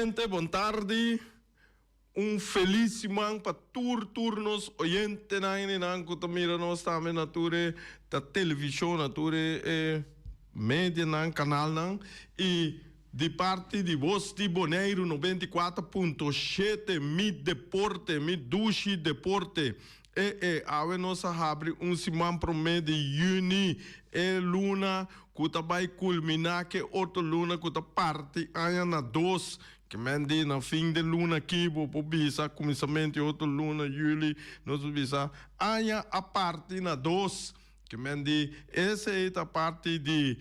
Oyente, bon tardi. Un felis siman pa tur tur nos oyentenan y nan cu ta mira nos tambe na tur e ta television, na tur e e medianan, canalnan y di parti di Voz di Boneiru 94.7 Mi Deporte, Mi Dushi Deporte. E e awe nos a habri un siman prome di juni, e luna cu ta bay culmina ke otro luna cu ta parti aña na dos. Ke men di na fin de luna aki bo por bisa kuminsamentu di otro luna, juli, nos por bisa aña a parti na dos. Ke men di esei ta parti di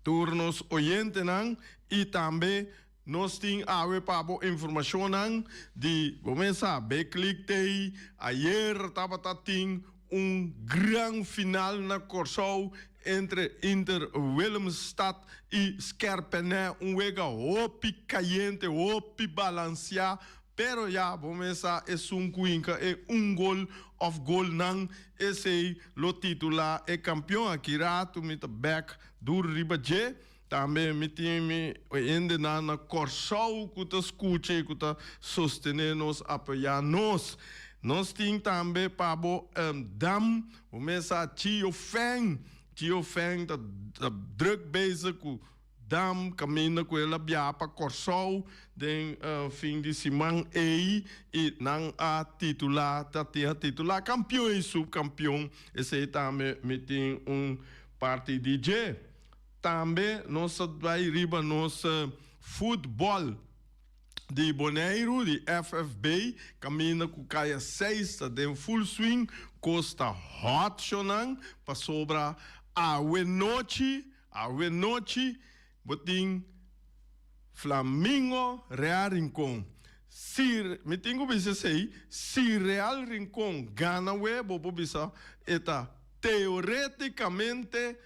tur nos oyentenan i tambe nos tin awe pa bo informashonnan di bo mes sa Big League Day ayer tabata tin un gran final na Kòrsou entre Inter Willemstad i Skerpènè, un wega hopi kayente, hopi balansiá, pero ya bo mes sa esun ku hinka e un gol òf golnan esei lo titulá e kampion. Aki ratu mi ta bèk duru riba dje. Tambe mi tin mi hendenan na Kòrsou ku ta skucha i ku ta sostené nos, apoyá nos. Nos tin tambe pa bo dam, bo mes sa Chio Feng. Chio Feng ta druk bezig ku dam kaminda ku el a biaha pa Kòrsou den fin di siman ei i nan a titulá, ta tin a titulá kampion i supkampion. Esei tambe mi tin un parti di dje. Tambe nos ta bai riba nos futbòl di Boneiru, di FFB, kaminda ku kaya seis ta den full swing, kos ta hòt shonnan, pasobra awe nochi, awe nochi bo tin Flamingo Real Rincon. Si, mi tin ku bisa esei, si Real Rincon gana awe bo por bisa e ta teoreticamente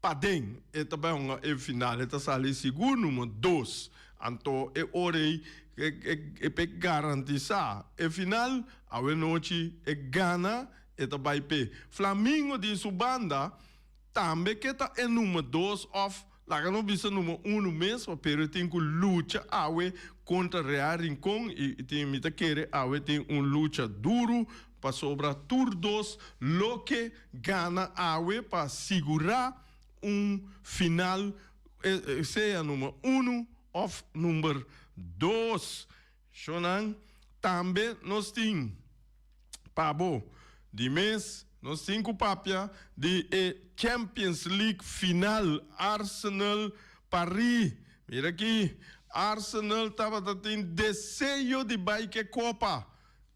Paden e ta bai hunga e final, e ta sali sigur numero dos. Anto e ora ei e pe garantisa e final, awe nochi e gana e ta bai p'e. Flamingo di su banda tambe ke ta e numero dos of laga nos bisa numero uno mes, pero e tin ku lucha awe kontra Real Rincon i tin mi ta kere awe tin un lucha duru Pasobra tur dos loke gana awe pa sigurá un final sea number unu òf number dos. Shonnan, tambe nos tin pa bo. Di mes nos tin ku papia di e Champions League final Arsenal Paris. Mira aki, Arsenal tabata tin deseo di bai ke kopa.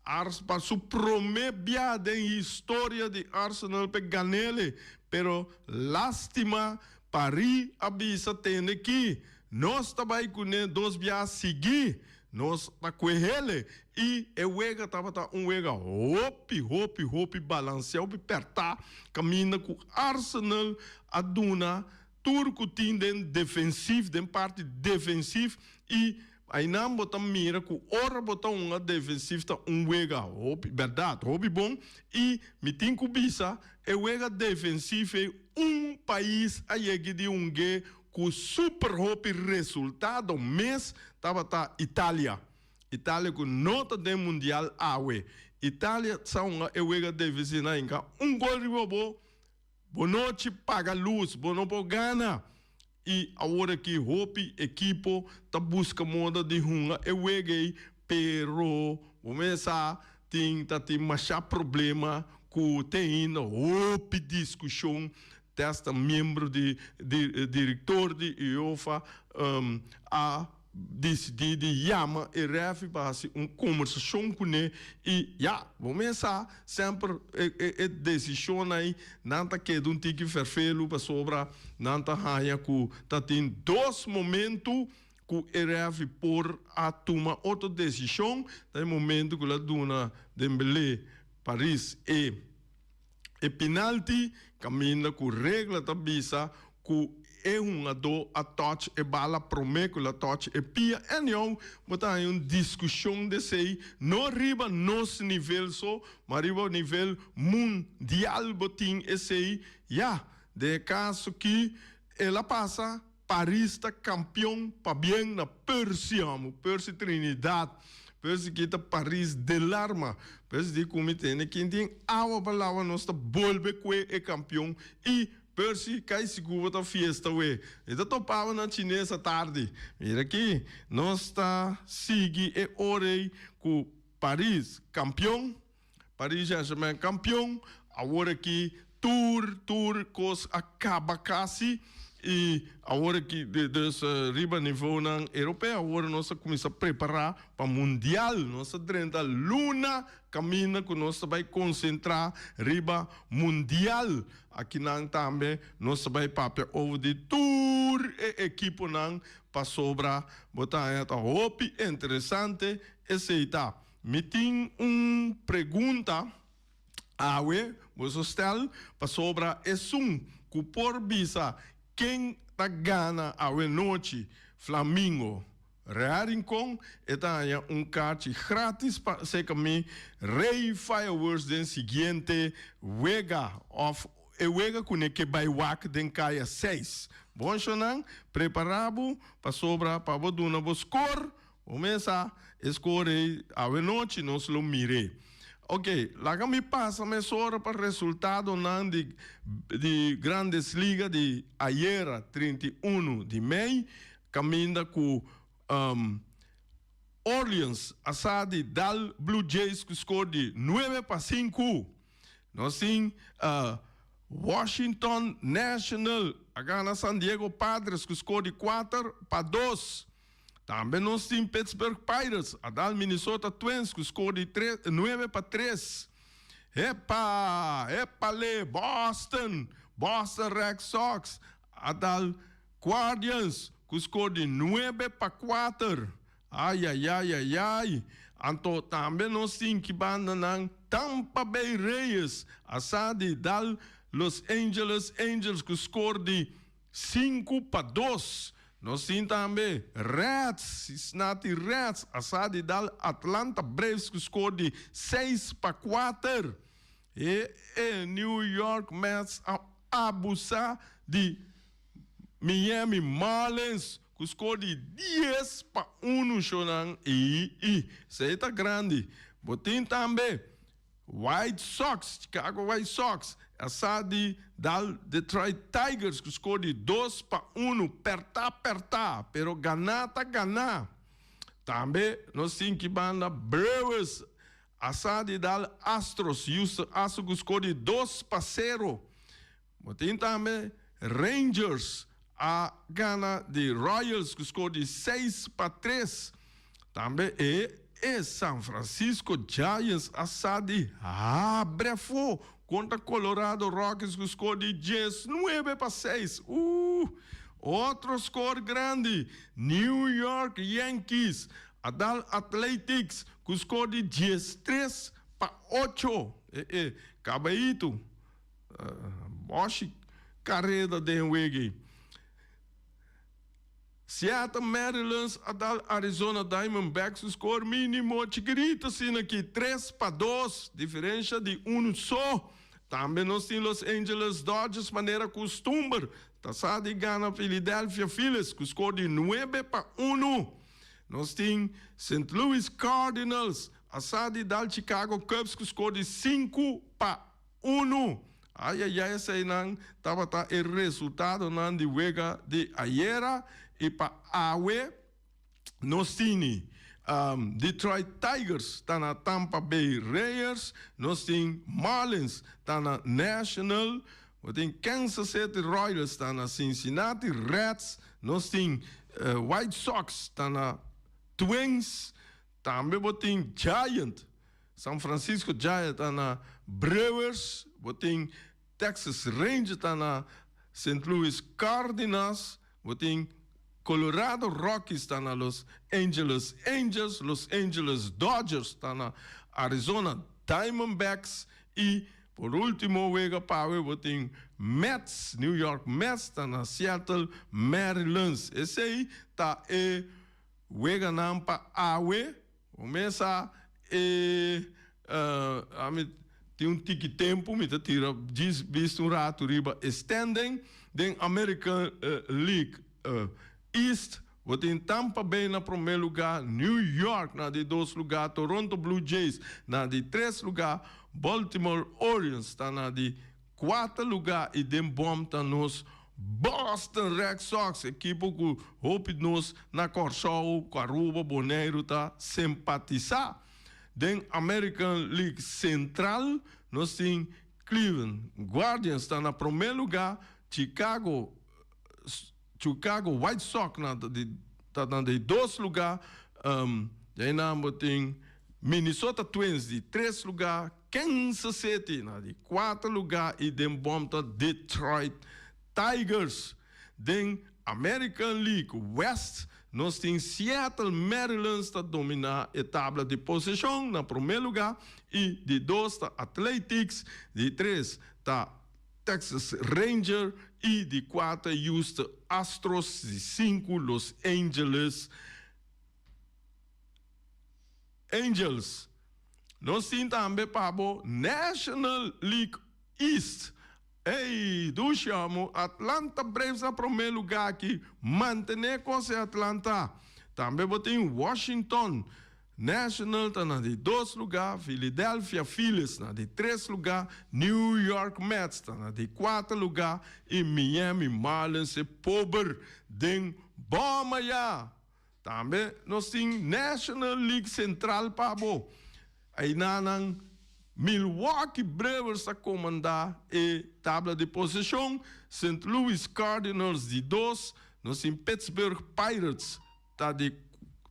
Ars pa su prome bia den historia di Arsenal p'e ganele, pero lastima Paris a bisa tende ki nos ta bai cune dos bia sigui, nos ta cuehele y e wega tabata un wega hopi hopi hopi balancea, hopi perta caminda cu Arsenal a duna tur cu tin den defensief, den parti defensief y Ainan bo ta mira ku ora bo ta hunga defensief ta un wega hopi bèrdat hopi bon i mi tin ku bisa e wega defensief ei un pais a yegi di hung'é ku super hopi resultado mes tabata Italia. Italia ku no ta den mundial awe. Italia sa hunga e wega defensief nan hinka un gol riba bo. Bo nochi paga lus, bo no por gana. I awor aki hopi ekipo ta buska moda di hunga e wega ei, pero bo mes sa tin ta tin masha problema ku te ainda hopi diskushon testa miembro di direktor di UEFA a disidí di yama e rèfi pa hasi un kombersashon kuné i ya, bo mes sa semper e desishonnan ei nan ta keda un tiki fèrfelu pasobra nan ta haña ku ta tin dos momentu ku e rèfi por a tuma otro desishon, ta e momentu ku el a duna Dembélé Paris e E pinalti kaminda ku regla ta bisa ku e hungadó a touch e bala promé ku el a touch e pia. Anyhow, bo ta haña un diskushon di esei, no riba nos nivel so, ma riba nivel mundial bo tin esei. Ya, den e kaso ki el a pasa. Paris ta kampion pabien na Percy amo, Percy Trinidad. Percy kita Paris delarma. Percy di ku mi tene kin tin awa pa lawa nos ta bolbe kue e kampion i Percy kai sigur bo ta fiesta we. Mi ta topa bo na Chines atardi. Mira aki nos ta sigui e ora ei ku Paris kampion. Paris Saint-Germain kampion, awor aki tur tur kos a kaba kasi i awor aki dus riba nivonan europeo awor nos a kuminsá prepará pa mundial, nos a drenta luna kaminda ku nos ta bai konsentrá riba mundial, akinan tambe nos ta bai papia over di tur e ekiponan pasobra bo ta haña ta hopi interesante esei ta. Mi tin un pregunta awe, boso stel, pasobra esun ku por bisa ken ta gana awe nochi Flamingo Real Rincon, e ta haña un karchi gratis pa seka mi Rey Fireworks den siguiente wega of e wega ku ne ke bai wak den kaya seis. Bon shonnan, prepara bo pasobra pa bo duna bo skor. Bo mesa e score ei awe nochi nos lo mir'é. Ok, laga mi pasa mesora pa resultadonan di di Grandes Liga di ayera 31 di mei, kaminda ku Orleans a sa di dal Blue Jays ku score di 9-5. Nos tin Washington National a gana San Diego Padres ku score di 4-2. Tambe nos tin Pittsburgh Pirates a dal Minnesota Twins ku skor di 9-3. Hepa! Hepale! Boston! Boston Red Sox a dal Guardians ku skor di 9-4. Ayayayayay! Anto tambe nos tin ki bandanan Tampa Bay Rays a sa di dal Los Angeles Angels ku skor di 5-2. Nos tin tambe Reds, Cincinnati Reds a sa di dal Atlanta Braves ku skor di 6-4. E e New York Mets a abusá di Miami Marlins ku skor di 10-1 shownan i i esei ta grandi. Bo tin tambe White Sox, Chicago White Sox a sa di dal Detroit Tigers ku skor di 2-1, pèrtá pèrtá, pero ganá ta ganá. Tambe nos tin ki banda Brewers a sa di dal Astros, Houston Astros ku skor di 2-0. Bo tin tambe Rangers a gana di Royals ku skor di 6-3. Tambe e e San Francisco Giants a sa di habre afó kontra Colorado Rockies ku skor di 19-6. Uh! Otro skor grandi, New York Yankees a dal Athletics ku skor di 13-8. E e kabaito. Boshi kareda den wega. Seattle Mariners a dal Arizona Diamondbacks un skor minimo chikirito asina aki, 3-2, diferensha di unu so. Tambe nos tin Los Angeles Dodgers manera kustumber ta sa di gana Philadelphia Phillies ku skor di 9-1. Nos tin Saint Louis Cardinals a sa di dal Chicago Cubs ku skor di 5-1. Ayayay eseinan tabata e resultadonan di wega di ayera i pa awe nos tini Detroit Tigers ta na Tampa Bay Reyers, nos tin Marlins ta na National, bo tin Kansas City Royals ta na Cincinnati Reds, nos tin White Sox ta na Twins, tambe bo tin Giant San Francisco Giants ta na Brewers, bo tin Texas Rangers ta na Saint Louis Cardinals, bo tin Colorado Rockies ta na Los Angeles Angels, Los Angeles Dodgers ta na Arizona Diamondbacks y por ultimo wega pawe bo tin Mets, New York Mets ta na Seattle Mariners. Esey ta e weganan pa awe. Bo mesa e ami tin un tiki tempu mi ta tira djis bista un ratu riba e standing den American League. East bo tin Tampa Bay na promé lugá, New York na di dos lugá, Toronto Blue Jays na di tres lugá, Baltimore Orioles ta na di kuater lugá i den bòm ta nos Boston Red Sox, ekipo ku hopi nos na Kòrsou, Aruba, Boneiru ta simpatisá. Den American League Central nos tin Cleveland Guardians ta na promé lugá, Chicago Chicago White Sox na di ta na di dos lugá, djainan bo tin Minnesota Twins di tres lugá, Kansas City na di kuater lugá i den bòm ta Detroit Tigers. Den American League West nos tin Seattle Mariners ta dominá e tabla di posishon na promé lugá i di dos ta Athletics, di tres ta Texas Ranger i di kuater Houston Astros, di sinku Los Angeles Angels. Nos tin tambe pa bo National League East. Ey, dushi amo, Atlanta Braves na promé lugá aki, mantené kos e Atlanta. Tambe bo tin Washington National ta na di dos lugá, Philadelphia Phillies na di tres lugá, New York Mets ta na di kuater lugá i Miami Marlins e pober den bòma ya. Tambe nos tin National League Central pa bo. Einanan Milwaukee Brewers ta komandá e tabla di posishon, Saint Louis Cardinals di dos, nos tin Pittsburgh Pirates ta di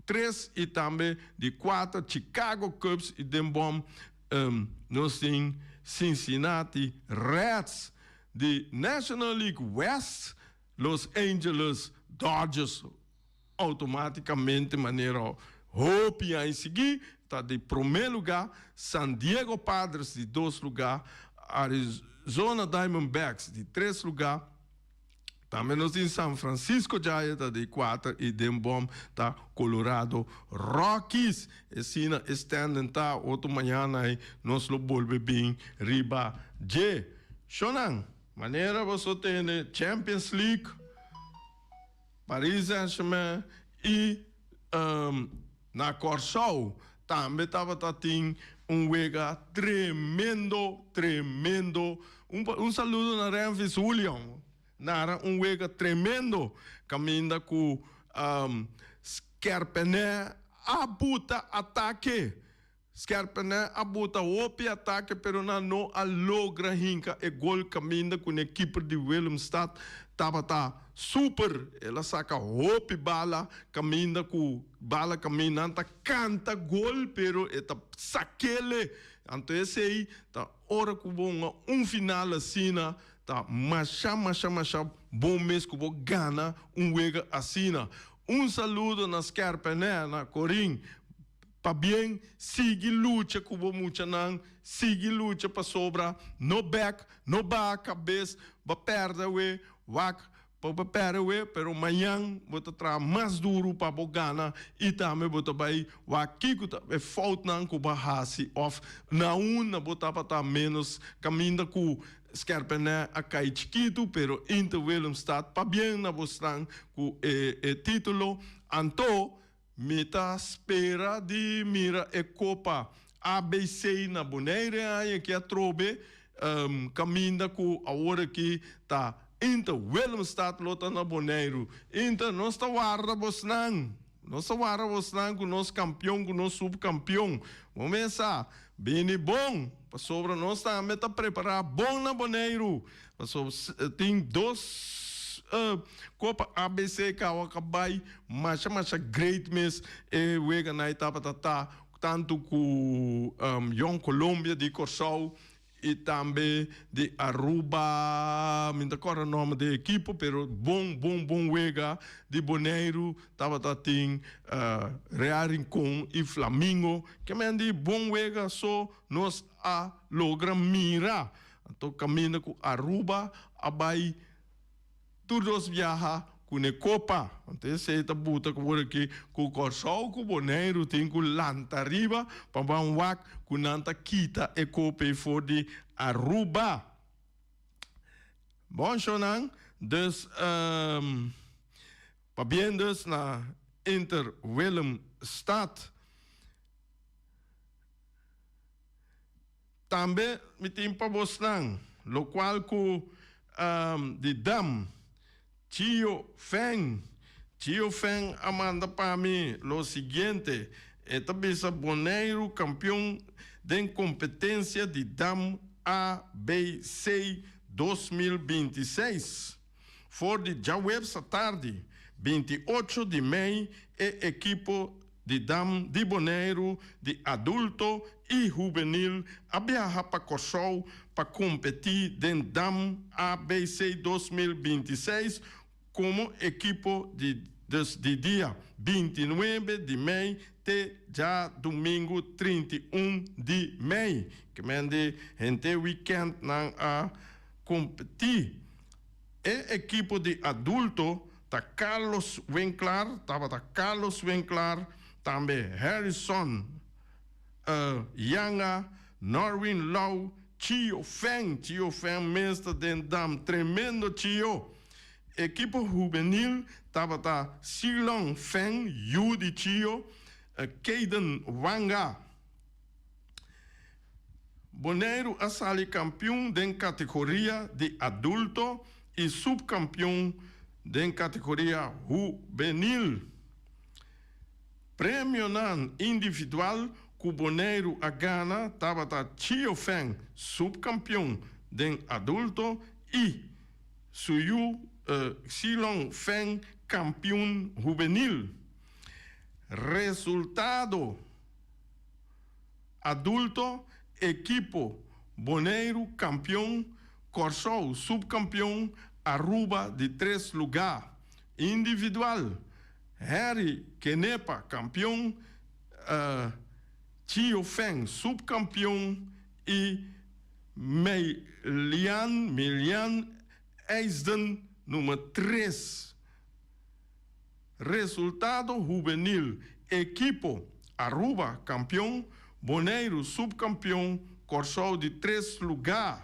tres i tambe di kuater Chicago Cubs i den bòm nos tin Cincinnati Reds. Di National League West Los Angeles Dodgers automáticamente manera hopi aña sigui ta di promé lugá, San Diego Padres di dos lugá, Arizona Diamondbacks di tres lugá, tambe nos tin San Francisco Giants ta di kuater i den bòm ta Colorado Rockies. Esina e standing ta, otro mañana ei nos lo bolbe bin riba dje. Shownan, manera boso tende Champions League. Paris Saint-Germain i na Kòrsou tambe tabata tin un wega tremendo tremendo. Un saludo na Renvis Julian nara un wega tremendo kaminda ku Skerpenè a buta atake. Skerpenè a buta hopi atake pero nan no a logra hinka e gol kaminda ku ne kiper di Willemstad tabata super. El a saka hopi bala kaminda ku bala kaminda nan ta kanta gol pero e ta sakele. Anto esei ta ora ku bo hunga un final asina ta masha masha masha bon mes ku bo gana un wega asina. Un saludo na Skerpenè na Corin. Pabien, sigui lucha ku bo muchanan, sigui lucha pasobra no bek, no baha kabes, bo pèrdè awe, wak pa bo pèrdè awe, pero mañan bo ta traha mas duru pa bo gana i tambe bo ta bai wak kiko ta e foutnan ku bo a hasi òf na unda bo tabata ménos kaminda ku Skèrpènè a kai chikitu, pero Inter Willemstad pabien na bosnan ku e título. Anto Mi ta spera di mira e Copa ABC na Bonaire e aña aki atrobe, caminda cu awor aki ta Inter Willemstad lo ta na Boneiru. Inter, nos ta warda bosnan, nos ta warda bosnan cu nos campeon, cu nos subcampeon. Bo mes sa, bini bon, pasobra nos tambe ta prepara bon na Boneiru. Pasobra tin dos Copa ABC kawa ka bai masha masha great mes e weganan e tabata ta tantu ku Jong Colombia di Kòrsou i tambe di Aruba mi ta kòrda nòmber di e ekipo pero bon bon bon wega di Boneiru tabata tin Real Rincon i Flamingo ke men di bon wega so nos a logra mira. Anto kaminda ku Aruba a bai tur dos biaha ku ne kopa. Anto esei ta buta ku por aki ku Kòrsou ku Boneiru tin ku lanta riba pa ban wak ku nan ta kita e kopa ei for di Aruba. Bon shownan, dus. Pabien dus na Inter Willemstad. Tambe mi tin pa bosnan locual cu di dam Chio Feng. Chio Feng a manda pa mi lo siguiente, e ta bisa Boneiru campeon den competencia di dam ABC 2026. For di djaweps atardi, 28 di mei, e ekipo di dam di Boneiru di adulto i hubenil a biaha pa Kòrsou pa kompetí den Dam ABC 2026 komo ekipo di dus di dia 29 di mei te djadumingu 31 di mei. Ke men di henter wikènt nan a kompetí. E ekipo di adulto ta Carlos Winklaar, tabata Carlos Winklaar, tambe Harrison Yanga, Norwin Lau, Chio Feng, Chio Feng mes ta den dam, tremendo Chio. Ekipo hubenil tabata Silon Feng, yu di Chio, Kayden Wanga. Boneiru a sali kampion den kategoria di adulto i supkampion den kategoria hubenil. Premionan individual ku Boneiru a gana tabata Chio Feng, supkampion den adulto i su yu Xilong Feng, kampion hubenil. Resultado. Adulto, ekipo Boneiru kampion, Kòrsou supkampion, Aruba di tres lugá. Individual, Harry Kenepa kampion, Chio Feng supkampion i Meilian Milian Eisden number tres. Resultado hubenil, Ekipo Aruba kampion, Boneiru supkampion, Kòrsou di tres lugá.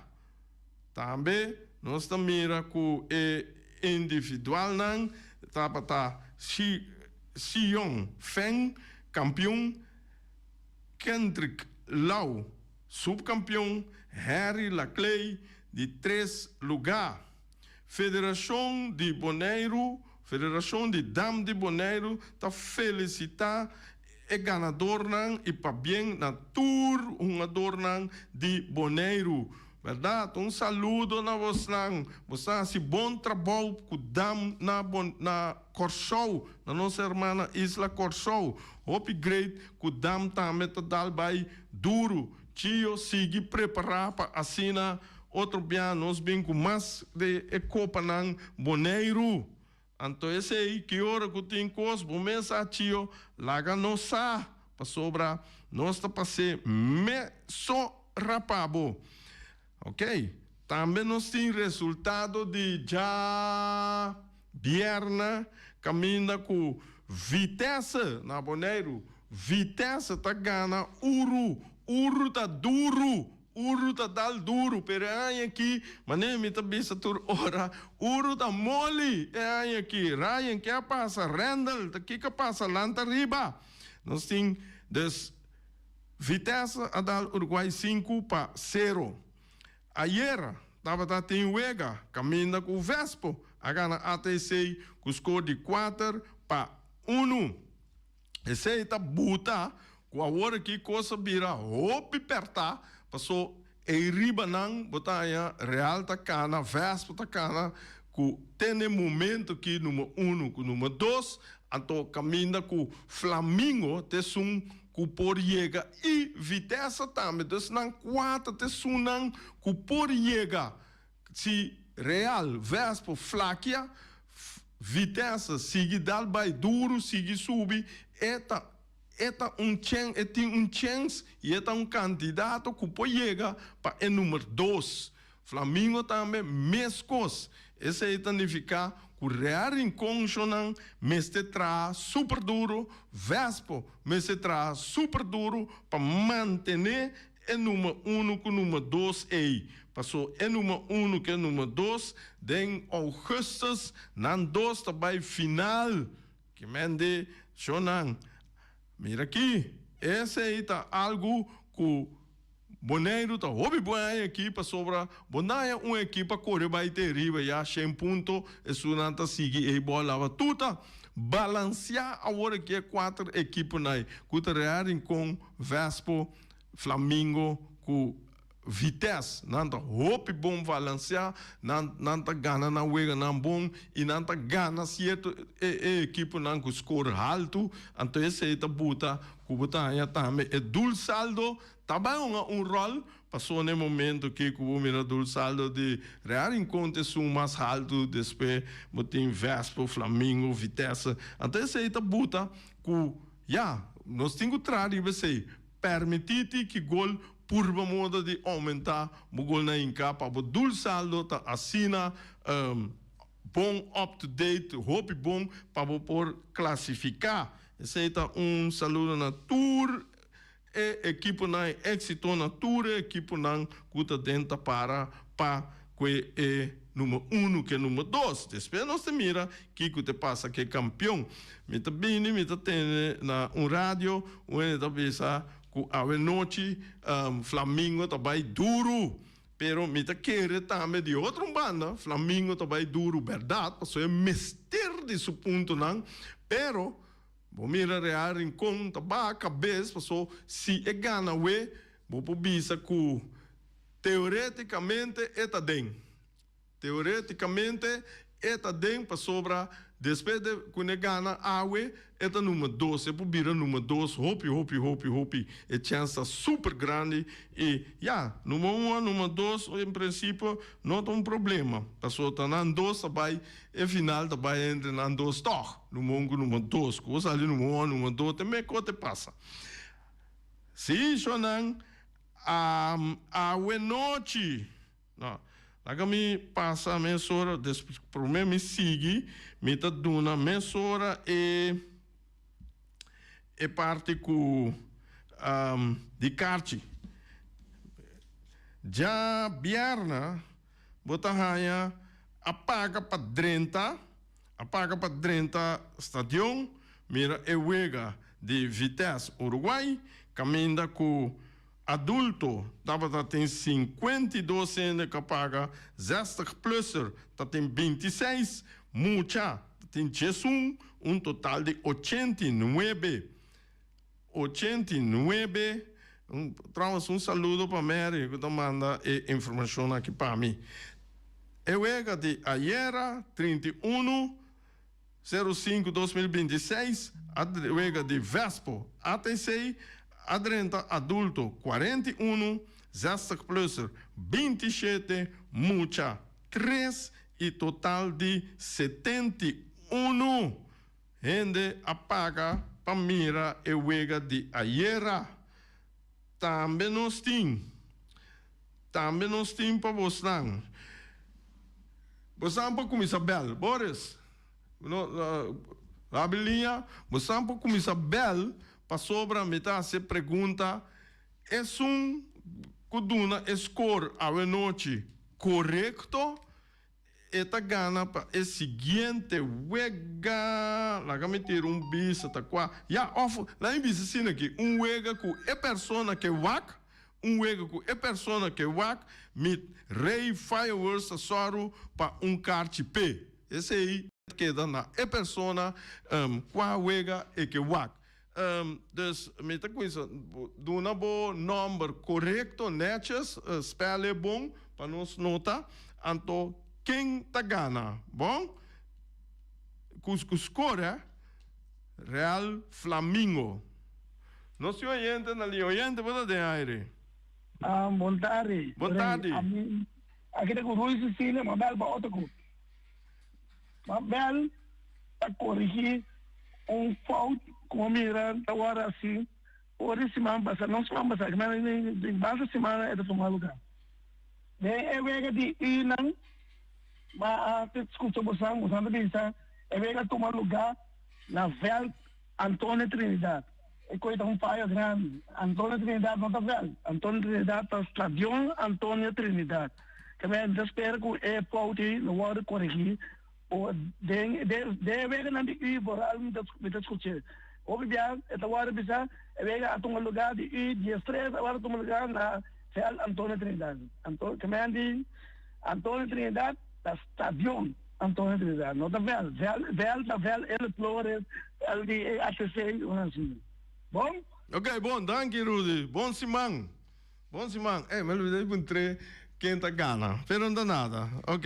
Tambe nos ta mira ku e individualnan tabata Sion Feng, kampion, Kendrick Lau, supkampion, Harry Laclay di tres lugá. Federashon di Boneiru, Federashon di Dam di Boneiru ta felisitá e ganadornan i pabien na tur hungadornan di Boneiru. Bèrdat, un saludo na bosnan. Bosnan hasi bon trabou ku dam na na Kòrsou, na nos hermana isla Kòrsou. Hopi great ku dam tambe ta dal bai duru. Chio sigui prepará pa asina Otro bia nos bin ku mas di e kopanan Boneiru. Anto esei ki ora ku tin kos bo mes sa chio laga nos sa pasobra nos ta pas'é me so rapa bo. Ok tambe nos tin resultado di dja bierna kaminda ku Vitesse na Boneiru Vitesse ta gana Uru Uru ta duru. Uru ta dal duru, pero e aña aki, manera mi ta bisa tur ora, uru ta moli e aña aki. Ryan, ke a pasa? Randall, ta kiko a pasa? Lanta riba! Nos tin, dus, Vitesse a dal Uruguay 5-0. Ayera tabata tin wega kaminda ku Vespo a gana ATC ku skor di 4-1. Esei ta buta ku awor aki kos a bira hopi pèrtá, paso ei riba nan bo ta haña Real ta kana, Vespa ta kana, ku te n'e momento aki number uno ku number dos, anto kaminda ku Flamingo ta esun ku por yega i Vitesse tambe, dus nan kuater ta esunnan ku por yega. Si Real, Vespo flakia, Vitesse sigui dal bai duru, sigui subi, e ta e ta un chen e tin un chens y e ta un candidato cu por yega pa e number dos. Flamingo tambe mescos. Esey ta nifica cu Real Rincon shonan mester traha super duro, Vespo mester traha super duro pa mantene e number uno cu number dos ey. Paso e number 1 ku e number 2 den augustus nan dos ta bai final. Ke men di shonnan, mira aki, esei ta algu ku Boneiru ta hopi buen aña aki pasobra bo na haña un ekipo a kore bai te riba ya shen punto, esunnan ta sigui ei bo a laba tuta. Balansiá awor aki e kuater ekiponan ei ku ta Real Rincon, Vespo, Flamingo ku Vitesse. Nan ta hopi bon balansiá, nan nan ta gana nan weganan bon i nan ta gana sierto e e ekiponan ku skor haltu, anto esei ta buta ku bo ta haña tambe e doelsaldo ta bai hunga un ròl, pasobra na e momento ki ku bo mira doelsaldo di Real Rincon ta esun mas haltu, despues bo tin Vespo, Flamingo, Vitesse, anto esei ta buta ku ya nos tin ku traha riba esei, permití tiki gol purba moda di oumentá bo golnan hinká pa bo doelsaldo ta asina bon up to date, hopi bon pa bo por klasifiká. Esei ta un saludo na tur e ekiponan, e éksito na tur e ekiponan ku ta den ta para pa kue e number uno ku e number dos. Despues nos ta mira kiko ta pasa ku e kampion. Mi ta bini, mi ta tene na un radio, un hende ta bisa ku awe nochi Flamingo ta bai duru. Pero mi ta kere tambe di otro un banda, Flamingo ta bai duru berdad, pasobra e mester di su puntonan, pero bo mira Real Rincon ta baha kabes, pasobra si e gana awe, bo por bisa ku teoreticamente e ta den. Teoreticamente e ta den pasobra despues de cu ne gana awe e ta number dos, e por bira number dos hopi hopi hopi hopi e chens ta super grandi y ya number un o number dos en principio no ta un problema pasobra ta nan dos ta bay e final ta bay entre nan dos tog number un cu number dos cu bo sali number un o number dos te meko te pasa si shonan awe nochi. No. Laga mi pasa mesora, despues prome mi sigui, mi ta duna mesora e e parti ku di karchi. Dja bierna bo ta haña a paga pa drenta, a paga pa drenta stadion, mira e wega di Vitesse Uruguay, kaminda ku Adulto tabata tin 52 hende ku a paga, zestig plusser ta tin 26, mucha ta tin 11, un total di 89. 89. Trouwens un saludo pa Mary ku ta manda e informashon aki pa mi. E wega di ayera 31 05 2026 a wega di Vespo ATC a drenta adulto 41, zestig plusser 27, mucha 3 y total di 71 hende a paga pa mira e wega di ayera. Tambe nos tin, tambe nos tin pa bosnan. Bosnan por kuminsá bèl. Boris, no, habri liña. Bosnan por kuminsá bèl pasobra mi ta hasi e pregunta, esun ku duna e skor awenochi korekto? E ta gana pa e siguiente wega. Laga mi tira un bisa ta kua. Ya, of laga mi bisa asina aki, un wega ku e persona ke wak, un wega ku e persona ke wak, mi Rey Fireworks ta sòru pa un karchi p'e. Esei ta keda na e persona kua wega e ke wak. Dus mi ta kuminsa duna bo nòmber korekto nètjes, spèl e bon pa nos nota. Anto ken ta gana? Bon, ku ku skor hè, Real Flamingo. Nos tin oyente na liña. Oyente, bo ta den aire. Bon tardi. Bon tardi. Ami aki ta ku Rui Cecilia, m'a bèl pa otro ku. M'a bèl pa korigí un fout ku bo mira ta wòrdu hasi ora di siman pasá, no siman pasá, den basta simana e ta tuma lugá. Den e wega di Unan, ma a skucha bosan, bosan ta bisa e wega a tuma lugá na vèlt Antonio Trinidad. E koe ta un fayo grandi. Antonio Trinidad no ta vèlt, Antonio Trinidad ta Stadion Antonio Trinidad. Ke men ta spera ku e fout ei lo wòrdu koregí o den den e weganan di U vooral mi ta mi ta skuch'é. Hopi bia e ta wòrdu bisa e wega a tuma lugá di U diestres a wòrdu tuma lugá na vèlt Antonio Trinidad. Anto ke men di Antonio Trinidad ta stadion Antonio Trinidad no ta vèlt. Vèlt vèlt ta vèlt Elio Flores, vèlt di ATC un asina. Bon? Ok bon danki Rudy bon siman. Bon siman, eh me olvidé di puntr'é ken ta gana, pero no ta nada, ok.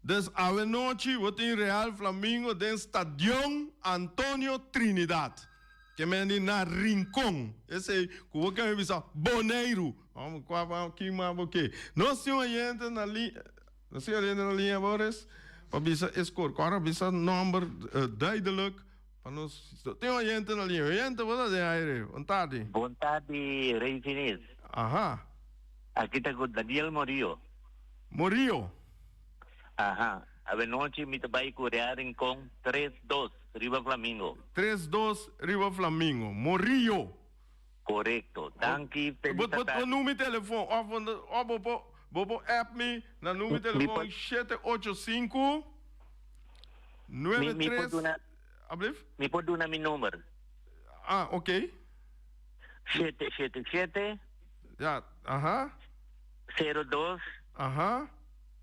Des awe nochi bo tin Real Flamingo den Stadion Antonio Trinidad, ke men di na Rincon, esei ku bo ke mi bisa Boneiru, kua bo kin mas bo ke. Nos tin oyente na li, nos tin oyente na liña Boris pa bisa e score, kòrda bisa nòmber duidelijk. Pa nos tin oyente na liña. Oyente, bo ta den aire. Bon tardi. Bon tardi, Rey Finis. Aha. Aki ta ku Daniel Morillo. Morillo. Aha. Awenochi mi ta bai ku Real Rincon tres dos riba Flamingo. Tres dos riba Flamingo. Morillo. Korekto. Danki. Felis Bo bo tardi. number telefon of of bo por bo por app mi na number Mi telefon por shete ocho sinku mi nuebe mi por tres duna Ablief? Mi por duna mi number. Ah, ok. 777. Ja, aha. 02. Aha.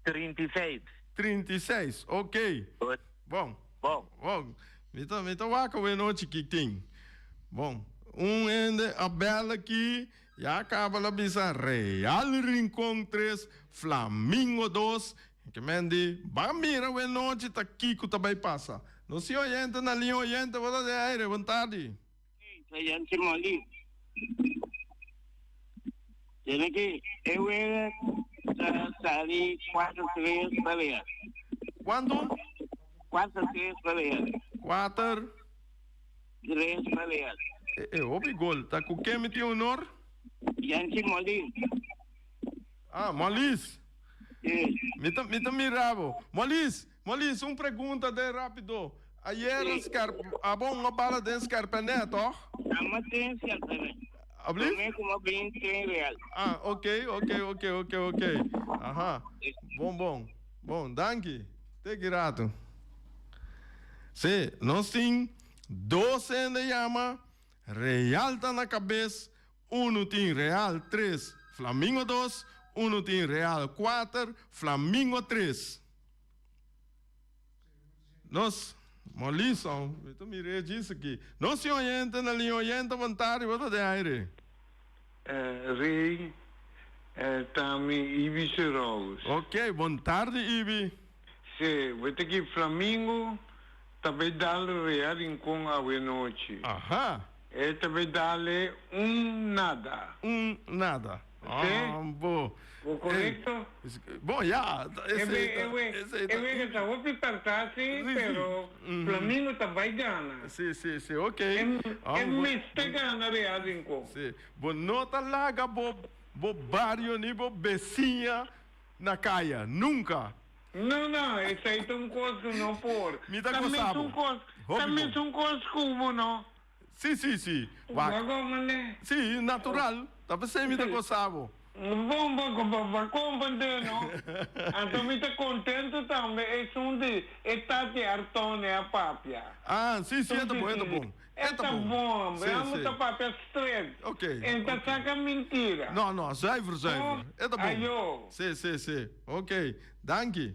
36. 36, ok. Goed. Bon. Bon. Bon. Mi ta, mi ta wak awe nochi ki tin. Bon. Un hende a bel aki, ya caba la bisa Real Rincon 3, Flamingo 2. Ke men di, Ban mira awe nochi ta kico ta bay pasa. Nos tin oyente na liña oyente bo ta den aire bon tardi. Oyente Molly. Tiene ki e wega ta sali cuatro tres pa Real. Cuanto? Cuatro tres pa Real. Cuater. Tres pa Real. E e hopi gol. Ta cu ken mi tin honor? Yancy Molly. Ah, Mollis. Sí. Mi ta mi ta mira bo. Mollis, Mollis, un pregunta den rapido. Ayer Sí. skerp abo un a bala den skerpènè, toch? Amo tin skerpènè. Ablief? Promé ku mo bin tin real. Ah, ok, ok, ok, ok, ok. Aha. Bon, bon. Bon, danki. Te ki rato. Sí, nos tin dos hende yama, Real ta na kabes, Unu tin Real tres, Flamingo dos, unu tin Real kuater, Flamingo tres. Nos, Molison, mi ta mir'é djis aki. Nos tin oyente na liña oyente bon tardi, bo ta den aire. Rey, ta mi Ibi Serous. Ok, bon tardi Ibi. Si, bo ta ki Flamingo ta bay dal Real Rincon awe nochi. Aha. E ta bay dale un nada. Un nada. Si. Ah, bo. Bo korekto? Bon, ya. Esey ta, esey ta. E wega ta hopi partá si, pero Flamingo ta bay gana. Si, si, si, ok. E mester gana Real Rincon. Si. Bo no ta laga bo, bo bario ni bo besiña na kaya. Nunka. No, no, esey ta un kos ku no por. Mi ta gosa bo. Ta mesun kos ku bo, no? Si, si, si. Wak. Wak mane. Si, natural. Ta p'esei mi ta gosa bo. Bon, bo a comprende no? Anto mi ta contento tambe esun di e Tati Artone a papia. Ah, si, si, e ta bon, e ta bon. E ta bon, Si, amo si. ta papia straight. Ok, En ta ok. saca mentira. No, no, zuiver, zuiver. E ta bon. Ayo. Si, si, si. Ok, danki.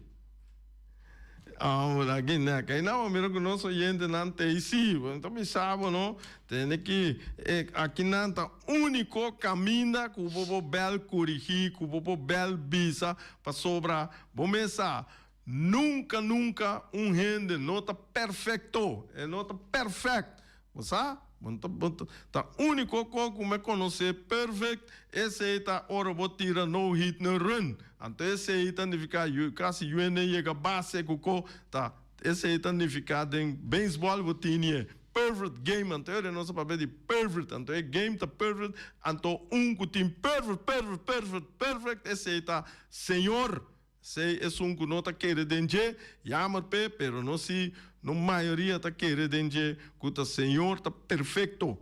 Amo aki nek. Ei nan bo mira ku nos oyentenan ta ei si. Bo ta bisa bo no. Tende ki e akinan ta úniko kaminda ku bo por bèl korigí, ku bo por bèl bisa pasobra bo mes sa nunka nunka un hende no ta perfekto. E no ta pèrfèkt. Bo sa? Bo ta, bo ta, ta úniko ko ku mi konosé perfect, esei ta ora bo tira no hit no run. Anto esei ta nifiká yu kasi yuende yega base ku ko ta esei ta nifiká den beisbòl bo tini e perfect game. Anto e nos a papia di perfect. Anto e game ta perfect. Anto un ku tin perfect, perfect, perfect, perfect esei ta Señor. Esei esun ku no ta kere den dje, yamer p'e, pero no si no mayoria ta kere den dje ku ta Señor ta perfekto.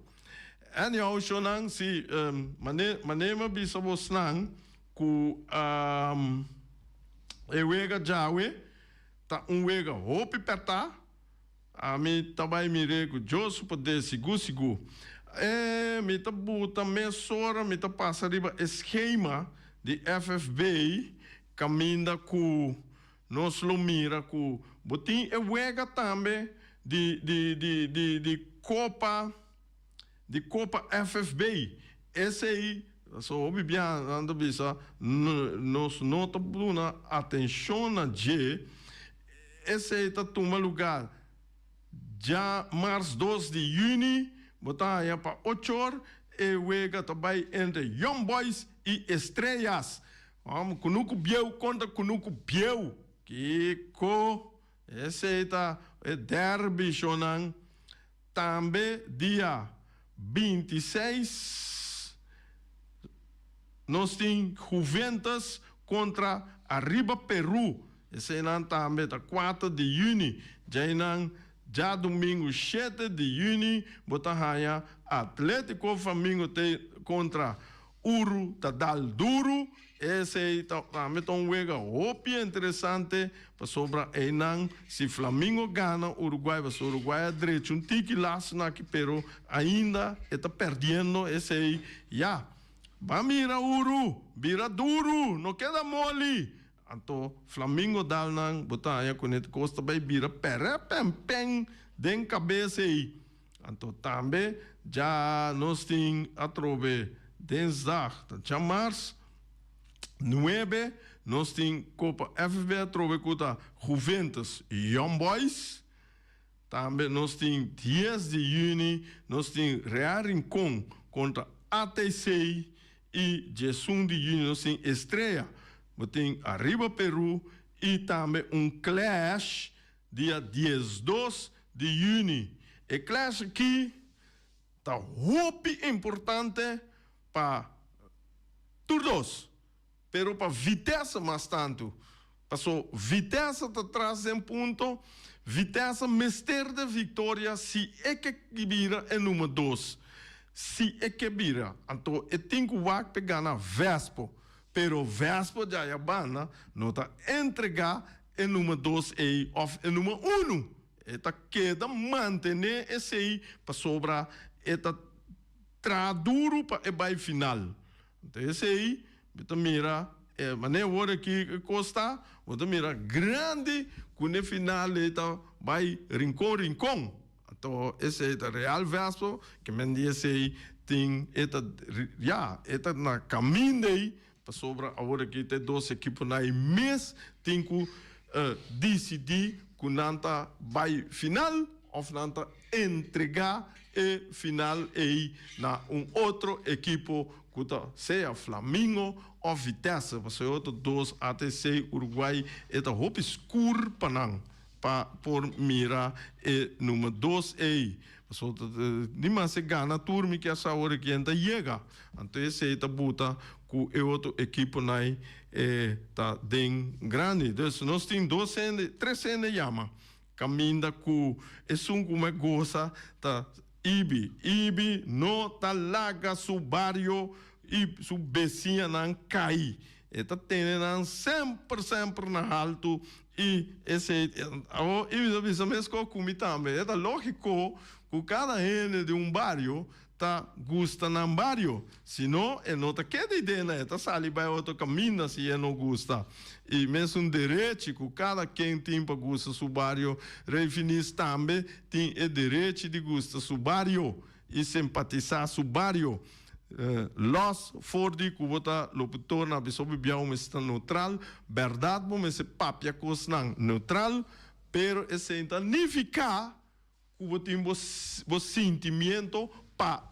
Anyhow, shownan, si mane mane mi a bisa bosnan. ku e wega djawe ta un wega hopi pèrtá. Ami ta bai mir'é ku Dios su poder sigur sigur. E mi ta buta mesora mi ta pasa riba e skema di FFB kaminda ku nos lo mira ku bo tin e wega tambe di di di di di kopa di kopa FFB. Esei so hopi bia nan ta bisa nos no ta duna atenshon na dje. Esei ta tuma lugar dja mars dos di yüni. Bo ta haña pa ochor e wega ta bai entre Young Boys i Estrellas. Kunuku bieu kontra kunuku bieu. Kiko? Esei ta e derby shownan. Tambe dia 26 nos tin Juventus kontra Arriba Peru. Eseinan tambe ta 4 di yüni. Djainan djadumingu 7 di yüni bo ta haña Atletico Flamingo te kontra Uru ta dal duru. Esei ta tambe ta un wega hopi interesante pasobra einan si Flamingo gana Uruguay pasobra Uruguay a drecha un tiki lasna aki pero ainda e ta perdiendo esei ya. Ban mira Uru bira duru no keda moli. Anto Flamingo dal nan bo ta haña ku net kos ta bai bira pèrè pèn pèn den kabes ei. Anto tambe dja nos tin atrobe dinsdag ta djamars nuebe nos tin Kopa FFB atrobe ku ta Juventus Young Boys. Tambe nos tin dies di yüni nos tin Real Rincon kontra ATC i diesun di yüni nos tin Estrella bo tin Arriba Peru i tambe un clash dia 12 di yüni. E clash aki ta hopi importante pa tur dos. Pero pa Vitesse mas tantu. Paso Vitesse ta tras den punto, Vitesse mester de victoria si e ke bira e number dos. Si e ke bira, anto e tin ku wak p'e gana Vespo. Pero Vespo djaya banda no ta entrega e number dos ei of e number unu. E ta keda mantene esei pasobra e ta traha duru pa e bai final. Anto esei bo ta mira e manera awor aki e kos ta, bo ta mira grandi ku n'e final ei ta bai rinkon rinkon. Anto esei ta Real Vespo ke men di esei tin e ta ya e ta na kaminda ei pasobra awor aki ta e dos ekiponan ei mes tin ku disidí ku nan ta bai final òf nan ta entregá e final ei na un otro ekipo ku ta sea Flamingo òf Vitesse, pasobra e otro dos ATC Uruguay e ta hopi skur pa nan pa por mira e number dos ei. Pasobra ni mas e gana tur mi kier sa ora kien ta yega. Anto esei ta buta ku e otro ekiponan e ta den grandi. Dus nos tin dos hende, tres hende yama. Caminda cu esun cu me goza ta Ibi. Ibi no ta laga su bario y su beciñanan cay. E ta tene nan semper semper na halto y esey, awor Ibi ta bisa mesco cu mi tambe. E ta logico cu cada hende di un bario ta gusta nan bario, si no e no ta keda idena, e ta sali bai otro kaminda si e no gusta. I mesun derechi ku kada ken tin pa gusta su bario, Rey Finis tambe tin e derechi di gusta su bario i simpatisá su bario. Los for di ku bo ta lokutor na bisa hopi biahu mester ta neutral, bèrdat bo mester papia kosnan neutral, pero esei ta nifiká Ku bo tin bo bo sintimiento pa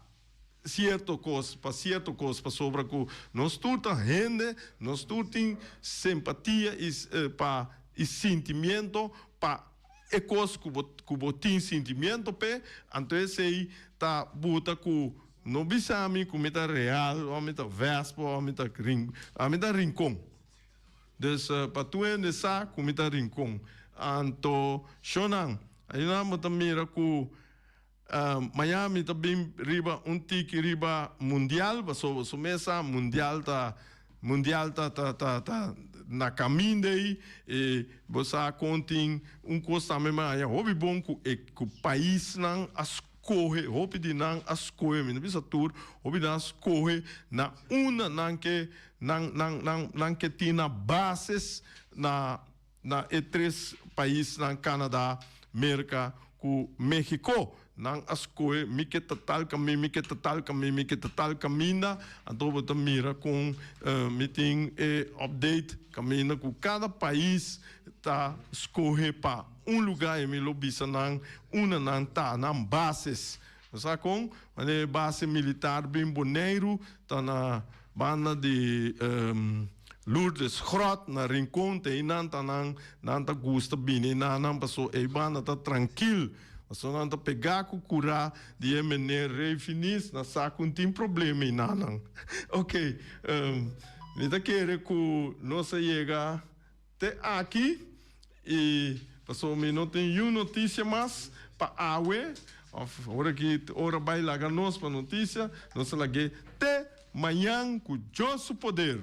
sierto kos, pa sierto kos, pasobra ku nos tur ta hende, nos tur tin simpatia i pa i sintimiento pa e kos ku bo ku bo tin sintimiento p'e, anto esei ta buta ku no bisa mi ku mi ta Real o mi ta Vespo o mi ta ami ta Rincon. Dus pa tur hende sa ku mi ta Rincon. Anto shownan. Ayina bo ta mira ku Miami ta bin riba un tiki riba mundial pasobra su mesa mundial ta. Mundial ta ta ta ta na caminda ei e bo sa con tin un cos tambe mi a haña hopi bon cu e cu paisnan a scoge hopi di nan a scoge mi no bisa tur hopi di nan a scoge na unda nan ke nan nan nan nan ke tin na bases na Na e tres paisnan Canada, Merca cu Mexico nan a scohe mi ke ta tal camin, mi ke ta tal camin, mi ke ta tal caminda, anto bo ta mira con mi tin e update caminda cu cada pais ta scohe pa un lugar y mi lo bisa nan unda nan ta, nan bases. Bo sa con? Wanneer e base militar bin Boneiru ta na banda di Lourdes Grot na Rincon te einan ta nan nan ta gusta bini einan nan paso ei banda ta trankil paso nan ta pega ku kura di e meneer Rey Finis na sa ku tin problema einan nan. Ok mi ta kere ku nos a yega te aki y paso mi no tin yun noticia mas pa awe of ora ki ora bay laga nos pa noticia nos a lag'e te mañan cu Dios su poder.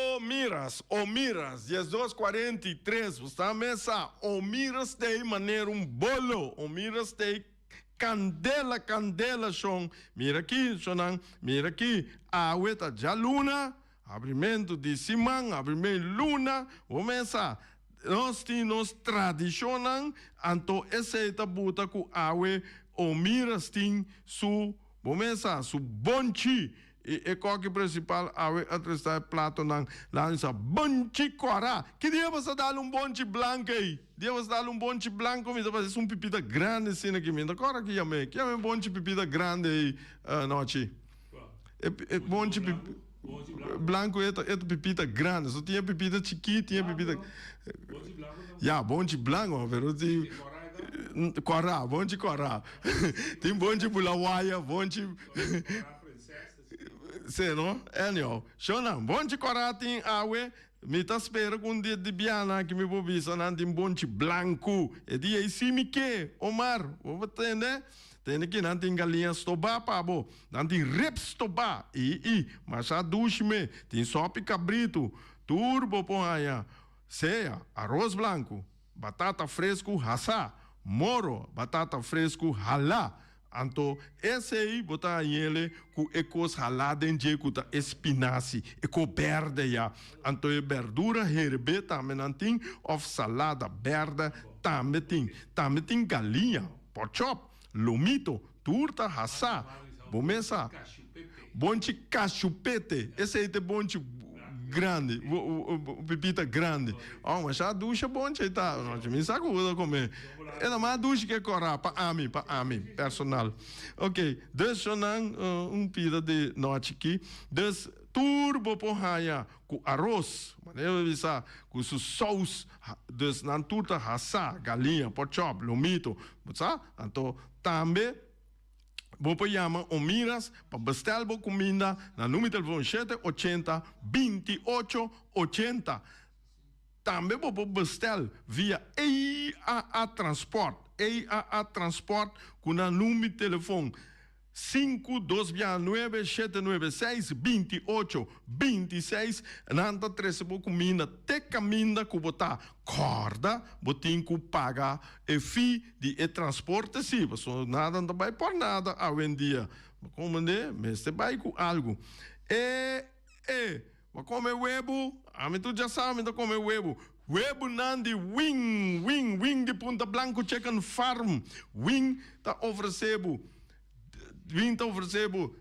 O miras, o miras, 12 43, bo sta mesa, o miras tei manera un bolo, o miras tei Candela, candela, shon. Mira aki, shonnan, mira aki. Awe ta djaluna, abrimentu di siman, abrimei luna. Bo mesa, nos tin nos tradishonnan, anto esei ta buta ku awe Omiras tin su, bo mesa, su bonchi. I e koki prinsipal awe a tresta e platonan lansa bonchi kòrá. Ki dia bo sa dal un bonchi blanku ei? Dia bo sa dal un bonchi blanku mi ta parse un pipita grandi asina ki mi ta kòrda ki yam'é. Ki yam'é bonchi pipita grandi ei nochi? E bonchi blanku e ta pipita grandi. So tin e pipita chikí tin e pipita. Ya bonchi blanku pero tin kòrá bonchi kòrá. Tin bonchi bulawaya bonchi. Sí, no? Anyhow, shownan, bonchi kòrá tin awe. Mi ta spera ku un dia di biaha aki mi por bisa nan tin bonchi blanku. E dia ei sí mi ke, Omar. Bo por tende? Tende ki nan tin galiña stobá pa bo. Nan tin ribs stobá. I, i, masha dushi me. Tin sòpi kabritu. Tur bo por haña. Sea aros blanku, batata fresku hasá, moro, batata fresku halá. Anto esei bo ta hañele ku e kos halá den dje ku ta e spinasi, e ko bèrdè ya. Anto e bèrdura herbé tambe nan tin òf salada bèrdè tambe tin. Tambe tin galiña, pòchòp, lomito, tur ta hasá. Bo mes sa. Bonchi kashupete, esei ta e bonchi grandi, pipita grandi. Oh, masha dushi e bonchi ei ta. Mi sa ku bo ta kome. E ta mas dushi ke kòrá pa ami, pa ami personal. Ok, dus shonnan un pida di nochi aki. Dus tur bo por haña ku aros, manera bo bisa, ku su sous, dus nan tur ta hasá, galiña, pòchòp, lomito, bo sa? Anto tambe. Bo por yama Omiras pa bestel bo kuminda na numero telefon shete ochenta, binti ocho, ochenta. Tambe bo por bestel via EAA Transport, EAA Transport ku nan numero telefon sinku dos bia nuebe shete nuebe seis, binti ocho, binti seis. Nan ta trese bo kuminda te kaminda ku bo ta. Kòrda bo tin ku paga e fee di e transporte si, pasobra nada no ta bai por nada awendia. Bo komende mester bai ku algu. E e bo kome webu, ami tur dja sa mi ta kome webu. Webunan di Wing, Wing, Wing di Punta Blanco Chicken Farm. Wing ta ofrece bo, Wing ta ofrece bo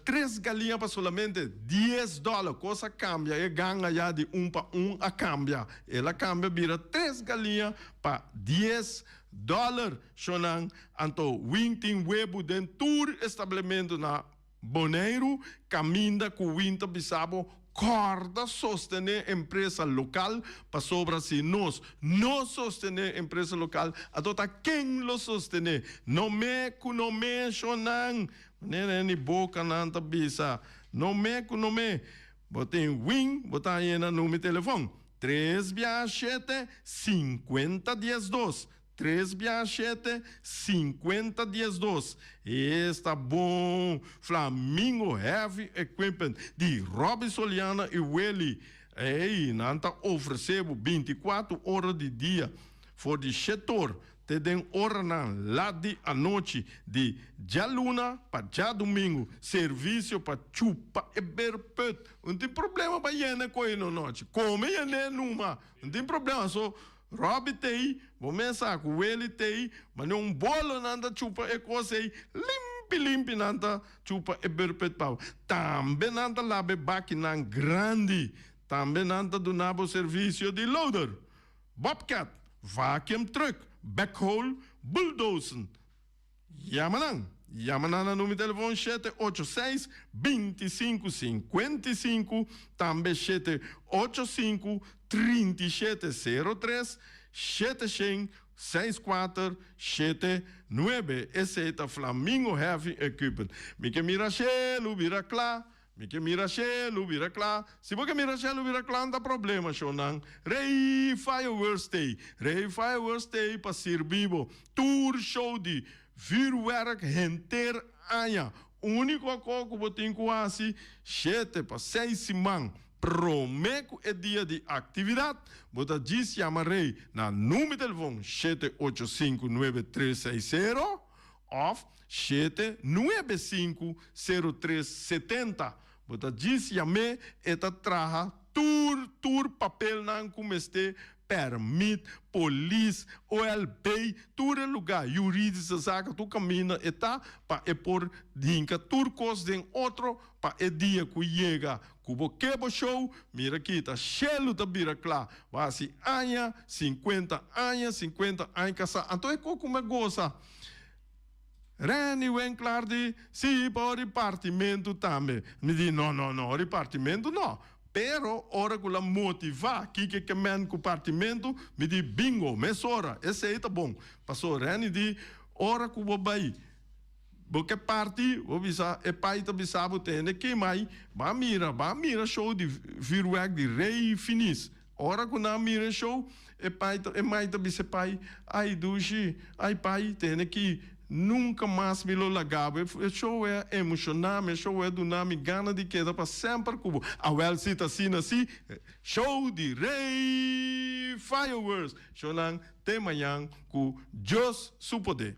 Tres galiña pa solamente dies dòler. Kos a kambia, e ganga ya di un pa un a kambia. El a kambia bira tres galiña pa dies dòler. Shonnan, anto Win tin webu den tur establementu na Boneiru kaminda ku Win ta bisa bo. kòrda sostené empresa lokal pasobra si nos no sostené empresa lokal anto ta ken lo sostené? No me ku no me shonnan manera hende boka nan ta bisa no me ku no me. Bo tin win bo ta haña na numi telefòn tres bia shete sinkuenta diesdos Tres bia shete, sinkuenta diesdos. Esta bon! Flamingo Heavy Equipment di Robby Soliana i Willy. Ey, nan ta ofresé bo bintikuatro ora di dia, for di shetor te den oranan lat di anochi, di djaluna pa djadumingu, servisio pa chupa e berput. No tin problema pa yena koe no nochi. Kome yen'é numa. No tin problema. So, Robbie t'ei, bo mes sa ku Willy t'ei, mane un bolo nan ta chupa e kos ei, limpi limpi nan ta chupa e berpet pau. Tambe nan ta laba e bakinan grandi. Tambe nan ta duna bo servisio di loader, bobcat, vacuum truck, backhoe, bulldozen. Yama nan! Yama nan na numero telefon shete ocho seis, 25 55, tambe 785 37 03, 700 64 79. Esei ta Flamingo Heavy Equipment. Mi ke mira shelu bira kla, mi ke mira shelu bira kla. Si bo ke mira shelu bira kla no ta problema shownan. Rey Fireworks t'ei. Rey Fireworks t'ei pa sirbi bo tur show di vuurwerk henter aña. Úniko ko ku bo tin ku hasi shete pa seis siman promé ku e dia di aktividat, bo ta djis yama Rey na number telefon shete ocho sinku nuebe tres seis sero òf shete nuebe sinku sero tres setenta. Bo ta djis yam'é, e ta traha tur tur papelnan ku mester, pèrmit, polis, OLB, tur e lugá, yuridische zaken, tur kaminda e ta pa e por hinka tur kos den otro pa e dia ku yega ku bo ke bo show, mira aki ta shelu ta bira kla, bo hasi aña, sinkuenta aña, sinkuenta aña kasá, anto e kos ku mi a gosa. Renny Winklaar di, Si, pa ora di partimentu tambe. Mi di, No, no, no, ora di partimentu no. Pero ora ku la motivá kiko ke men ku partimentu, mi di, Bingo, mesora, esei ta bon. Paso Renny di, Ora ku bo bai, bo ke parti, bo bisa, e pai ta bisa bo tende ke mai, ba mira, ba mira show di vuurwerk di Rey Finis. Ora ku nan mira e show, e pai ta, e mai ta bisa e pai, Ai dushi, ai pai, tene ki nunka mas mi lo laga bo. E show e a emoshoná mi, e show e a duna mi gana di keda pa semper ku bo. Awèl si ta asina si, show di Rey Fireworks! Shownan te mañan ku Dios su poder.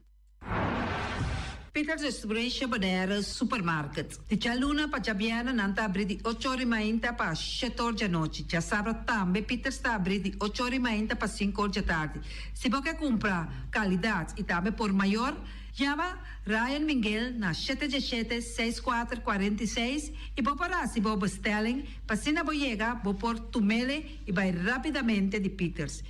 Peter Restauration Bonaire Supermarket. Di djaluna pa djabièrnè nan ta abrí di ocho ora i mainta pa shete or djanochi. Djasabra tambe Peters ta abrí di ocho ora i mainta pa sinku or djatardi. Si bo ke kumpra kalidat i tambe por mayor, yama Ryan Minguel na shete djeshete, seis kuater, 46 i bo por hasi bo bestelling pa asina bo yega bo por tumele i bai rápidamente di Peters.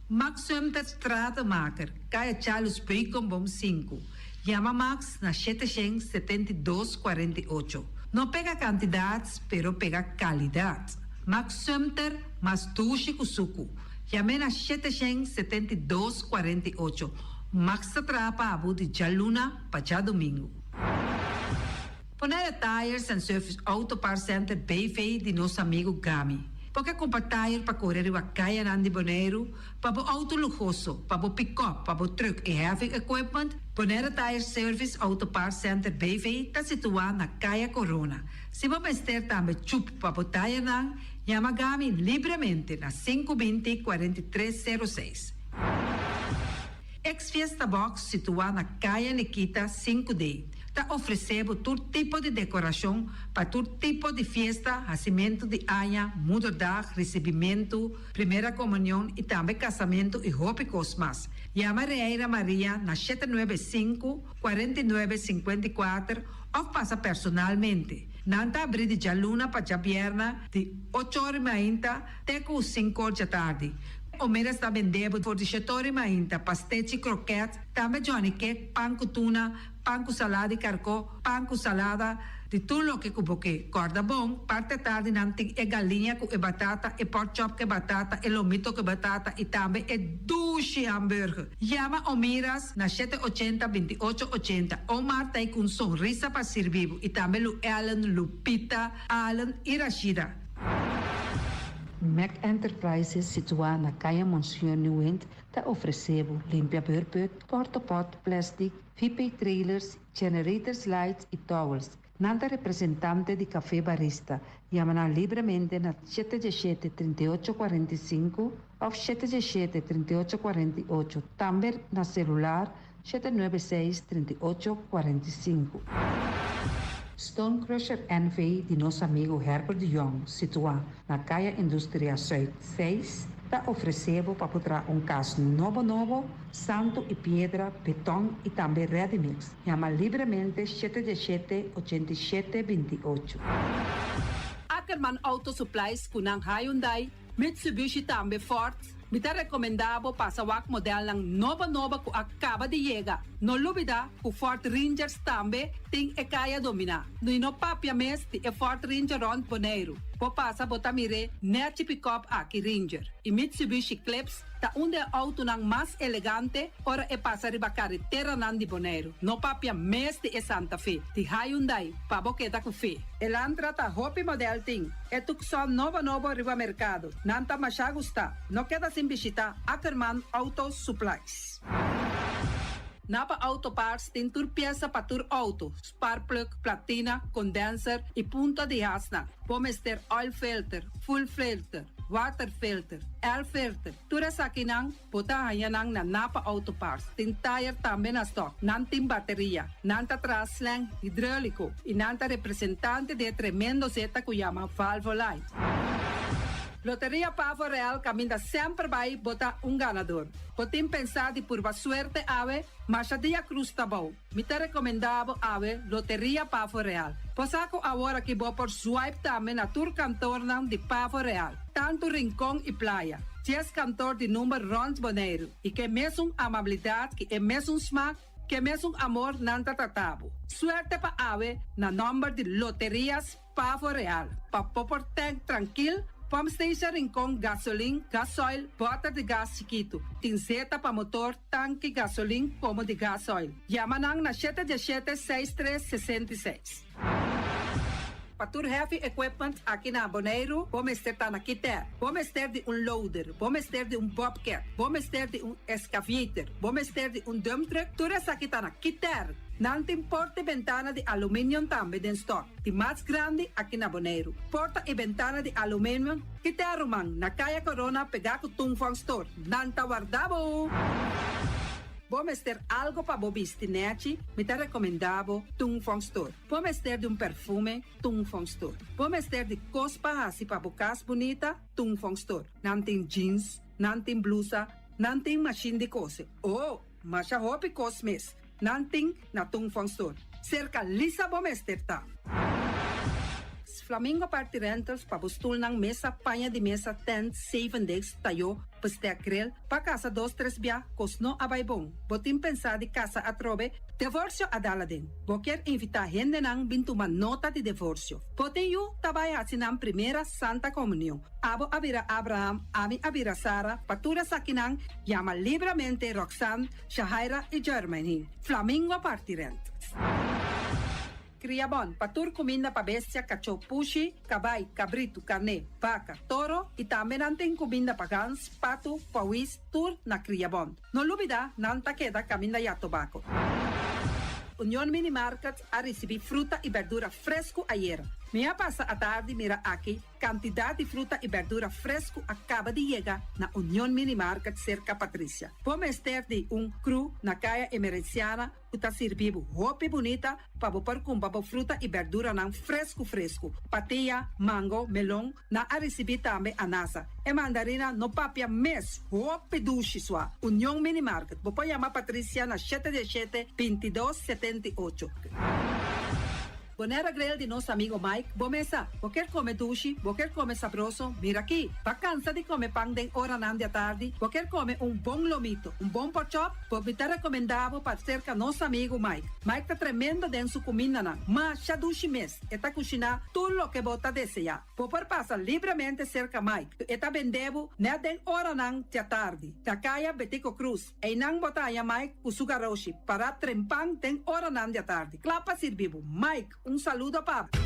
Max Sumter Stratenmaker, Kaya Charles Beukenboom sinku. Yama Max na shete shen 72 48. No pega kantidat, pero pega kalidat. Max Sumter, mas dushi ku suku. Yam'é na shete shen 72 48. Max ta traha pa bo di djaluna pa djadumingu. Bonaire Tires and Service Auto Parts Center BV di nos amigu Gami. Bo ke kumpra tire pa kore riba kayanan di Boneiru, pa bo outo luhoso, pa bo pikòp, pa bo trùk i heavy equipment? Bonaire Tire Service Auto Parts Center BV ta situá na Kaya Corona. Si bo mester tambe chup pa bo tayernan, yama Gami libremente na sinku 20 43 sero seis. Ex Fiesta Box situá na Kaya Nikita sinku D. Ta ofresé bo tur tipo di dekorashon pa tur tipo di fiesta, hasimentu di aña, moederdag, risibimentu, primera komunion i tambe kasamentu i hopi kos mas. Yama Reira Maria na shete nuebe sinku, 49, 54 òf pasa personalmente. Nan ta abrí di djaluna pa djabièrnè di ocho ora i mainta te ku sinku or djatardi. Omeras ta bendé bo for di shete ora i mainta pastechi, krokèt, tambe johnny cake, pan ku tuna, pan ku salada di karkó, pan ku salada. Di tur loke ku bo ke. Kòrda bon, parti atardi nan tin e galiña ku e batata, e porkchop ku e batata, e lomito ku e batata i tambe e dushi hamburger. Yama Omiras na shete ochenta, binti ocho ochenta. Omar ta ei ku un sonrisa pa sirbi bo i tambe Lu Ellen, Lupita, Allen i Rashida. Mac Enterprises situá na Kaya Monsignor Nieuwind ta ofresé bo limpia beurput, portopot, plastic, VP trailers, Generators lights y towels. Nan ta representante di Café Barista. Yama nan libremente na shete diesshete, 38, 45 of shete diesshete, 38, 48. Tambe na celular 796, 38, 45. Stone Crusher NV di nos amigo Herbert de Jong, situá na Kaya Industria Zuid seis, ta ofresé bo pa por traha un kas nobo nobo, Santu i piedra, beton i tambe ready mix. Yama libremente shete diesshete, 87, 28. Ackerman Auto Supplies ku nan Hyundai, Mitsubishi tambe Ford. Mi ta rekomendá bo pasa wak modelnan nobo nobo ku a kaba di yega. No lubidá ku Ford Rangers tambe tin e kaya dominá. I no papia mes di e Ford Ranger rònt Boneiru. Bo pasa bo ta mir'é nèchi pikòp aki Ranger i Mitsubishi Eclipse Ta un di e outonan mas elegante ora e pasa riba kareteranan di Boneiru. No papia mes di e Santa Fe, di Hyundai, pa bo keda ku fe. Elantra ta hopi model tin. E Tucson nobo nobo riba merkado. Nan ta masha gustá. No keda sin bishitá Ackerman Auto Supplies. Napa Auto Parts tin tur piesa pa tur outo, sparkplug, platina, condenser y punta di hasnan. Bo mester oil filter, fuel filter, water filter, air filter. Tur esakinan bo ta haña nan na Napa Auto Parts. Tin tayer tambe na stock. Nan tin bateria. Nan ta traha slang hidrolico y nan ta representante di e tremendo zeta cu yama Valvoline. Loteria Pavo Real caminda semper bay bo ta un ganador. Bo tin pensa di purba suerte awe? Masha dia cruz ta bou. Mi ta recomenda bo awe Loteria Pavo Real. Bo sa cu awor aki bo por swipe tambe na tur kantornan di Pavo Real, tantu Rincon y Playa. Dies kantor di number rond Boneiru y ke mesun amabilidad ki e mesun smaak, ke mesun amor nan ta trata bo. Suerte pa awe na nomber di Loterias Pavo Real, pa bo por tank trankil, pump station Rincon, gasolin, gasoil, bòter di gas chikitu. Tin zeta pa motor, tanki, gasolin komo di gasoil. Yama nan na shete diesshete, seis tres, 66. Pa tur heavy equipment aki na Boneiru, bo mester ta na Kitèr. Bo mester di un loader, bo mester di un bobcat, bo mester di un excavator, bo mester di un dump truck, tur esaki ta na Kitèr. Nan tin porta i bentana di aluminium tambe den stock. Di mas grandi aki na Boneiru. Porta i bentana di aluminium kita ruman na Kaya Corona pegá ku Tung Fong Store. Nan ta warda bo! Bo mester algo pa bo bisti nèchi? Mi ta rekomendá bo Tung Fong Store. Bo mester di un perfume? Tung Fong Store. Bo mester di kos pa hasi pa bo kas bunita? Tung Fong Store. Nan tin jeans, nan tin blusa, nan tin mashin di kose. Oh! Masha hopi kos mes. Nan tin na Tung Fong Store. Serka Lisa bo mester ta. Flamingo Party Rentals pa bo stulnan, mesa, paña di mesa, tent, zeven desk, tayó, bestek, grill, pa kasa dos tres bia, kos no a bai bon. Bo tin pensá di kasa atrobe? Devorsio a dal aden. Bo kier invitá hendenan bin tuma nota di devorsio. Bo tin yu ta bai hasi nan primera Santa Komunion. Abo a bira Abraham, ami a bira Sara, pa tur esakinan yama libramente Roxanne, Shahaira i Jermaine. Flamingo parti rent. Kria bon pa tur kuminda pa bestia, kachó, pushi, kabai, kabritu, karné, baka, toro i tambe nan tin kuminda pa gans, patu, pawis, tur na Kria Bon. No lubida nan ta keda kaminda ya tobako. Union Mini Market a risibí fruta i berdura fresku ayera. Mi a pasa atardi mira aki Kantidat di fruta i bèrdura fresku a kaba di yega na Union Mini Market serka Patricia. Bo mester di un kru na Kaya Emerenciana ku ta sirbi bo hopi bunita pa bo por kumpra bo fruta i bèrduranan fresku fresku. Patia, mango, melon, nan a risibí tambe anasa. E mandarina no papia mes, hopi dushi sua. Union Mini Market, bo por yama Patricia na shete diesshete, 22, 78. Bonaire Grill di nos amigo Mike, bo mesa. Bo kier come dushi, bo kier come sabroso, mira aki. Ba cansa di come pan den oranan di atardi, bo kier come un bon lomito, un bon porkchop, bo mi ta recomenda bo pa cerca nos amigo Mike. Mike ta tremendo den su cumindanan, masha dushi mes, e ta cushina tur loke bo ta desea. Bo por pasa libremente cerca Mike, e ta bende bo net den oranan di atardi, na caya Betico Croes. Einan bo ta haña Mike ku su garoshi pará trempan den oranan di atardi, kla pa sirbi bo. Mike, un saludo pa bo.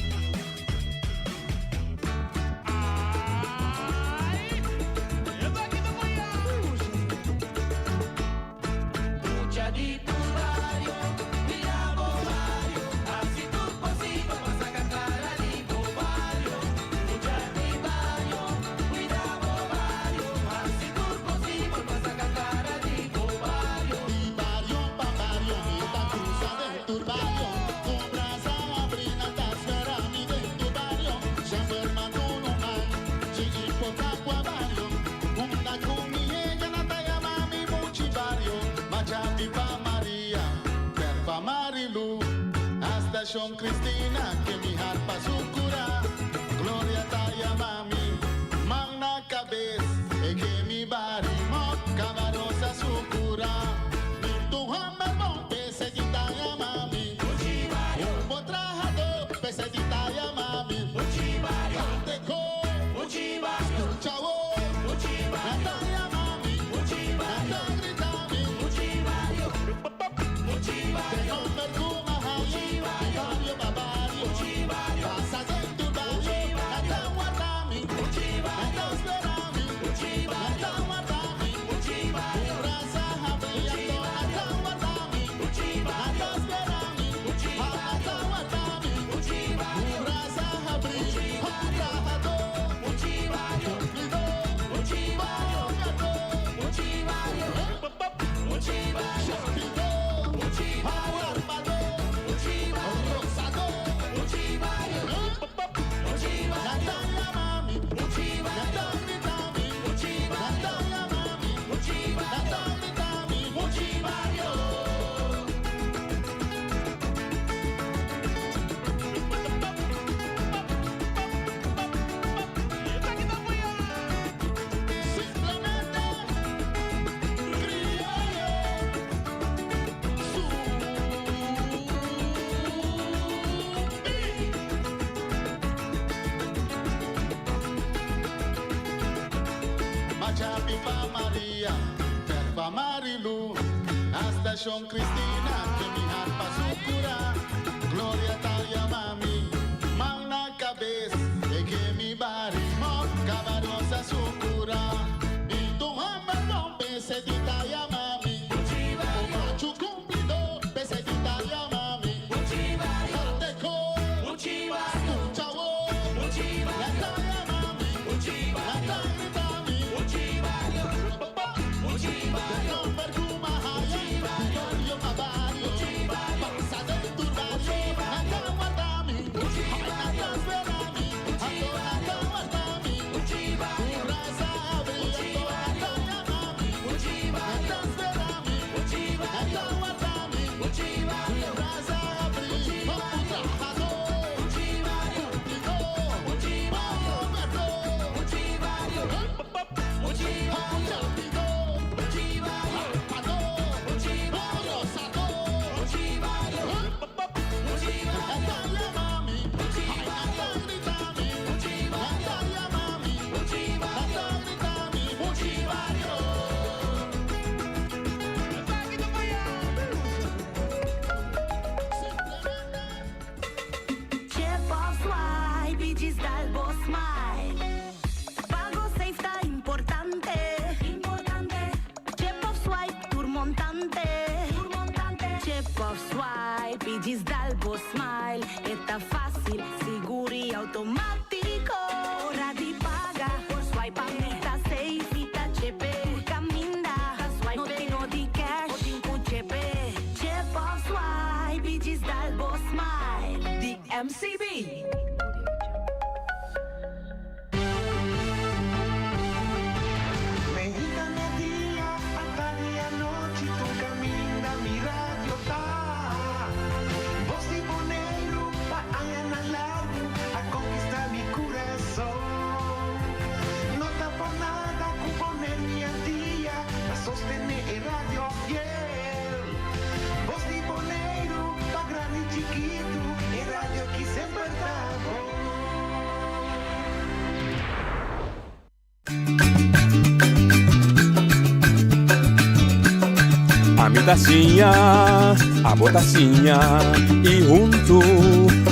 Ami ta siña, abo ta siña y hunto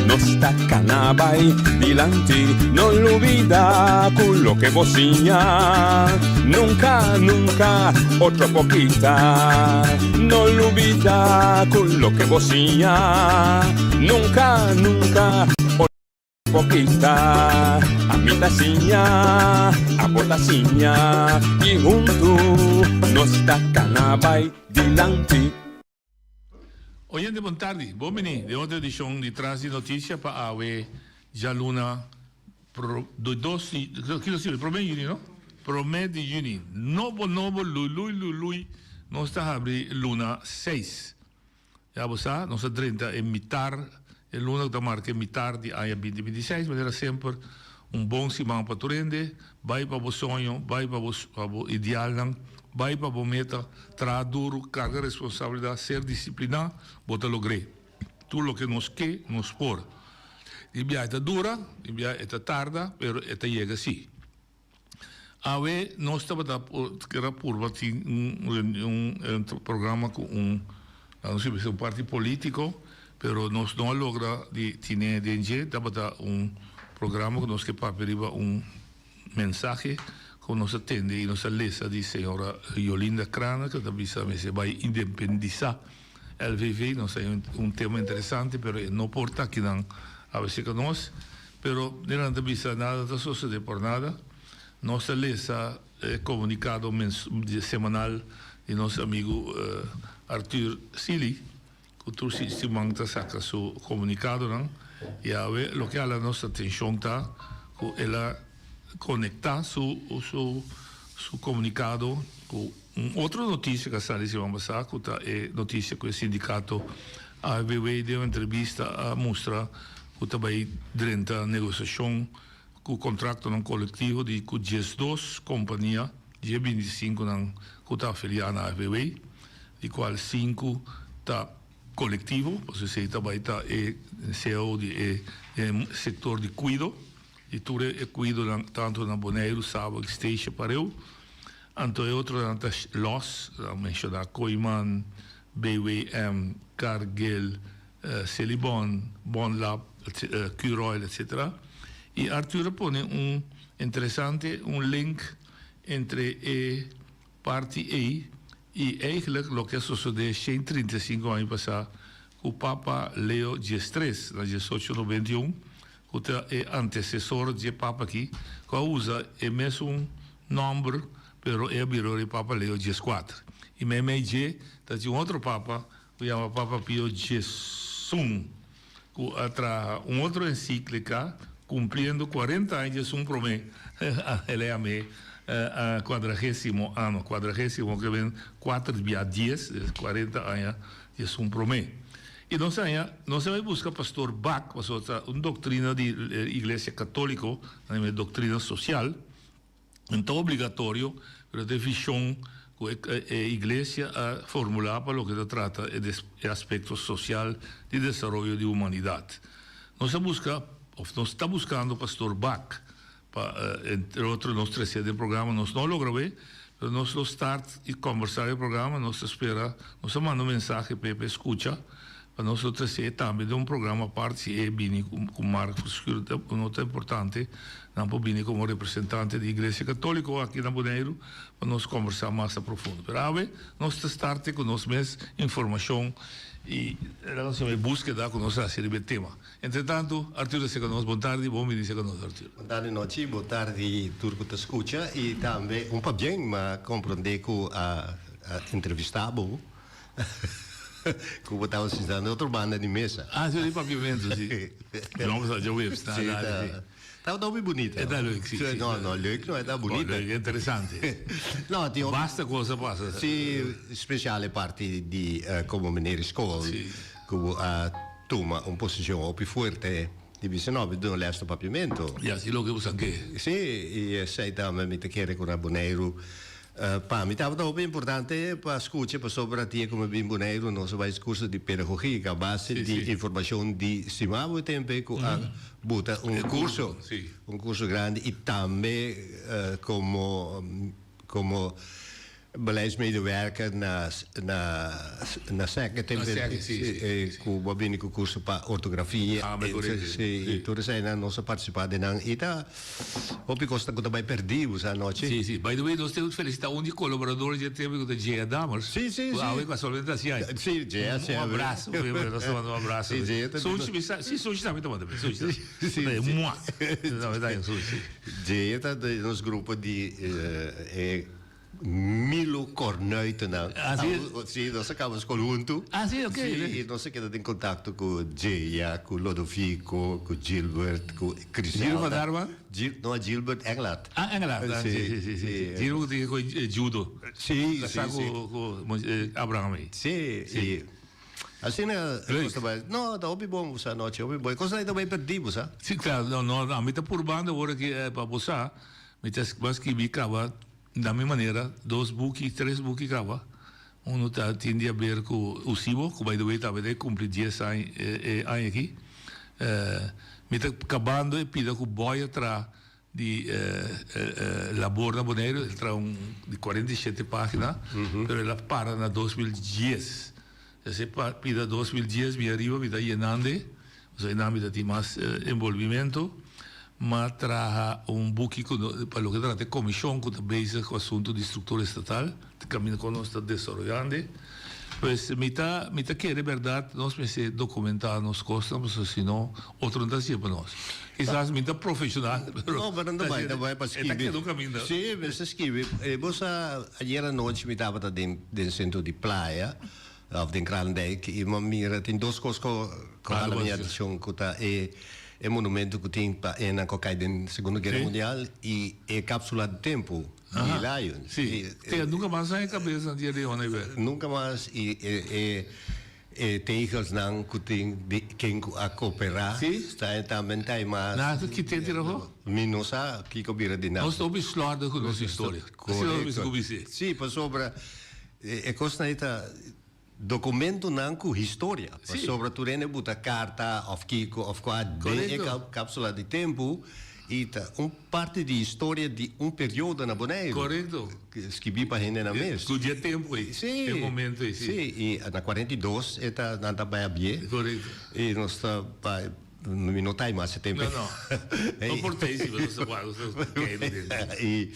nos ta cana bay dilanti. No lubida cu loke bo siña nunca, nunca otro por kita. No lubida cu loke bo siña nunca, nunca otro por kita. Ami ta siña, abo ta siña y hunto nos ta cana bay dilanti. Oyente bon tardi, bon bini den otro edicion di Tras di Noticia pa awe djaluna dos di, kiko sirbi? Prome di juni no? Prome di juni, nobo nobo lului lului nos ta habri luna seis. Ya bo sa, nos a drenta e mitar, e luna ku ta marka e mitar di aña binti binti i seis, manera semper un bon siman pa tur hende, bai pa bo soño, bai pa bo pa bo idealnan, bai pa bo meta, traha duru, karga responsabilidat, ser disipliná, bo ta logr'é. Tur loke nos ke, nos por. Di bia e ta dura, di bia e ta tarda, pero e ta yega sí. Awe nos tabata kera purba tin un programa ku un laga nos bisa un parti politico pero nos no a logra di tine den dje tabata un programa ku nos ke papia riba un mensahe ku nos a tende i nos a lesa di señora Yolinda Craner ku ta bisa mester bai independisa LVV nos a un tema interesante pero e no por ta akinan awe seka nos. Pero Nirlanda ta bisa nada ta sosode por nada. Nos ta lesa e komunikado semanal di nos amigu Arthur Sealy ku tur siman ta saka su komunikadonan i awe loke a hala nos atenshon ta ku el a konektá su su komunikado ku un otro notisia ku a sali siman pasá ku ta e notisia ku e sindikato ABW den un entrevista a mustra ku ta bai drenta negosiashon ku kontraktonan kolektivo di ku diesdos kompania di e bintisinkunan ku ta afiliá na ABW, di kual sinku ta kolektivo, pasobra esei ta bai ta e cao di e sektor di kuido, di tur e kuidonan tantu na Boneiru, Saba i Statia pareu. Anto e otronan ta lòs, a menshoná Kooiman, BWM, Cargill, Selibon, Bonlab, Curoil, etc. I Arthur a pone un interesante un link entre e parti ei i eigenlijk loke a sosodé 135 aña pasá ku Papa Leo diestres na diesocho nobenta i un, ku ta e antesesor dje Papa aki, ku a usa e mesun nòmber pero e a bira ora e Papa Leo dieskuater. I meimei dje ta tin un otro Papa ku yama Papa Pio diesun ku a traha un otro ensíklika kumpliendo kuarenta aña djesun promé el a yam'é kuadragésimo ano, kuadragésimo ke ben kuater bia dies, kuarenta aña djesun promé. I nos haña, nos a bai buska Pastor Bak, pasobra ta un doktrina di Iglesia Katóliko, nan yama e doktrina sosial, No ta obligatorio, pero ta e vision cu e iglesia a formula pa loke ta trata e aspecto social di desaroyo di humanidad. Nos a busca, of nos ta buscando Pastor Bak pa entre otro nos trece den programa, nos no a logra wee, pero nos lo start y combersa e programa, nos ta spera, nos a manda un mensahe p'e pa e scucha, pa nos lo trece e tambe den un programa apart si e bini cu Mark Verschuur no ta importante nan por bini como representante di Iglesia Catolico aki na Boneiru pa nos combersa mas a profundo. Pero awe nos ta starte cu nos mes informacion y e buskeda cu nos a haci riba e tema. Entre tanto Arthur ta seca nos. Bon tardi, bon bini seca nos Arthur. Bon tardi Nochi, bon tardi tur cu ta scucha y tambe un pabien m'a comprende cu a entrevista bo. Ku bo tabata sinta na otro banda di mesa. Ah, si, di papiamentu, si. No, sa djaweps, na, Si, na, ta, si. tabata hopi bunita. E ta leuk, si, si. No, no, leuk no, e ta Bon, bunita. leuk, interesante. No, tin hopi. Basta kos a pasa. Si, spesial e parti di komo meneer School, Si. ku bo a tuma un posishon hopi fuerte di bisa no, mi duna les na papiamentu. Ya, si loke bo sa ke. Si, i esei tambe mi ta kere ku na Boneiru Pa mi tabata hopi importante pa scucha pasobra tie cu mi bin Boneiru nos a bay curso di pedagogia a base di informacion di Stimabo e tempe cu a buta un curso, un curso grandi y tambe como como. Beleidsmedewerker na na na SEC e tempo ku bo a bini ku kurso pa ortografia si i tur eseinan nos a partisipá den nan i ta hopi kos ta ku ta bai pèrdí bo sa anochi. Si si by the way nos tin felisitá un di kolaborador dje tempo ku ta Jea Dammers si si ku awe kasualmente ta hasi aña si Jea un abraso nos ta manda un abraso si Jea ta Sushi mi sa si Sushi tambe ta manda Sushi tambe mua tambe ta Sushi Jea ta den nos grupo di e Milo Kornuitennan. Ah, sí? Sí, nos a kaba skol huntu. Ah, sí, oké. Sí, i nos a keda den kontakto ku Jeya, ku Lodovico, ku Gilbert, ku Griselda. Gilbert van Darman? Gil, no, Gilbert Englert. Ah, Englert, ah, sí, sí, sí, sí. Gilbert ku tin ku judo. Sí, sí, sí. Ku, ku Abraham ei. Sí, sí. Asina e kos ta bai. No, ta hopi bon bo sa anochi, hopi bon. E kosnan ei ta bai perdí, bo sa. Sí, klaro. No, no, ami ta purbando awor aki pa bo sa. Mi ta skibi kaba. Na mi manera, dos buki, tres buki kaba. Unu ta tin di haber ku Usibo, ku by the way tambe ta e kumpli dies aña e aña aki. Mi ta kabando e pida ku Boy a traha di labor na Boneiru. El traha un di 47 pagina, pero el a para na 2010. Esei pida 2010 mi ariba mi ta yenando. Pasobra einan mi ta tin mas envolvimento. M'a traha un buki ku pa loke ta trata e komishon ku ta bezig ku asuntu di struktura estatal, di kaminda kon nos ta desaroyando. Pues mi ta mi ta kere bèrdat nos mester dokumentá nos kosnan pasobra si no otro no ta hasié pa nos. Kisas mi ta profeshonal pero No, pero no ta bai, ta bai pa e ta skibi. keda un kaminda. Sí, mester skibi. Bo sa ayera nochi mi tabata den den sentro di playa. Of den Kralendijk i bo mira tin dos kos ku ku hala mi atenshon ku ta e e monumento ku tin pa e nan ku a kai den Segundo Guera Mundial i e kapsula di tempu di Lion. Si, te nunka mas a e kabes nan di e leon ei wer. Nunka mas i e e e tegelsnan ku tin di ken ku a koperá sta tambe ta e mas. Nan a kit'é tira afó? Mi no sa kiko bira di nan. Nos ta hopi slòrdig ku nos historia. Korekto. Si, pasobra E kosnan ei ta dokumentonan ku historia. Pasobra tur hende buta karta òf kiko òf kua den e kapsula di tempu i ta un parti di historia di un periodo na Boneiru. Korekto. Skibí pa hendenan mes. Ku di e tempu ei. Si. E momento ei, si. Si, i na 42 e ta nan ta bai abié. Korekto. I nos ta bai, mi no ta ei mas e tempu ei. No, no. No por ta ei si, nos ta wak, nos ta keiru den. I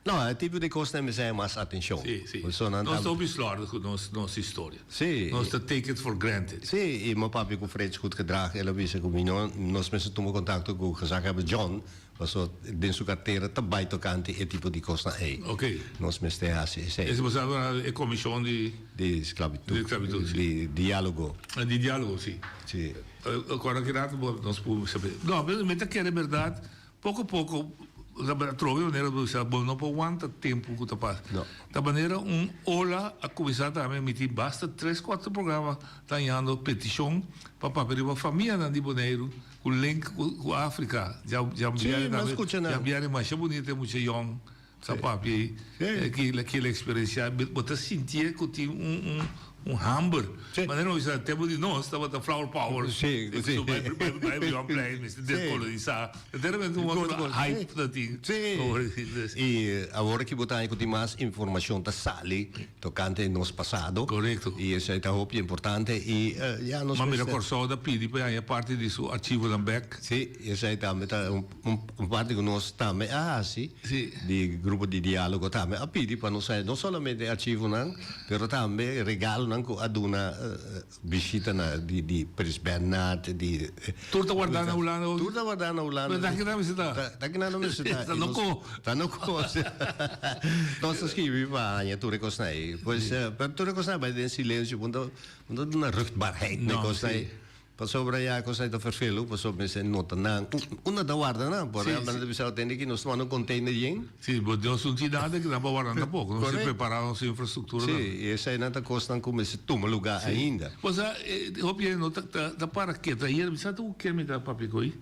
No, e tipo di kosnan mester haña mas atenshon. Sí, sí. Pasobra nan ta. Nos ta hopi slòrdig ku nos nos historia. Sí. Nos ta take it for granted. Sí, i mi papia ku Frits Goedgedrag, el a bisa ku mi no, nos mester tuma kontakto ku gezaghebber John, pasobra den su kartera ta bai tokante e tipo di kosnan ei. Ok. Nos mester hasi esei. Esei bo sa e komishon di. Di sklabitut. Di sklabitut, sí. Di diálogo. Di diálogo, sí. Sí. Kòrda ki rato bo nos por sabi. No, mi ta kere bèrdat. Poko poko atrobe manera bo bisa bo no por wanta tempu ku ta pasa. Ta manera un ola a kuminsá tambe mi tin basta tres kuater programa ta hañando petishon pa papia riba famianan di Boneiru ku link ku Afrika. Dja biaha masha bunita e mucha yòn. Sa papia ei, kila kila eksperensiá, bo ta sintié ku tin un un hamber. Manera bo bisa tempu di nos tabata flower power. Sí, sí. So bai bai bai Brionplein mester deskolonisá. De repente un otro hype ta tin. Sí. I awor ki bo ta haña ku tin mas informashon ta sali tokante nos pasado. Korekto. I esei ta hopi importante i ya nos Ma mira mester. Kòrsou ta pidi pa haña parti di su archivonan bèk. Sí, esei tambe ta un. Un parti ku nos tambe a hasi di grupo di diálogo tambe a pidi pa nos haya no solamente e archivonan pero tambe regalonan ku a duna bishita na di di Prins Bernhard di Tur ta wardá na Hulanda hopi? Tur ta wardá na Hulanda. Pero ta kinan mester ta? Ta kinan mester ta. Ta no ko. Ta no ko. Nos ta skibi pa haña tur e kosnan ei. Pues pero tur e kosnan a bai den silensio punto no ta duna ruchtbaarheid na e kosnan ei. Pasobra ya cos ai ta ferfelu, pasobra mester nota nan. Unda ta warda nan? Por ehempel, nan ta bisa tende ki nos tuma un container yen. Sí, bo nos no tin nada ki nan pa warda tampoco. Nos tin prepara nos infrastructura tambe. Sí, y eseinan ta cosnan cu mester tuma lugar ainda. Bo sa, hopi hende no ta para keto. Ayer mi sa ta cu ken mi ta papia cu ei.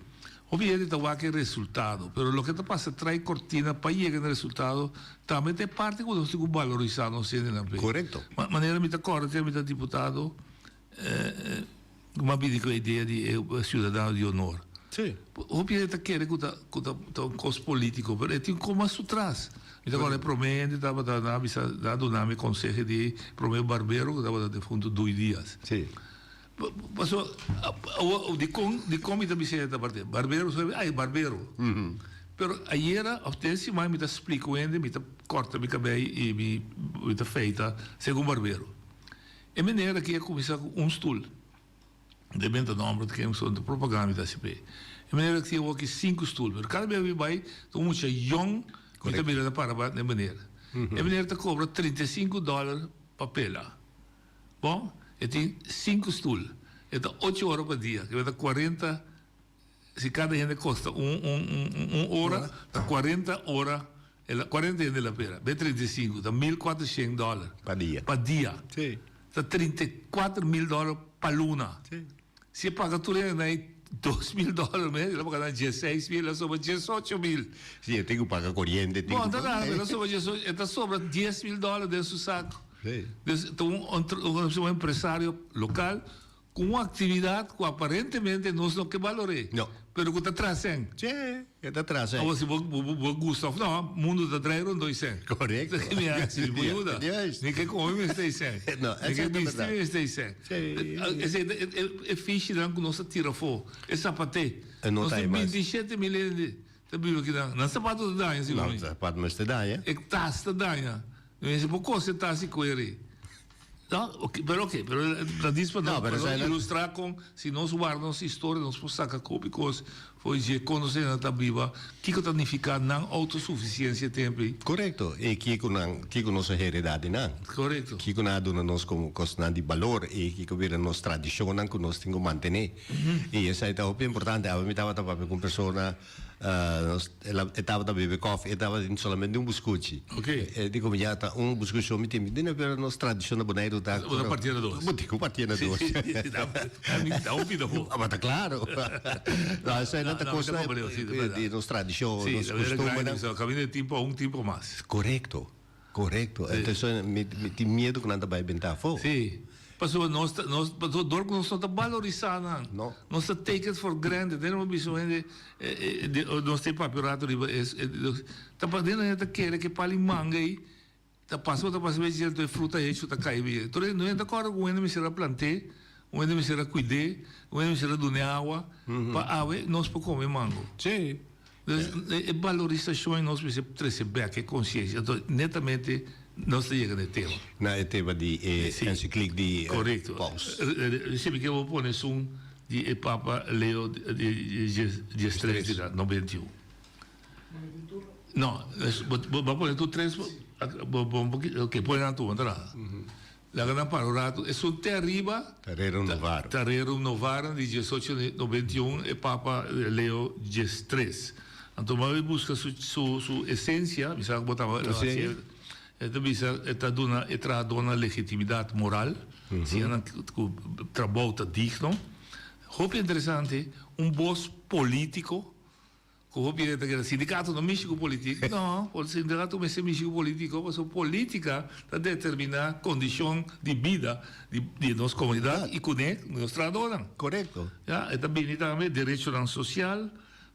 Hopi hende ta wak e resultado, pero loke ta pasa trai cortina pa yega na resultado tambe ta e parti cu nos tin cu balorisa nos hendenan pe. Corecto. Manera mi ta corda te mi ta diputado. M'a bini ku e idea di e siudadano di honor. Sí. Hopi hende ta kere ku ta ku ta ta un kos polítiko, pero e tin un kos mas su tras. Mi ta kòrda e promé hende tabata nan a bisa nan a duna mi konseho di promé barbero ku tabata defuntu Dui Diaz. Sí. Paso awor dikon dikon mi ta bisa e tabata barbero so ay barbero. Pero ayera of den siman mi ta splika un hende mi ta kòrta mi kabei i mi mi ta feita segun barbero. E meneer aki a kuminsá ku un stul. Den benta nomber di ken so ta propaganda mi ta hasi p'e. E meneer aki tin awor aki sinku stul pero kada bes mi bai ta un mucha yòn mi ta mira ta para banda e meneer. E meneer ta kobra 35 dòler pa pela. Bon, e tin sinku stul. E ta ocho ora pa dia, ke ta kuarenta, si kada hende kosta un un un un ora, ta kuarenta ora, el a kuarenta hende el a pera. Be 35, ta 1400 dòler. Pa dia. Pa dia. Sí. Ta 34000 dòler pa luna. Sí. Si e paga tur hende ei 2000 dòler mes, el a paga nan 16000, el a sobra 18000. Sí, e tin ku paga koriente, tin Bon, ku ta nada, el a sobra diesocho, e ta sobra 10000 dòler den su saku. Sí. Dus ta un un empresario lokal ku un aktividat ku aparentemente nos no ke balor'é. No. Pero ku ta traha sèn. Sí, e ta traha sèn. Awor si bo bo gusta òf no, mundu ta drai rondó i sèn. Korekto. Mi a si bo yuda. Juist. Ni ke kome mester i sèn. No, Ni ke esei ta bisti bèrdat. mester i sèn. Sí. Esei ta e fishinan ku nos ta tira afó, e sapaté. E no Nos ta tin ei mas. 27.000 hende ta biba akinan. Nan sapato ta daña segun Nan mi. sapato mester daña. E tas ta daña. Mi si bo kose tas i kueri. No, ok, pero ok, pero ta dis pa No, nos, pero pa nos esei no- ilustrá kon si nos warda nos historia nos por saka kopi kos for dje kon nos hende ta biba, kiko ta nifiká nan outosufisiensia tempu ei. Korekto, i kiko nan, kiko nos a heredá di nan. Korekto. Kiko nan a duna nos komo kosnan di balor i kiko bira nos tradishonnan ku nos tin ku mantené. I esei ta hopi importante. Awe mi tabata papia ku un persona. Nos, el a, e tabata bebe koffie, e tabatin solamente un buskuchi. Ok. E di komo ya ta un buskuchi so mi tin. Mi di no, pero nos tradishon na Boneiru ta. Bo ta partié na dos. Bo tin ku partié na dos. Sí, sí, sí, da, da un pida afó. Ma ta klaro. No, esei nan ta No, no, mi ta kosnan komprendé, sí, ta bèrdat. di nos tradishon, Sí, nos la bèrdat kustumbernan. grandi, kaminda di timpo a un timpo mas. Korekto. Korekto. Sí. Entonces mi mi tin miedu ku nan ta bai benta afó. Sí. Pasobra nos ta nos pasobra dor ku nos no ta balorisá nan. No. Nos ta take it for granted. Den nos bisa un hende nos tin papia un rato riba es ta pa den hende ta kere ke pali manga ei ta pasa bo ta pasa bes dje e fruta hecho ta kai bie. Tur hende no ta kòrda ku un hende mester a plant'é, un hende mester a kuid'é, un hende mester a dun'é awa pa awe nos por kome mango. Sí. Dus e balorisashon ei nos mester trese bek e konsiensia. Anto netamente nos ta yega na e tema. Na e tema di e ensiklik di Korekto. Paus. Si mi ke bo pone esun di e Papa Leo diestres di la 91. No, bo a pone tur tres? Oke, pone nan tur, bo ta laga. Laga nan para un ratu. Esun te ariba. Ta Rerum Novarum. Ta Rerum Novarum di diesocho 91 e Papa Leo diestres. Anto mi a bai buska su su su esencia, mi sa ku bo tabata hasi e ta bisa e ta duna e trahadónan legitimidat moral, siña nan ku trabou ta digno. Hopi interesante, un bos polítiko. Ku hopi hende ta kere sindikato no mishi ku politik. No, sindikato mester mishi ku politiko pasobra politika ta determiná kondishon di bida di di nos komunidat i kuné nos trahadónan. Korekto. Ya, e ta bini tambe derechonan sosial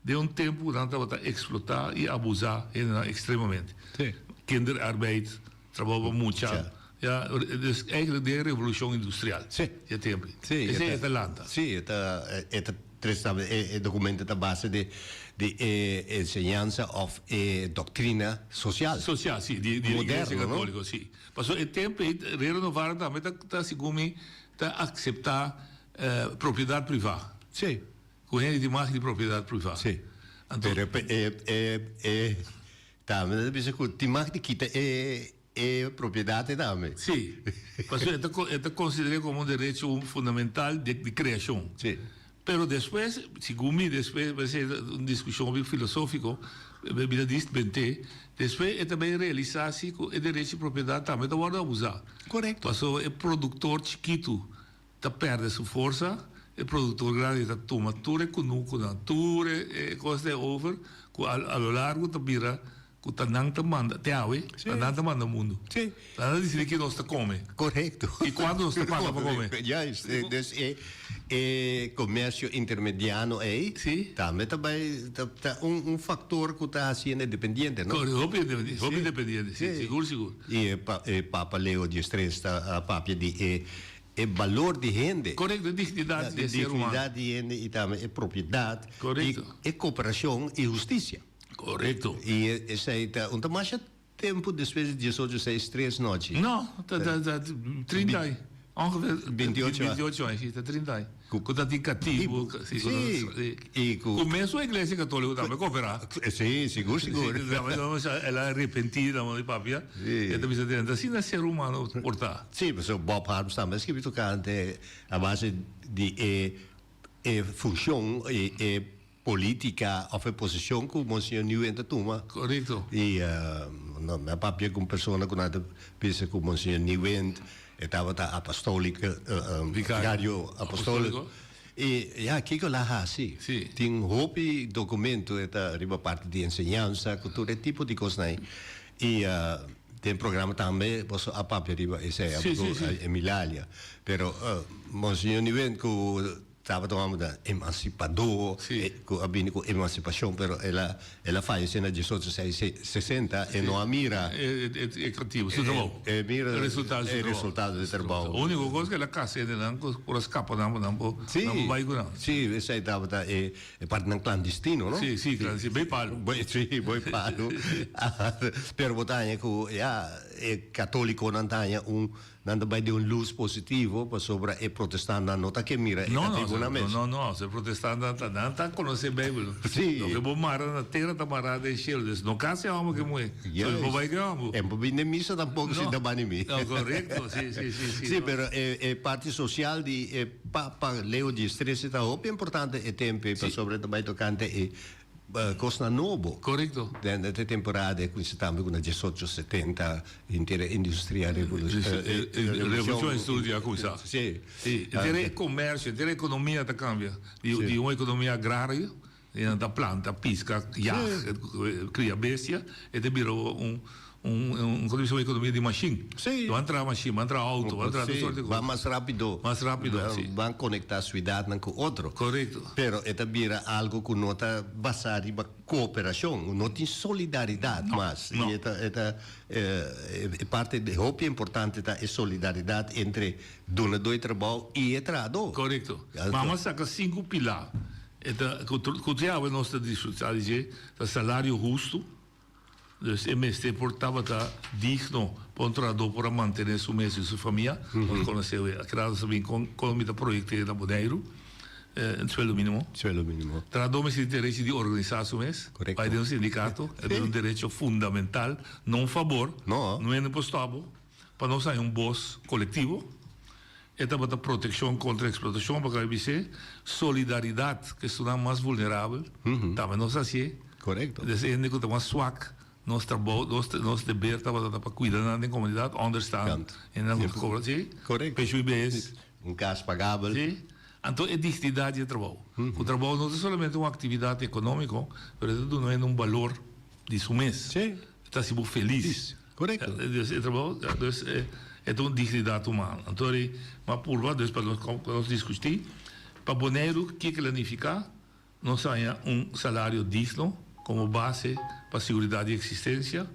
den un tempu ku nan tabata eksplotá i abusá hendenan ekstremamente. Sí. Kinderarbeid, trabou pa mucha. Ya, dus eigenlijk den revolushon industrial. Sí. E tempu. Sí. Esei e ta lanta. Sí, e ta e ta Tres ta e documento ta base di di e enseñansa of e doctrina social. Social, si, di di Iglesia Catolico, si. Pasobra e tempo ei Reino Novara tambe ta ta segun mi ta acepta propiedad priva. Si. Cu hende tin mag di propiedad priva. Si. Anto. Pero e e e tambe ta bisa cu tin mag di kita e E propiedat e tambe. Sí. Pasobra e ta e ta konsider'é komo un derecho fundamental di di kreashon. Sí. Pero despues, segun mi, despues parece un diskushon hopi filosófiko, mi ta dis bent'é, despues e ta bay realisá si ku e derecho di propiedat tambe ta wòrdu abusá. Korekto. Pasobra e produktor chikitu ta pèrdè su forsa, e produktor grandi ta tuma tur e kunukunan, tur e kos den over ku a lo largo ta bira. Ku ta nan ta manda, te awe, ta nan ta manda mundu. Sí. Ta nan ta disidi ki nos ta kome. Korekto. I kuantu nos ta paga pa kome. Juist. Dus e e komersio intermediano ei. Sí. Tambe ta bai ta ta un un faktor ku ta hasi hende dependiente, no? Korekto, hopi independiente, hopi independiente, sí, sigur sigur. I e pa e Papa Leo diestres ta a papia di e e balor di hende. Korekto, e dignidat di e ser humano. Dignidat di hende i tambe e propiedat. Korekto. I e koperashon i hustisia. Korekto. I esei ta un ta masha tempu despues di diesocho seis tres nochi. No, ta ta ta trinta aña. Ongeveer Bintiocho aña. Bintiocho aña, si, ta trinta aña. Ku ta tin katibu. Si, si. I ku. Ku mesun iglesia katoliko tambe koperá. Si, sigur, sigur. El a arepentí na modo di papia. Si. E ta bisa den, asina ser humano por ta. Si, pasobra Bob Harms tambe a skibi tokante a base di e e funshon i e Politica of e posicion cu Monseñor Nguyen ta tuma. Correcto. Y no, mi a papia cu un persona cu nan ta bisa cu Monseñor Nguyen e tabata apostolico, vicario apostolico. Y ya, kico el a haci? Sí. Tin hopi documento e ta riba parti di enseñansa cu tur e tipo di cosnan ey. Y den programa tambe boso a papia riba esey, Sí, sí, sí. Emilalia. Pero Monseñor Nguyen cu. Tabata un homber da emancipador, cu a bini cu emancipacion, pero el a el a fayece na diesocho seis sesenta, e no a mira. E catibu, su trabou. E mira e resultado di su e trabou. resultado di trabou. Unico cos cu el a casa hende nan cu por a scapa nan pa nan por nan por bay cu nan. Si, esey tabata e e partinan clandestino, no? Si, si, clandestino, bay palo. Si, bay palo. Pero bo ta haña cu ya e catoliconan ta haña un Nan ta bai den un lus positivo pasobra e protestantnan no ta ke mira e katibunan mes. No, no, no, e protestantnan ta, nan ta konosé Beibel. Sí. Loke bo mara na tera ta mará den shelu. Dus no kase hòmber ke muhé. Juist. So bo bai ke hòmber. En bo bin den misa tampoko si ta bani mi. No, korekto, sí, sí, sí, sí. Sí, pero e e parti sosial di e Papa Leo xix ta hopi importante e tempu ei pasobra e ta bai tokante e Kosnan nobo. Korekto. Den e temporada e kuminsá tambe ku na diesocho setenta henter e industria revolushon. Revolushon industria a kuminsá. Si. Si. Henter e komersio, henter e ekonomia ta kambia. Di un ekonomia agrario, nan ta planta, piska, yag, kria bestia, e ta bira un Un un ekonomia di mashin. Sí. Ban traha mashin, ban traha outo, ban traha tur sorti kos. Ban mas rápido. Mas rápido, sí. Ban konektá suidatnan ku otro. Korekto. Pero e ta bira algu ku no ta basá riba kooperashon, no tin solidaridat mas. No. I e ta e ta e parti hopi importante ta e solidaridat entre dunadó di trabou i e trahadó. Korekto. Mama saka sinku pilá. E ta ku ku te awe nos ta disfrutá di dje ta salario hustu. Dus e mester por tabata digno pa un trahadó por a mantené su mes i su famia. Nos konosé e akrado sa bin kon kon mi ta proyekt'é na Boneiru, un sueldo mínimo. Sueldo mínimo. Trahadó mester tin derecho di organisá su mes. Korekto. Bai den un sindikato, e ta un derecho fundamental, no un fabor. No. No hende por stòp bo pa nos haña un bos kolektivo. E tabata protekshon kontra eksplotashon, pa kaba bis'é, solidaridat ku esunnan mas vulnerabel, tambe nos hasié. Korekto. Des hende ku ta mas swak, nos trabou, nos nos deber tabata ta pa kuida nan den komunidat, ònderstaan, hendenan ku ta kobra, si. Korekto. Penshun i behes. Un kas pagabel. Si. Anto e dignidat di e trabou. Ku trabou no ta solamente un aktividat ekonómiko, pero e ta duna hende un balor di su mes. Si. E ta hasi bo felis. Korekto. Dus e trabou, dus e ta un dignidat humano. Anto ri m'a purba, dus pa nos pa nos diskutí, pa Boneiru kiko el a nifiká, nos haña un salario digno komo base pa siguridat di eksistensia,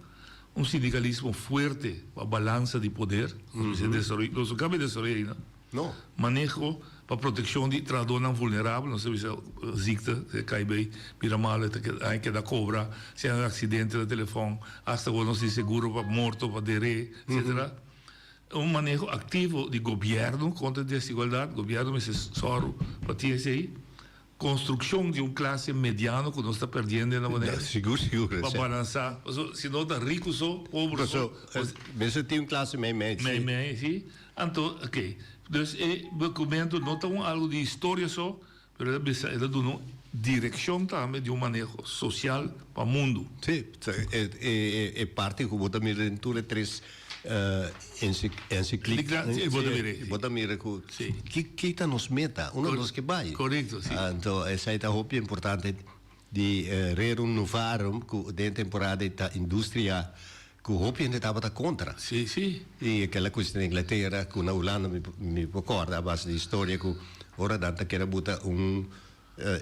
un sindikalismo fuerte pa balansa di poder, nos mester desaroyá, nos no kabe desaroyá ainda. No. Maneho pa protekshon di trahadónan vulnerabel, nos ta bisa ziekte, si e kai bay bira malo e ta keda hay keda kobra, si hay un aksidente na telefòn, asta awor nos tin seguro pa morto, pa deré, etcetera. Un maneho aktivo di gobièrnu kontra desigualdat, gobièrnu mester sòru pa tin esei. Construccion di un clase mediano cu nos ta perdiendo na Bonaire. Sigur, sigur. Pa balansa. Paso si no ta rico so, pober so. Paso, mester tin un clase mei mei, si. Mei mei, si. Anto, ok. Dus e documento no ta un algo di historia so, pero e ta bisa, e ta duna un direccion tambe di un maneho social pa mundo. Si, e parti cu bo ta mira den tur e tres Encyclica. Sí, bo ta mira. Bo ta mira ku ki ta nos meta, unda nos ke bai. Korekto, sí. Anto esei ta hopi importante. Di Rerum Novarum ku den temporada ei ta industria ku hopi hende tabata kontra. Sí, sí. I kela kusa na Inglatera ku na Hulanda mi mi por kòrda a base di historia ku ora nan ta kere buta un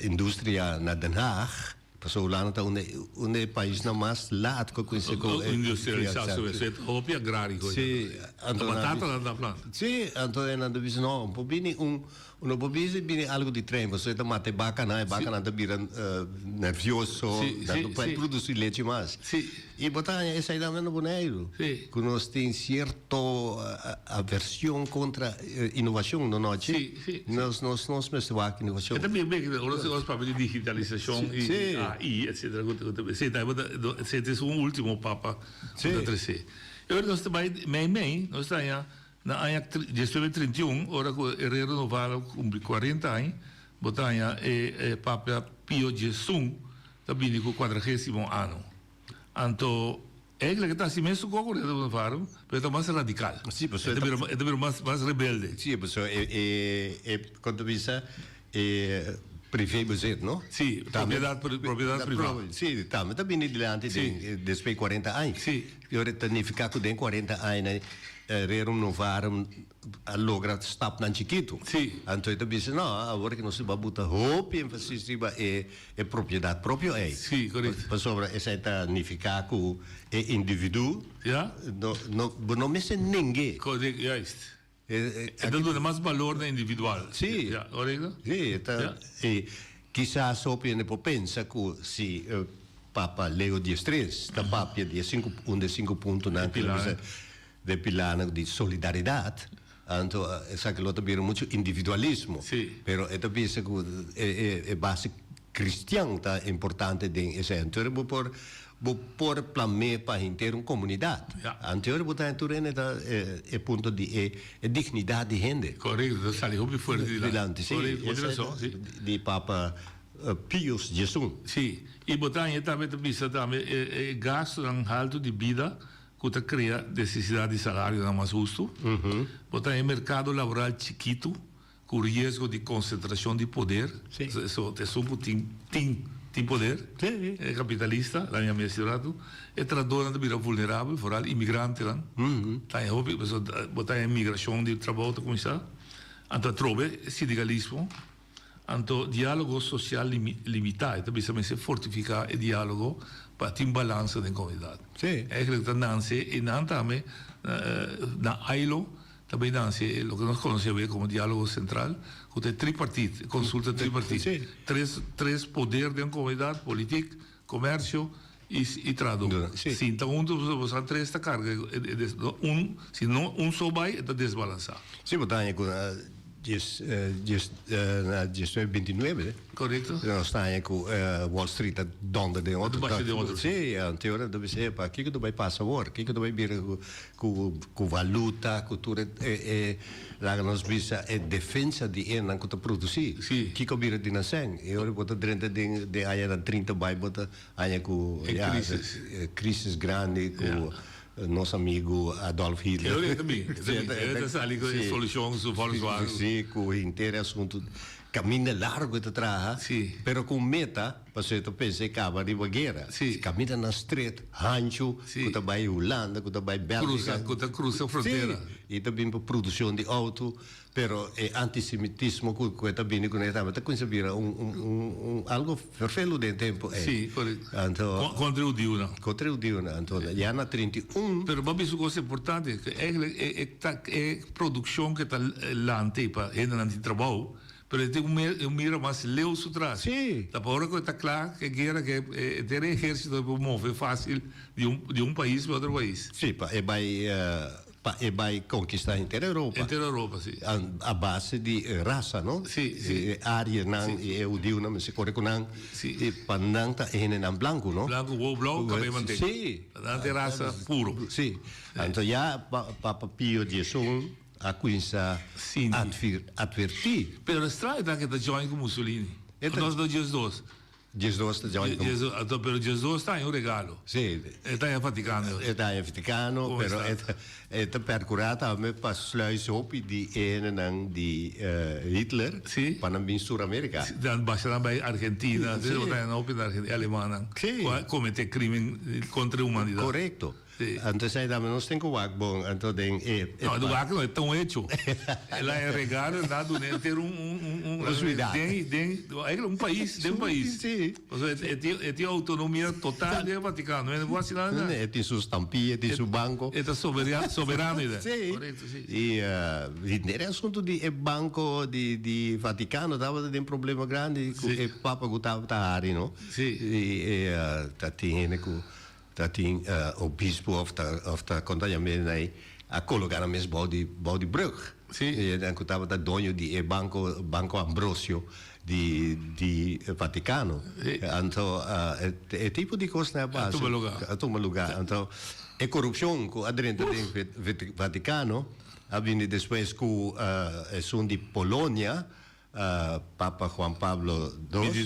industria na Den Haag pasobra Hulanda ta un de un de e paisnan mas laat ku a kuminsá ku Industrialisá su mes, e ta hopi agráriko. Sí, anto nan Batata nan ta planta. Sí, anto nan ta bisa no, por bini un No por bisa bini algo di tren pasobra e ta mata e bakanan, e bakanan ta bira nervioso, nan no por produci lechi mas. I bo ta haña esei tambe na Boneiru, ku nos tin sierto aversion kontra inovashon, no nochi? Nos nos nos mester wak inovashon. E ta bien bien ora nos papia di digitalisashon i AI etcetera esei ta esei ta esun ultimo papa ku ta trese. E ora nos ta bai mei mei nos ta haña Na aña diesnuebe 31, ora ku e Rei Renovado kumpli kuarenta aña, bo ta haña e Papa Pio Diesun ta bini ku kuadragésimo ano. Anto, eigenlijk e ta hasi mesun kos ku Rei Renovado, pero e ta mas radikal. Sí, pasobra e ta bira, e ta bira mas, mas rebelde. Sí, pasobra e, e, e, kon ta bisa, e privé bezit, no? Sí, propiedat, propiedat privá. Sí, tambe ta bini dilanti den despues di kuarenta aña. Sí. I ora ta nifiká ku den kuarenta aña Rerum Novarum a logra stapnan chikitu. Sí. Anto e ta bisa, no, awor ke nos a buta hopi énfasis riba e e propiedat propio ei. Sí, korekto. Pasobra esei ta nifiká ku e individu Ja. no no bo no mester neng'é. Korekto, juist. E ta duna mas balor na individual. Sí. Ja, korekto? Sí, e ta, e kisas hopi hende por pensa ku si Papa Leo diestres ta papia di e sinku, un di e sinku puntonan ku ta bisa de pilarnan di solidaridat, anto esaki lo ta bira muchu individualismo. Sí. Pero e ta bisa ku e e base kristian ta importante den esei. Anto bo por Bo por plam'é pa henter un komunidat. Anterior bo ta tur hende ta e punto di e dignidat di hende. Korekto, ta sali hopi fuerte dilanti. Dilanti, si. Korekto, bo tin rason, si. Di Papa Pius Diesun. Si, i bo ta haña tambe ta bisa tambe e gastunan haltu di bida ku ta krea nesesidat di salarionan mas hustu. Bo ta haña e merkado laboral chikitu. Ku riesgo di konsentrashon di poder, so esun ku tin tin tin poder, e kapitalista, la mi a mester un ratu, e trahadornan ta bira vulnerabel, foral imigrantenan, ta haña hopi, pasobra bo ta haña migrashon di trabou ta kuminsá, anto atrobe sindikalismo, anto dialogo sosial limitá, e ta bisa mester fortifiká e dialogo pa tin balansa den komunidat. Eigenlijk ta nanse e nan tambe na ailo. Ta bay nanse e loke nos conoce awe como dialogo central, cu ta e tripartit, e consulta tripartit. Tres, tres poder den comunidad, politic, comercio y, y trahador. Sinta hunto, pasobra boso tres ta carga e, e, e, un, si no un so bay, e ta desbalansa. Si, bo ta haña cu dies, dies, na diesnuebe bintinuebe. Correcto. Nos ta haña cu Wall Street ta donder den otro. Ta basha den otro. Si, anto ora ta bisa, epa, kico ta bay pasa awor? Kico ta bay bira cu Ku ku valuta, ku tur e e laga nos bisa e defensa di e nan ku ta produsí. Sí. Kiko bira di nan sèn? E ora bo ta drenta den den añanan trinta bai bo ta haña ku E ya krisis. e krisis grandi ku nos amigu Adolf Hitler. E ora e ta bin, e ta bin. E ta sali ku e solushon su Volkswagen. Sí, ku henter e asuntu kaminda largu e ta traha, Sí. pero ku un meta. Pasobra e ta pensa e kaba riba guera. Sí. Kaminda nan stret, hanchu, Sí. ku ta bai Hulanda, ku ta bai Bèlgika. Krusa, ku ta krusa frontera. Sí. I ta bin pa produkshon di outo, pero e antisemitismo ku ku e ta bini kuné tambe ta kuminsá bira un un un un algu ferfelu den e tempu ei. Sí, korekto. Anto. Kontra e hudiunan. Kontra e hudiunan. Anto ya na 31. Pero bo a bisa un kos importante, ku eigentlik e e ta e produkshon ke ta lanta ei pa hendenan tin trabou, Pero e tin un mira mas leu su tras. Sí. Ta pa ora cu e ta cla cu e guera cu e ter e ehercito por move facil di un di un pais pa otro pais. Sí, pa e bay pa e bay conquista henter Europa. Henter Europa, sí. A base di rasa, no? Sí, sí. E ariernan y e hudiunan mester core cu nan. Sí. Y pa nan ta e hendenan blanco, no? Blanco, wowo blauw, cabey manteca. Sí. Pa nan ta e rasa puro. Sí. Anto ya Papa Pio diesun. A cuinsa Sinti. adverti. Pero e straño ta ke ta join cu Mussolini. E ta. Nos ta djes dos. 12 ta join. 12, pero 12 ta un regalo. Si. E ta den Vaticano. E ta den Vaticano, pero e ta percura tambe pa sluis hopi di e hendenan di Hitler pa nan bin Sur America. Si, nan basha nan bai Argentina, si. Ta nan hopi na Argentina, alemannan cu a comete crimen contra e humanidad. Corecto. Anto esei tambe nos tin ku wak bon. Anto den e. No, e wak no, e ta un hecho. El a e regalo, el a duna henter un un un suidat. Den den eigenlijk un pais, den un pais. Si. Pasobra e tin e tin outonomia total den e Vaticano. No bo hasi nada. E tin su stampia, e tin su banko. E ta soberano ei. Si. Korekto, si. I henter e asuntu di e banko di di Vaticano tabata den problema grandi ku e papa ku tabata hari no. Si. I e ta tin hende ku. Ta tin obispo of ta of ta konta yam'é nai a koloká nan mes bou di bou di brug. Sí. E nan ku tabata doño di e banko Banco Ambrosio di di Vaticano. Sí. Anto e tipo di kosnan a pasa. A tuma lugá. A tuma lugá. Anto e korupshon ku a drenta den Vaticano a bini despues ku esun di Polonia Papa Juan Pablo dos.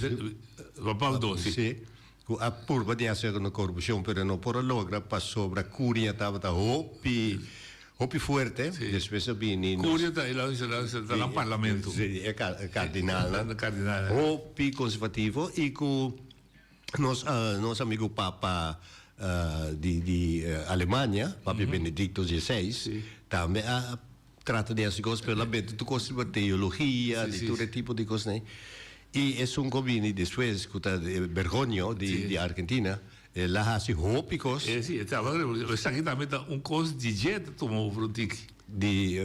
Juan Pablo dos, si. Si, ku a purba di hasi algun korupshon, pero no por a logra pasobra Curia tabata hopi, hopi fuerte. Si. Despues a bini nos. Curia ta e ta nan parlamento. Si, e kardinalnan. Kardinalnan. Hopi konservativo i ku nos nos amigu Papa di di Alemania, Papi Benedicto XVI, tambe a Trata di hasi kos, pero la benta tur kos riba teologia, di tur e tipo di kosnan. I esun ku a bini despues, ku ta Bergoglio di Argentina, el a hasi hopi kos. E si, e tabata revolushon. Esaki tambe ta un kos di dje ta tuma over un tiki. Di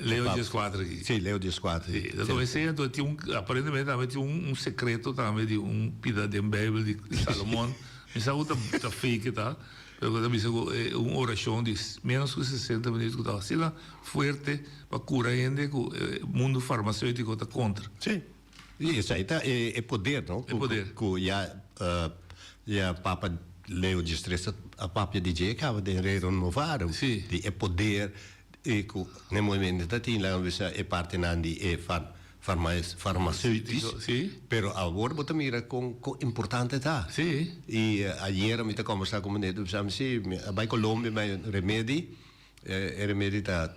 Leo dieskuater aki. Si, Leo dieskuater. Si, ta tuma esei, anto tin un, aparentemente tambe tin un sekreto tambe di un pida den Beibel di Salomon. Mi sa ku ta fake ta. Pero ku ta bisa ku e un orashon di menos ku sesenta minuut ku ta asina fuerte pa kura hende ku e mundu farmaseutiko ta kontra. Sí. I esei ta e poder, no? E poder. Ku ya ya Papa Leo diestres a papia di dje kaba den Rerum Novarum. Sí. Di e poder i ku n'e momento ta tin laga bisa e partinan di e farmaceutisch. Sí. Pero awor bo ta mira con con importante ta. Sí. Y ayer mi ta conversa cu meneer, mi bisa si, mi a bay Colombia mi a remedi, e remedi ta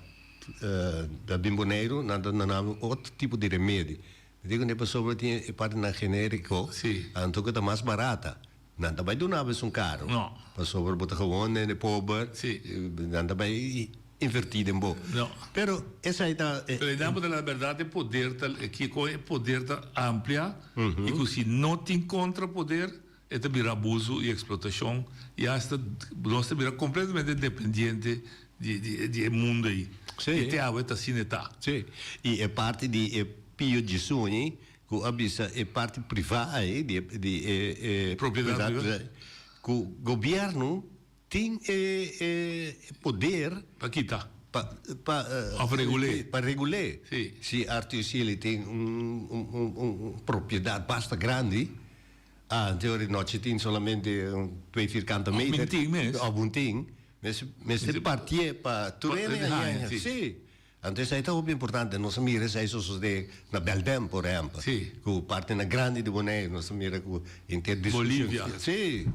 ta bin Boneiru, nan ta duna mi otro tipo di remedi. Mi di cune pasobra tin e partinan generico, Sí. anto cu ta mas barata. Nan ta bay duna bo esun caro. No. Pasobra bo ta gewoon hende pober. Sí. Nan ta bay inverti den bo. No. Pero esai ta. Pero e nan bo ta la berdad e poder ta kico e poder ta amplia y cu si no tin contra poder e ta bira abuso y explotacion y hasta nos ta bira completamente dependiente di di e mundo ey. Sí. Y te awe ta asina e ta. Sí. Y e parti di e Pio Djisuni Ku a bisa e parti privá ei di di e e Propiedat privá. Ku gobièrnu tin e e poder. Pa kita. Pa pa. Òf regul'é. Pa regul'é. Si. Si Arthur Sealy tin un un un un propiedat basta grandi, ah anto nochi tin solamente un twee vierkante meter. Òf un tin mes. Òf un tin. Mester partié pa tur hende haña. Si. Anto esei ta hopi importante. Nos a mira esei sosodé na Belden, por ehèmpel. Sí. Ku partinan grandi di Boneiru nos a mira ku henter diskushon. Bolivia. Sí.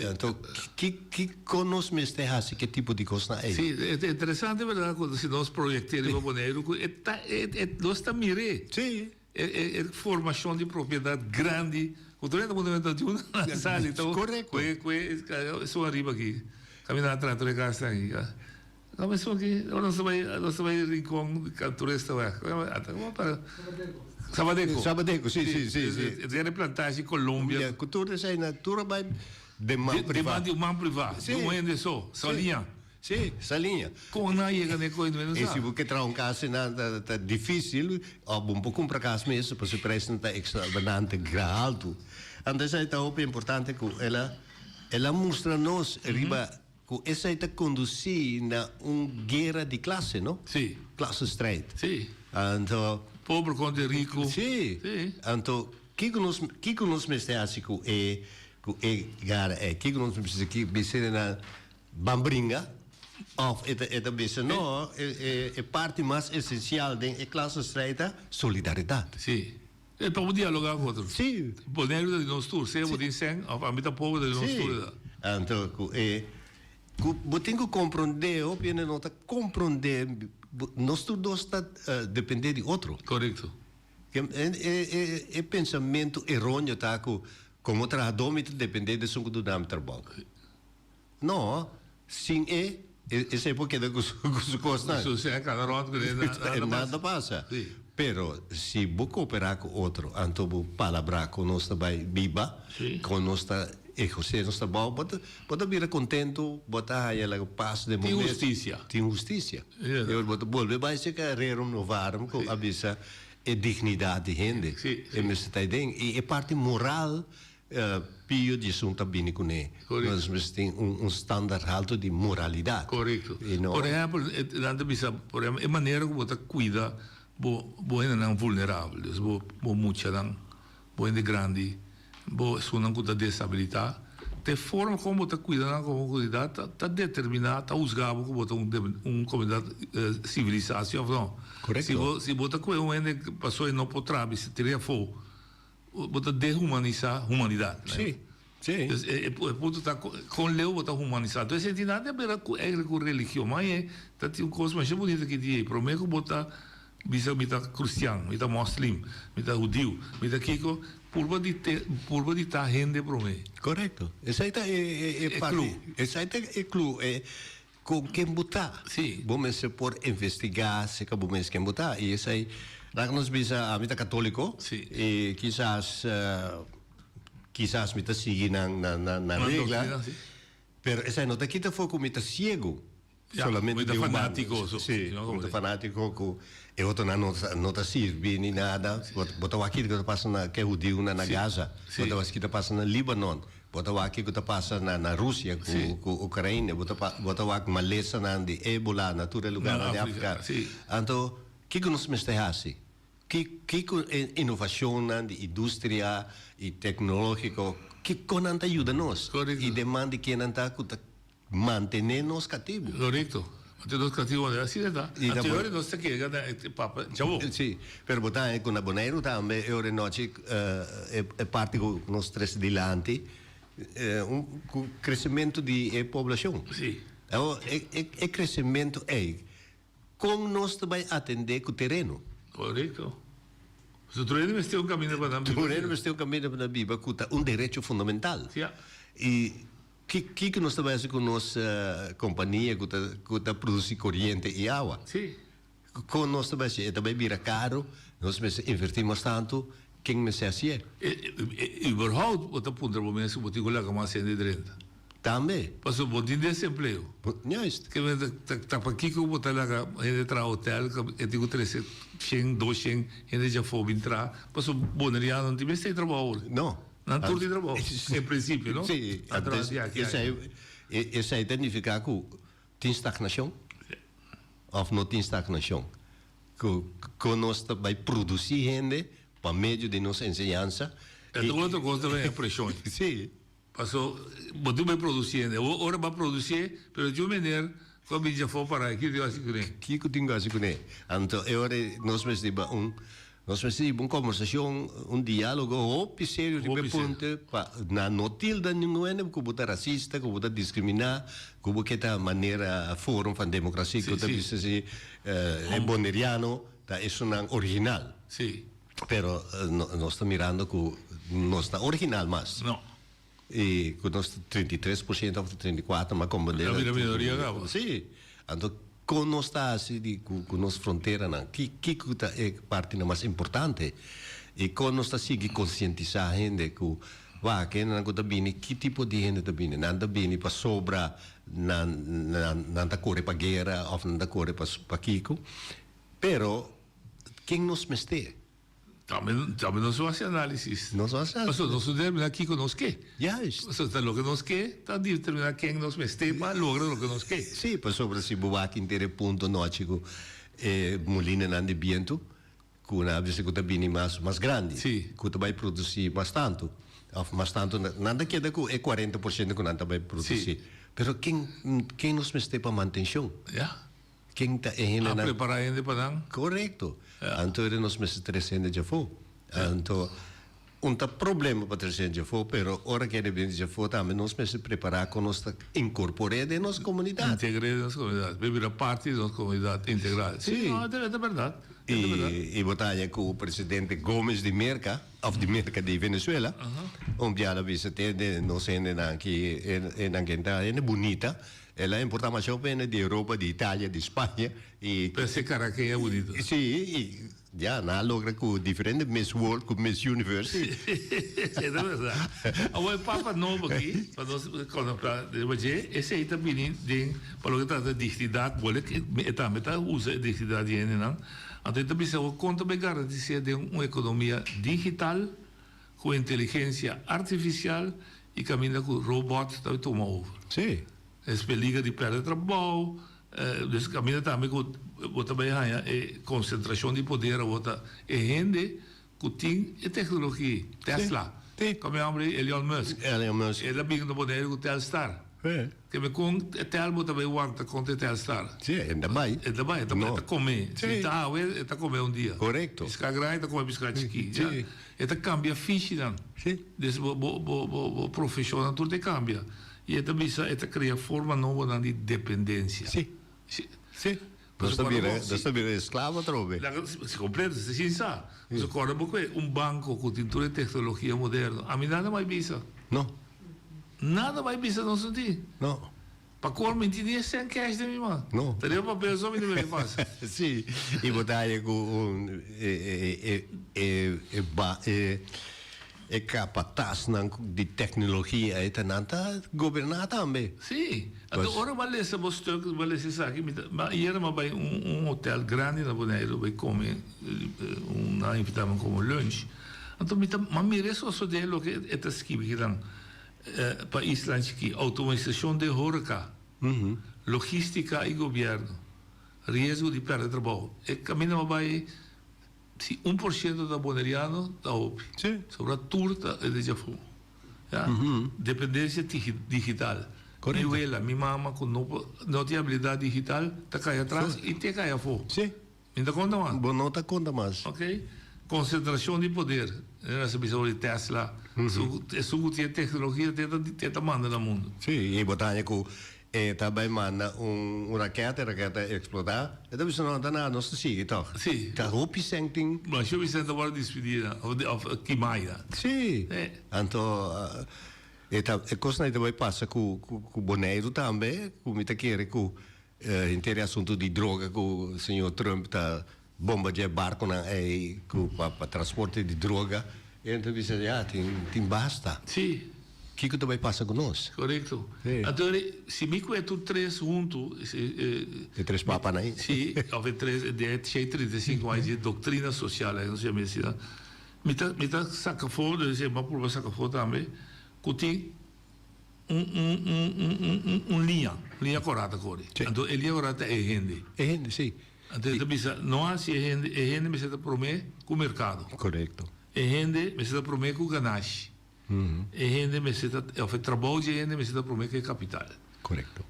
Anto ki kiko nos mester hasi ku e tipo di kosnan ei? Sí, e ta interesante bèrdat ku si nos proyekté riba Boneiru ku e ta e nos ta mir'é. Sí. E e formashon di propiedat grandi ku tur hende por ta di un na sali. Korekto. Ku e ku e esun ariba aki. Kaminda atras tur e kasnan aki. No me esun aki, ora nos ta bai, nos ta bai Rincon, turista wèg. Sabadeco. Sabadeco, si, si, si, si. E tiene plantashi Colombia. Ku tur esei na tur a bai den man privá. Den man di un man privá, di un hende so, Saliña. Si, Saliña. Kon nan a yega na e koe no sa. E si bo ke traha un kas einan ta difísil, òf bo no por kumpra kas mes, pasobra e preisnan ta ekstraordinante altu. Anto esei ta hopi importante ku el a, el a mustra nos riba. Ku esei ta kondusí na un guera di klase, no? Sí. Klassenstrijd. Sí. Anto. Pober kontra riku. Sí. Sí. Anto, kiko nos, kiko nos mester hasi ku e, ku e gara ei? Kiko nos mester ki bisa na ban bringa? Òf e ta, e ta bisa no, e, e, e parti mas esensial den e klassenstrijd ta solidaridat. Sí. E pa bo dialoga ku otro. Si. Boneiru ta di nos tur, sea bo tin sèn òf ami ta pober ta di nos tur e ta. Anto ku e ku bo tin ku komprondé, hopi hende no ta komprondé, nos tur dos ta dependé di otro. Korekto. E e pensamentu eróneo ta ku komo trahadó mi ta dependé di esun ku duna mi trabou. No, sin e, esei por keda ku su kosnan. Su sèn kana rònt kuné, nada pasa. Nada pasa. Pero si bo kooperá ku otro, anto bo palabrá kon nos ta bai biba, kon nos ta ehersé nos trabou, bo ta bo ta bira kontentu, bo ta haña like pas den bo mes. Tin hustisia. Tin hustisia. E ora bo ta bolbe bai serka Rerum Novarum ku a bisa e dignidat di hende. E mester ta aden. I e parti moral Pio di esun ta bini kuné. Nos mester tin un standaard haltu di moralidat. Korekto. Por ehèmpel, nan ta bisa, por ehèmpel, e manera ku bo ta kuida bo bo hendenan vulnerabel, dus bo bo muchanan, bo hende grandi, bo esunnan ku ta desabilitá, ta e forma kon bo ta kuida nan komo komunidat ta ta determiná, ta husgá bo ku bo ta un un komunidat sivilisá, si òf no. Korekto. Si bo si bo ta kohe un hende pasobra e no por traha, bisa tira afó. Bo ta dehumanisá humanidat. Sí, sí. Dus e punto ta kon leu bo ta humanisá. Entonces e tin nada di haber ku eigenlijk ku religion. Ma e ta tin un kos masha bunita ki di ei. Promé ku bo ta bisa mi ta kristian, mi ta moslim, mi ta hudiu, mi ta kiko, purba di te purba di ta hende promé. Korekto. Esei ta e E klu. Esei ta e klu. E Con ken bo ta? Sí. Bo mester por investiga acerca bo mes ken bo ta. Y esey, laga nos bisa, ami ta catolico. Sí. Y kisas, kisas mi ta sigui nan, nan, nan, nan regla. Nan doctrina, sí. Pero esey no ta kita for cu mi ta ciego. Ya, Solamente mi ta di un banda. fanatico so. Sí, mi ta fanatico cu e otronan no ta, no ta sirbi ni nada. Sí. Bo ta wak kiko ta pasa na, ke hudiunan na Sí. Gaza. Sí. Bo ta wak kiko ta pasa na Libanon. Bo ta wak kiko ta pasa na na Rusia ku Sí. ku Ukraina, bo ta pa bo ta wak malesanan di Ebola na tur e Na lugarnan di Afrika, Afrika. sí. Anto, kiko nos mester hasi? Ki kiko e inovashonnan di industria i teknologiko, kiko nan ta yuda nos? Korekto. I deman di kennan ta ku ta Mantené nos katibu. Korekto. Mantené nos katibu manera asina ta. I ta Anterior nos ta kega na e papa djabó. Sí, pero bo ta haña ku na Boneiru tambe e ora e nochi e parti ku nos trese dilanti un ku kresementu di e poblashon. Sí. Awor e kresementu ei kon nos ta bai atendé ku tereno? Korekto. Pasobra tur hende mester un kaminda pa nan biba. Tur hende mester un kaminda pa nan biba ku ta un derecho fundamental. Ja. I Kiko nos ta bai hasi ku nos kompania ku ta ku ta produsí koriente i awa? Sí. Kon nos ta bai hasi? E ta bai bira karu, nos mester invertí mas tantu, ken mester hasié? Überhaupt bo ta puntra bo mes ku bo tin ku laga mas hende drenta. Tambe. Pasobra bo tin desempleo. Juist. Ke men ta ta pakiko bo ta laga hende traha hotel e tin ku trese shen, doshen hende djafó bin traha, pasobra boneriano no tin mester trabou. No. Nan tur tin trabou, en prinsipio, no? Sí, Nan traha di aki esei, esei ta nifiká ku tin stagnashon òf no tin stagnashon. Ku, ku nos ta bai produsí hende pa medio di nos enseñansa. E ta otro kos ta bai preshon. Sí. Paso bo tin bai produsí hende. Ora bo a produsí, pero tin un meneer ku a bin djafó para, kiko tin ku hasi kuné? Kiko tin ku hasi kuné? Anto e ora nos mester ba un Nos mester hiba un kombersashon, un diálogo hopi serio riba e punto pa nan no tilda ningun hende ku bo ta rasista, ku bo ta diskriminá, ku bo ke ta manera Forum van Democratie ku ta bisa si e boneriano ta esunnan original. Pero nos ta mirando ku nos ta original mas. I ku nos 33% òf 34 mas komprendé. Ta bira minoria kaba. Sí. Anto kon nos ta hasi di ku ku nos fronteranan? Ki kiko ta e partinan mas importante? I kon nos ta sigui konsientisá hende ku wak hendenan ku ta bini ki tipo di hende ta bini? Nan ta bini pasobra nan nan nan ta kore pa guera òf nan ta kore pa pa kiko? Pero ken nos mester? Tambe, tambe nos lo hasi análisis. Nos lo hasi análisis. Pasobra nos lo determiná kiko nos ke. Juist. Pasobra ta loke nos ke ta determiná ken nos mester pa logra loke nos ke. Sí, pasobra si bo wak henter e punto nochi ku e molinanan di bientu ku nan a bisa ku ta bini mas mas grandi. Sí. Ku ta bai produsí mas tantu. Òf mas tantu nan ta keda ku e kuarenta por shento ku nan ta bai produsí. Sí. Pero ken ken nos mester pa mantenshon? Ya. Ken ta e hendenan? A prepara hende pa nan. Korekto. Anto era nos mester trese hende djafó. Anto un ta problema pa trese djafó, pero ora kende bini djafó tambe nos mester prepará kon nos ta inkorpor'é den nos komunidat. Integr'é den nos komunidat, bai bira parti di nos komunidat integral. Sí, no, e ta bèrdat. I bo ta haña ku presidente Gómez di Merka, òf di Merka, di Venezuela, un biaha a bisa te nos hendenan aki, e nan kende ta hende bunita, el a importá masha hopi hende di Europa, di Italia, di Spaña, i. Pero si e karakeña bunita. Sí, i ya, nan a logra ku diferente Miss World ku Miss Universe. E ta bèrdat. Awor e papa nobo aki, pa nos konekta riba dje, esei ta bini den pa loke trata dignidat, bo e tambe ta usa e dignidat di hendenan. Anto e ta bisa bo kon ta bay garantis'é den un ekonomia digital ku inteligensia artifisial i kaminda ku robòt ta bay tuma over. Sí. Es peliger di pèrdè trabou, dus kaminda tambe ku bo ta bay haña e konsentrashon di poder awor ta e hende ku tin e teknologia, Tesla, kòm e hòmber ei? Elon Musk. Elon Musk. El a bin na Boneiru ku Telstar. Ke me kon e tel bo ta bay wanta kontra e Telstar? Sí, e ta bay. E ta bay, e ta bay, e ta kome. Si ta awe, e ta kome un dia. Korekto. Piská grandi ta kome piská chikí. Sí. E ta kambia fishinan. Sí. Dus bo bo bo bo profeshonnan tur ta kambia. I e ta bisa e ta krea forma nobonan di dependensia. Sí. Sí. Nos ta bira, nos ta bira esklavo atrobe. Laga, si kompleto, si sin sa. Nos a kòrda bo ku e un banko ku tin tur e teknologia moderno. Ami nada mai bisa. No. Nada mai bisa nos no tin. No. Pa kor mi tin ni e sèn kèsh den mi man. No. Ta riba papel so mi ta mira ke pasa. Si. I bo ta haña ku un e e e e ba e E kapatasnan di teknologia ei ta nan ta goberná tambe. Sí. Anto ora bo a lesa bo stuk, bo a lesa esaki, mi ta, mi ayera mi a bai un un hotel grandi na Boneiru bai come, un nan a invitá mi come lunch. Anto mi ta, mi a mira e sosodé loke e ta skibi kinan pa isla chikí, outomatisashon den horeca, logística i gobièrnu, riesgo di pèrdè trabou. E kaminda mi a bai. Si un por ciento ta boneriano ta hopi. Sí. Sobra tur ta e de djafó. Ya. Dependencia digital. Correcto. Mi wela, mi mama cu no por, no tin habilidad digital ta cay atras y te cay afó. Sí. Mi ta conta mas? Bo no ta conta mas. Ok. Concentracion di poder. Nos a bisa ora di Tesla. Esun, esun cu tin e tecnologia te ta, te ta manda na mundo. Sí, y bo ta haña cu E ta bai manda un raketa, e raketa a eksplotá. E ta bisa, No, ta nada, nos ta sigui tòg. Sí. Ta hopi sèn tin. Masha hopi sèn ta wòrdu dispidí na, òf kimá ya. Sí. Anto, e ta, e kosnan ei ta bai pasa ku, ku Boneiru tambe, ku mi ta kere ku henter e asuntu di droga ku señor Trump ta bombardiá e barkonan ei ku pa pa transporte di droga. E ta bisa, ya, tin, tin basta. Sí. Kiko ta bai pasa ku nos? Korekto. Sí. Anto si mi ku e tur tres huntu, E tres papanan ei. Sí, òf e tres, di e shei 35 aña di doktrina sosial ei, nos yama asina. Mi ta, mi ta saka afó, debe ser mi a purba saka afó tambe, ku tin un, un, un, un, un, un, un liña, un liña kòrá ta kore. Sí. Anto e liña kòrá ta e hende. E hende, sí. Anto e ta bisa, no hasi e hende, e hende mester ta promé ku merkado. Korekto. E hende mester ta promé ku ganashi. E hende mester ta, of e trabou di e hende mester ta promé ku e kapital. Korekto.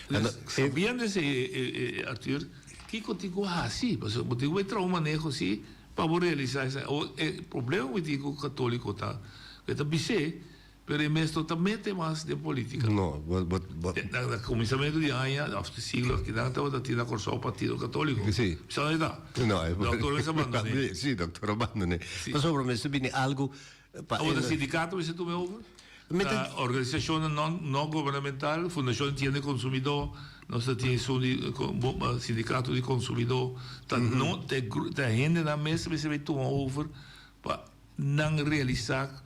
Dus, sabiendo esei, Arthur, kiko tin ku hasi? Pasobra bo tin ku bai traha un maneho si pa bo realisá esei. Awor, e problema ku mi tin ku katóliko ta, ku e ta bis'é, pero e mes no ta mete mas den polítika. No, bo, bo, bo. Na kuminsamentu di aña, òf di siglo, kinan tabata tin na Kòrsou Partido Katóliko. Sí. Sa no ta? No. Dòktor mes a bandoné. Sí, dòktor a bandoné. Pasobra mester bini algu pa. Awor ta sindikato mester tuma e over? Mi ta. Ta organisashonnan no, no gubernamental, Fundashon Tienda Konsumidó, nos ta tin esun di sindikato di konsumidó. Ta no, ta e ta e hendenan mes mester bai tuma over pa nan realisá.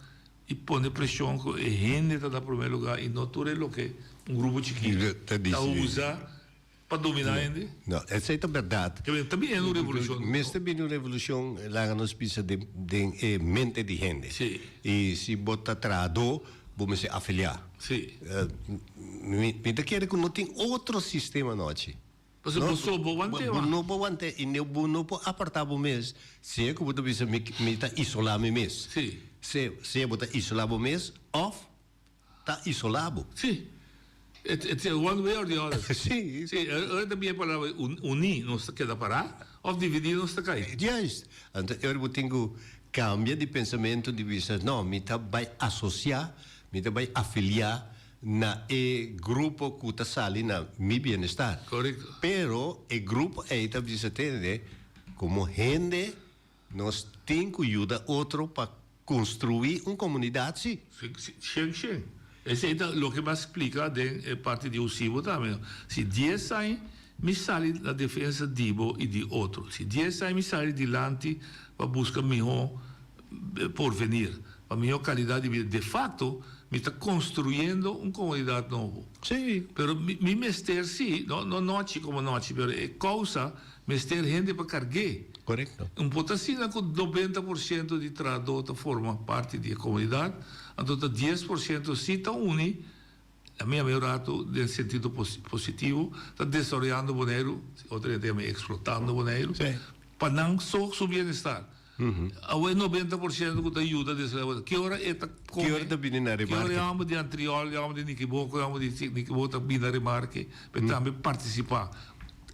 I pone preshon ku e hende ta na promé lugá i no tur e loke un grupo chikito ta usa pa dominá hende. No, esei ta bèrdat. Ta bini un revolushon. Mester bini un revolushon, laga nos bisa den e mente di hende. Sí. I si bo ta trahadó, bo mester afiliá. Sí. Mi ta kere ku no tin otro sistema anochi. Pasobra bo so bo want'é Bo no por want'é i ne bo no por apartá bo mes. Sea ku bo ta bisa mi mi ta isolá mi mes. Sí. Sea sea bo ta isolá bo mes òf ta isolá bo. Sí. It it's one way or the other. Sí. Sí, ora ta bini e palabra uní nos ta keda pará òf dividí nos ta kai. Juist. Anto e ora bo tin ku. kambia di pensamentu di bisa no mi ta bai asosiá, mi ta bai afiliá na e grupo ku ta sali na mi bienestar. Korekto. Pero e grupo ei ta bisa tende komo hende nos tin ku yuda otro pa konstruí un komunidat si. Shen shen. Esei ta loke mi a splika den e parti di USIBO tambe. Si dies aña mi sali na defensa di bo i di otro. Si dies aña mi sali dilanti pa buska mihó porvenir, pa mihó kalidat di bida, de fakto mi ta konstruyendo un komunidat nobo. Sí. Pero mi mester sí, no no nochi komo nochi, pero e kousa mester hende pa karg'é. Korekto. Un por ta asina ku 90% di trahadó ta forma parti di e komunidat, anto ta 10% sí ta uni, a mi a mi un ratu den sentido positivo, ta desaroyando Boneiru, otro hende ta yama eksplotando Boneiru, pa nan so su bienestar. Awe 90% ku ta yuda desaroyá Boneiru, ki ora e ta kome? Ki ora ta bini na remarke? Ki ora e hòmber di Antriol, e hòmber di Nikiboko, e hòmber di Nikiboko ta bini na remarke pa e tambe partisipá?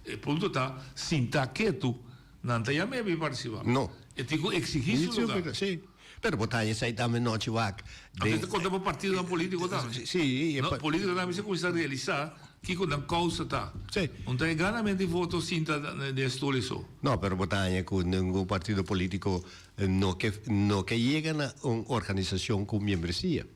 E punto ta, sinta ketu, nan ta yam'é pa e partisipá. No. E tin ku eksigí su lugá. Sí. Pero bo ta haña esei tambe nochi wak. Anto e ta konta pa partidonan polítiko tambe. Sí. No, polítikonan tambe mester kuminsá realisá kiko nan kousa ta. Sí. Un ta e ganamente di voto sinta den e stoel eso. No, pero bo ta haña ku ningun partido polítiko no ke no ke yega na un organisashon ku miembresia.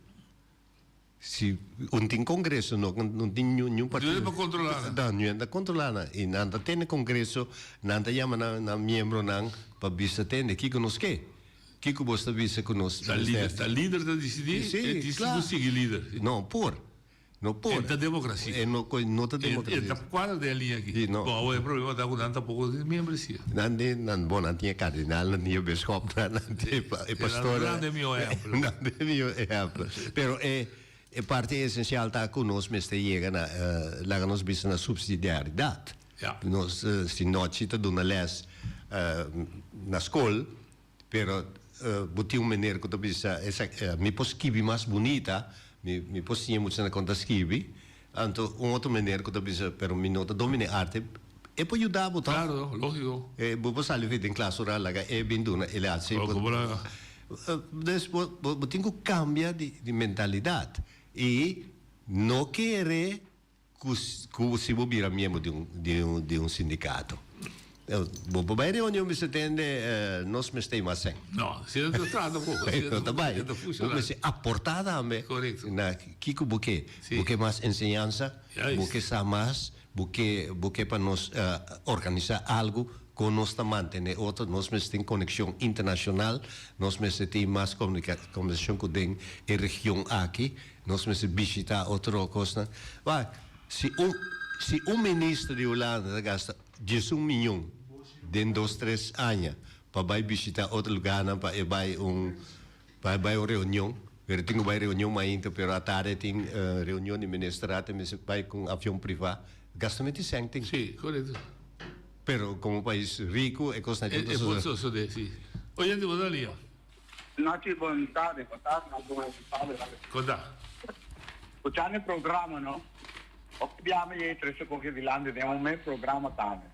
Si un tin congreso no no tin niun niun partido. Niun pa controla nan. No, niun ta controla nan. Y nan ta tene congreso, nan ta yama nan nan miembronan pa bisa tende kico nos ke. Kico bos ta bisa cu nos Ta lider, ta lider ta dicidi, Sí, e dicidi kla. cu sigui lider. No por. No por. E ta democracia. E no no ta democracia. E ta cuadra den e liña aki. Sí, no. Bon, awor e problema ta cu nan tampoco tin miembresia. Nan tin, nan, bon, nan tin e kardinal, nan tin e bishop, nan tin e pastor. Nan tin e mihó ehèmpel. Nan tin e mihó ehèmpel. Pero e e parti esensial ta ku nos mester yega na, laga nos bisa na supsidiaridat. Ja. Nos, si nochi ta duna lès na skol, Pero bo tin un meneer ku ta bisa esaki mi por skibi mas bunita, mi mi por siña muchanan kon ta skibi. Anto un otro meneer ku ta bisa pero mi no ta domina e arte, e por yuda bo tòg? Claro, lógico. Bo por sali den klas ora laga e bin duna e les. Bo por. Dus bo bo tin ku kambia di di mentalidat i no kere Ku ku si bo bira miembro di un di un di un sindikato. Bo por bai reunion mester tende nos mester i mas sèn. No, si no ta traha tampoco. E no ta bai. E ta funciona. Bo mester aporta tambe. Correcto. Na kiko bo ke. Si. Bo ke mas enseñansa, Juist. bo ke sa mas, bo ke bo ke pa nos organisa algo kon nos ta mantene otro, nos mester tin konekshon internashonal, nos mester tin mas komunikashon ku den e region aki. Nos mester bishita otro kosnan. Wak, si un si un minister di Hulanda ta gasta 11 miyon den dos tres aña pa bai bishita otro lugarnan pa e bai un pa e bai un reunion, pero tin ku bai reunion mainta pero atardi tin reunion di ministerat e mester bai ku un avion priva, gastamento di sèn tin. Sí, korekto. Pero komo pais riku e kosnan E e por sosodé, sí. Oyente, bo ta lia. Nochi bon tarde, bon tarde na bo tarde. Konta. Escuchando e programa no, hopi bia mi yei trece coge dilanti den un mes programa tambe.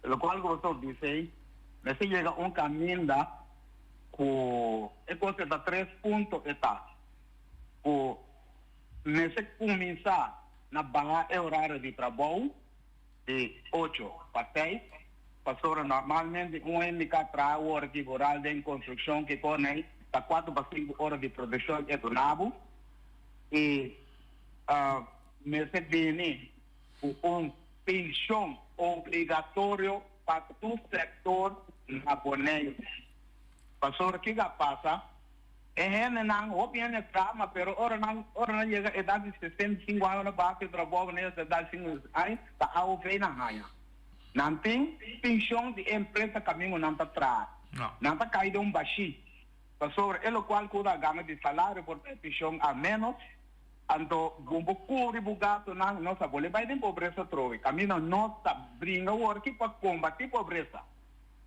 Locual cu bo ta bisa ei, mester yega un caminda cu e cos e ta tres punto e ta, cu mester cuminsa na baha e horario di trabou, di ocho pa seis, pasobra normalmente un hende ka traha ora ki vooral den construccion ki con ei ta cuatro pa cinco ora di produccion e duna bo y mester bini cu un pension obligatorio pa tur sector na Boneiru pasobra kico a pasa E hendenan, hopi hende trama, pero ora nan, ora nan yega edat di 65 aña, ora basa e trabou na e edat di 65 aña, ta AOV nan haña. Nan tin penshon di e empresa kamingo nan ta traha. Nan ta kai den un bashí. Pasobra e lokual ku ta gana di salario por ta e penshon a ménos, anto bo por kubri bo gastunan, nos a bolbe bai den pobresa atrobe. Kaminda nos ta bringa awor aki pa kombatí pobresa.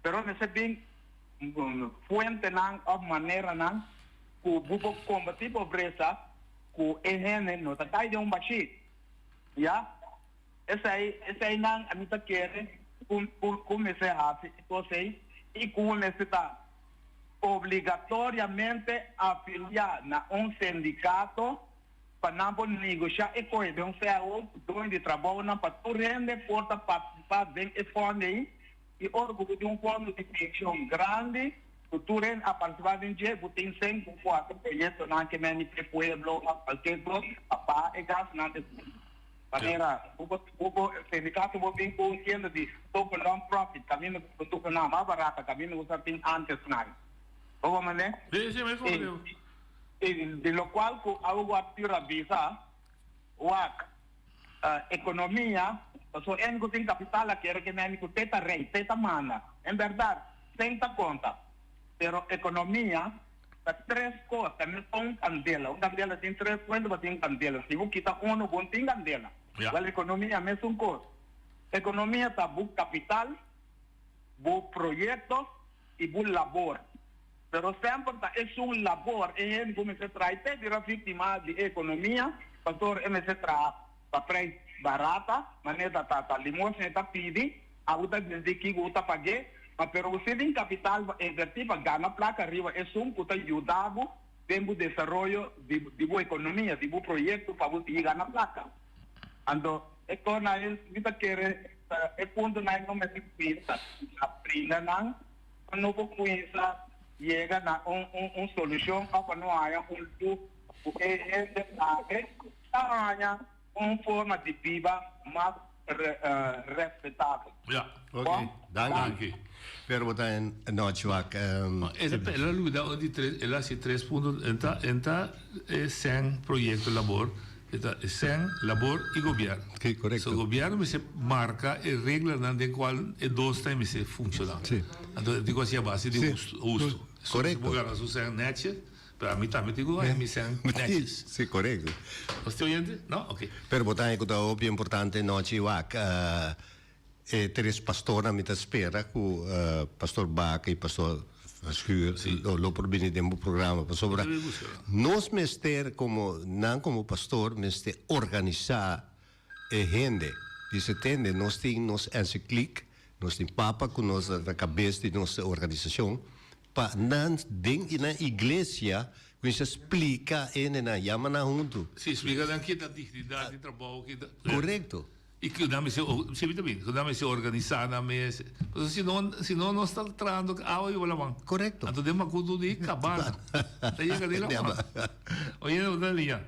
Pero mester bin fuentenan òf maneranan ku bo por kombatí pobresa ku e hende no ta kai den un bashí. Ya. Esei, eseinan ami ta kere ku ku mester hasi e kos ei i ku mester ta. Obligatoriamente afiliá na un sindikato pa nan por negoshá e kohe den un cao ku doño di trabounan pa tur hende por ta partisipá den e fondo ei i ora ku bo tin un fondo di penshon grandi ku tur hende a partisipá den dje bo tin sen ku por hasi proyektonan ke meni p'e pueblo òf kualke kos pa paga e gastunan despues. Manera bo bo sindikato bo bin ku un tienda di toko non profit kaminda ku produktonan mas barata kaminda bo sa tin antes nan. Bo por mende? Sí, sí, mi comprende. I di lokual ku awe bo a tira bisa wak ekonomia pasobra en ku tin kapital a kere ke meni ku te ta rei, te ta manda. En bèrdat, sen ta konta. Pero ekonomia Ta tres cos, ta mes un candela. Un candela tin tres fuente pa tin un candela. Si bo kita uno, bo no tin candela. Wel, economia mesun cos. Economia ta bo capital, bo proyecto y bo labor. Pero semper ta esun labor, e hende cu mester traha y te bira victima di e economia, pasobra e mester traha pa prijs barata, manera ta ta limosna e ta pidi. Abo ta desdi kico bo ta pag'é, ma pero bo si tin capital pa inverti pa gana placa riba esun cu ta yuda bo den bo desaroyo di di bo economia, di bo proyecto pa bo sigui gana placa. Anto e torna e mi ta kere ta e puntonan no mester cuminsa na brinda nan pa no por cuminsa yega na un un un solucion of pa no haya un luz cu e hende tambe ta haya un forma di biba mas respetabel. Ja. Ok, danki. Pero bo ta en nochi wak. El a lubida un di tres, el a hasi tres punto, en ta, en ta e sen proyecto labor, e ta e sen, labor y gobierno. Sí, correcto. So gobierno mester marca e reglanan den cual e dos ta mester funciona. Sí. Anto e tin cu haci a base di Sí. husto. Husto. Correcto. Bo gana su sen netjes. Pero ami tambe tin cu haña mi sèn nètjes. Sí, korekto. Nos tin oyente? No? Oké. Pero bo ta haña ku ta hopi importante nochi wak e tres pastornan mi ta spera ku Pastor Bakker i Pastor Verschuur lo por bini den bo programa pasobra nos mester komo nan komo pastor mester organisá e hende. Dice tende nos tin nos encycliek nos tin papa ku nos ta kabes di nos organisashon Pa nan den i nan iglesia kuminsá splika hendenan, yama nan huntu. Sí, splika nan ki ta dignidat di trabou, ki ta. Korekto. I ku nan mester, si mi ta bin, ku nan mester organisá nan mes. Pasobra si no, si no nos ta trahando awa riba laman. Korekto. Anto den makutu di kabana. Ta yega den laman. Oye, bo ta liña.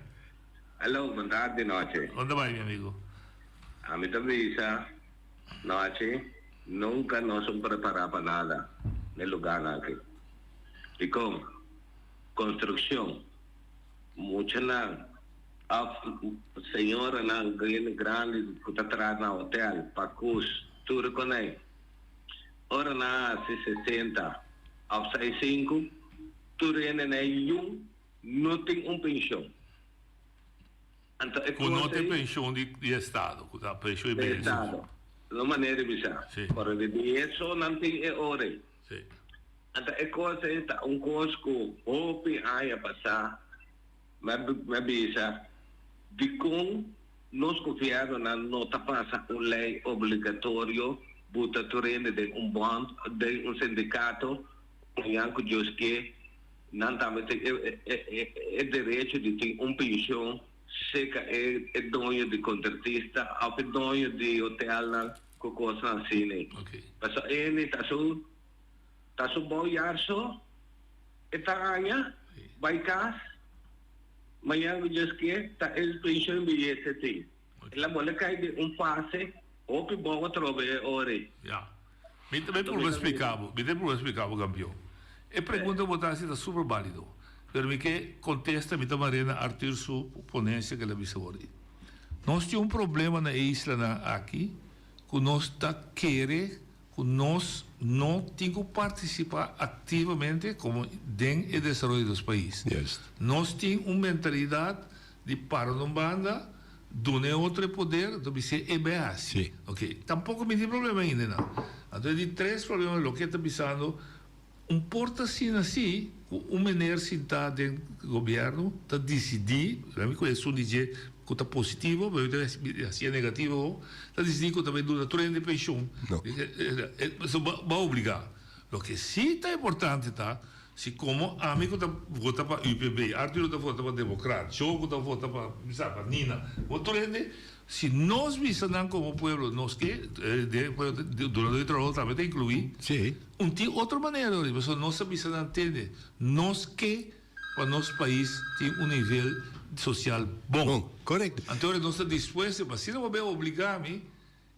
Hello, bon tardi nochi. Kon ta bai, mi amigo? Ami ta bisa. Nochi, nunca nos un prepara pa nada n'e lugarnan aki. Dicon? Construccion, muchanan of señoranan hende grandi cu ta traha na hotel, pacus, tur con ey. Ora nan a haci sesenta of seisinku, tur hende na e yun no tin un pension. Anto e Ku no kos tin ei. penshon di di estado, ku ta penshon i Di beneficio. estado. No manera di bisa. Sí. Ora di di eso nan tin e ora ei. Sí. Anto e kos ei ta un kos ku hopi aña pasá mi a mi a bisa dikon nos gobièrnunan no ta pasa un lei obligatorio buta tur hende den un bònt, den un sindikato, mañan ku Dios ke. Nan tambe tin e derecho di tin un pension seca e doño di contratista of e doño di hotelnan cu cosnan asina. Pasobra e ta su ta su bouwjaar so e ta haña bay cas mañan cu Dios kier ta e pension billete tin. El a bole cay den un fase hopi bon atrobe e ora ey. Ya. Mi ta purba splica bo, mi ta purba splica bo campeon. E pregunta bo ta haci ta super valido, pero mi ke contesta mi ta mare na Arthur su ponencia ke el a bisa awor. Nos tin un problema na e islanan aki cu nos ta kere cu nos no tin cu participa activamente como den e desaroyo di nos pais. Nos tin un mentalidad di para na un banda, duna e otro e poder, anto bis'é e bai hasi. Sí. Ok, tampoco mi tin problema ainda nan. Anto e di tres problema loke e ta bisando, un por ta asina si cu un meneer sinta den gobierno ta dicidi, mi cu esun di dje cu ta positivo, pero mi ta haci'e negativo awo, ta dicidi cu ta bai duna tur hende pensioen. No. Eso ba obliga. Loke si ta importante ta. Si komo ami ku ta vota pa UPB, Arthur ta vota pa Demokrat, Joe ku ta vota pa mi sa pa Nina, bo tur hende, si nos bisa nan komo pueblo nos ke, dunadó di trabou tambe ta inkluí, un tin otro manera ori, pasobra nos ta bisa nan tende, nos ke pa nos pais tin un nivel sosial bon. Anto ora nos ta dispuesto, pa asina bo bin obligá mi,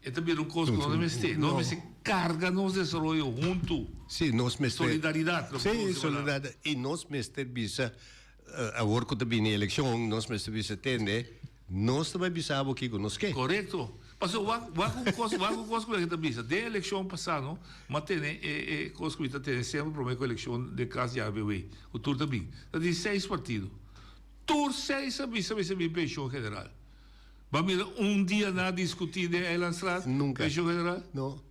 E ta bira un kos ku nos no mester. Nos mester karga nos desaroyo huntu. Sí, nos mester. Solidaridat, loke nos ta Sí, solidaridat. I nos mester bisa, awor ku ta bini elekshon, nos mester bisa tende, nos ta bai bisa bo kiko nos ke. Korekto. Pasobra wak, wak un kos, wak un kos ku mi ta bisa. Den elekshon pasá no, m'a tene e, e kos ku mi ta tene semper promé ku elekshon den kas di ABW, ku tur ta bin. Ta tin seis partido. Tur seis a bisa mester bin penshon general. Ba mira un dia nan a discuti den Eilandstraat? Nunca. Pensioen general? No.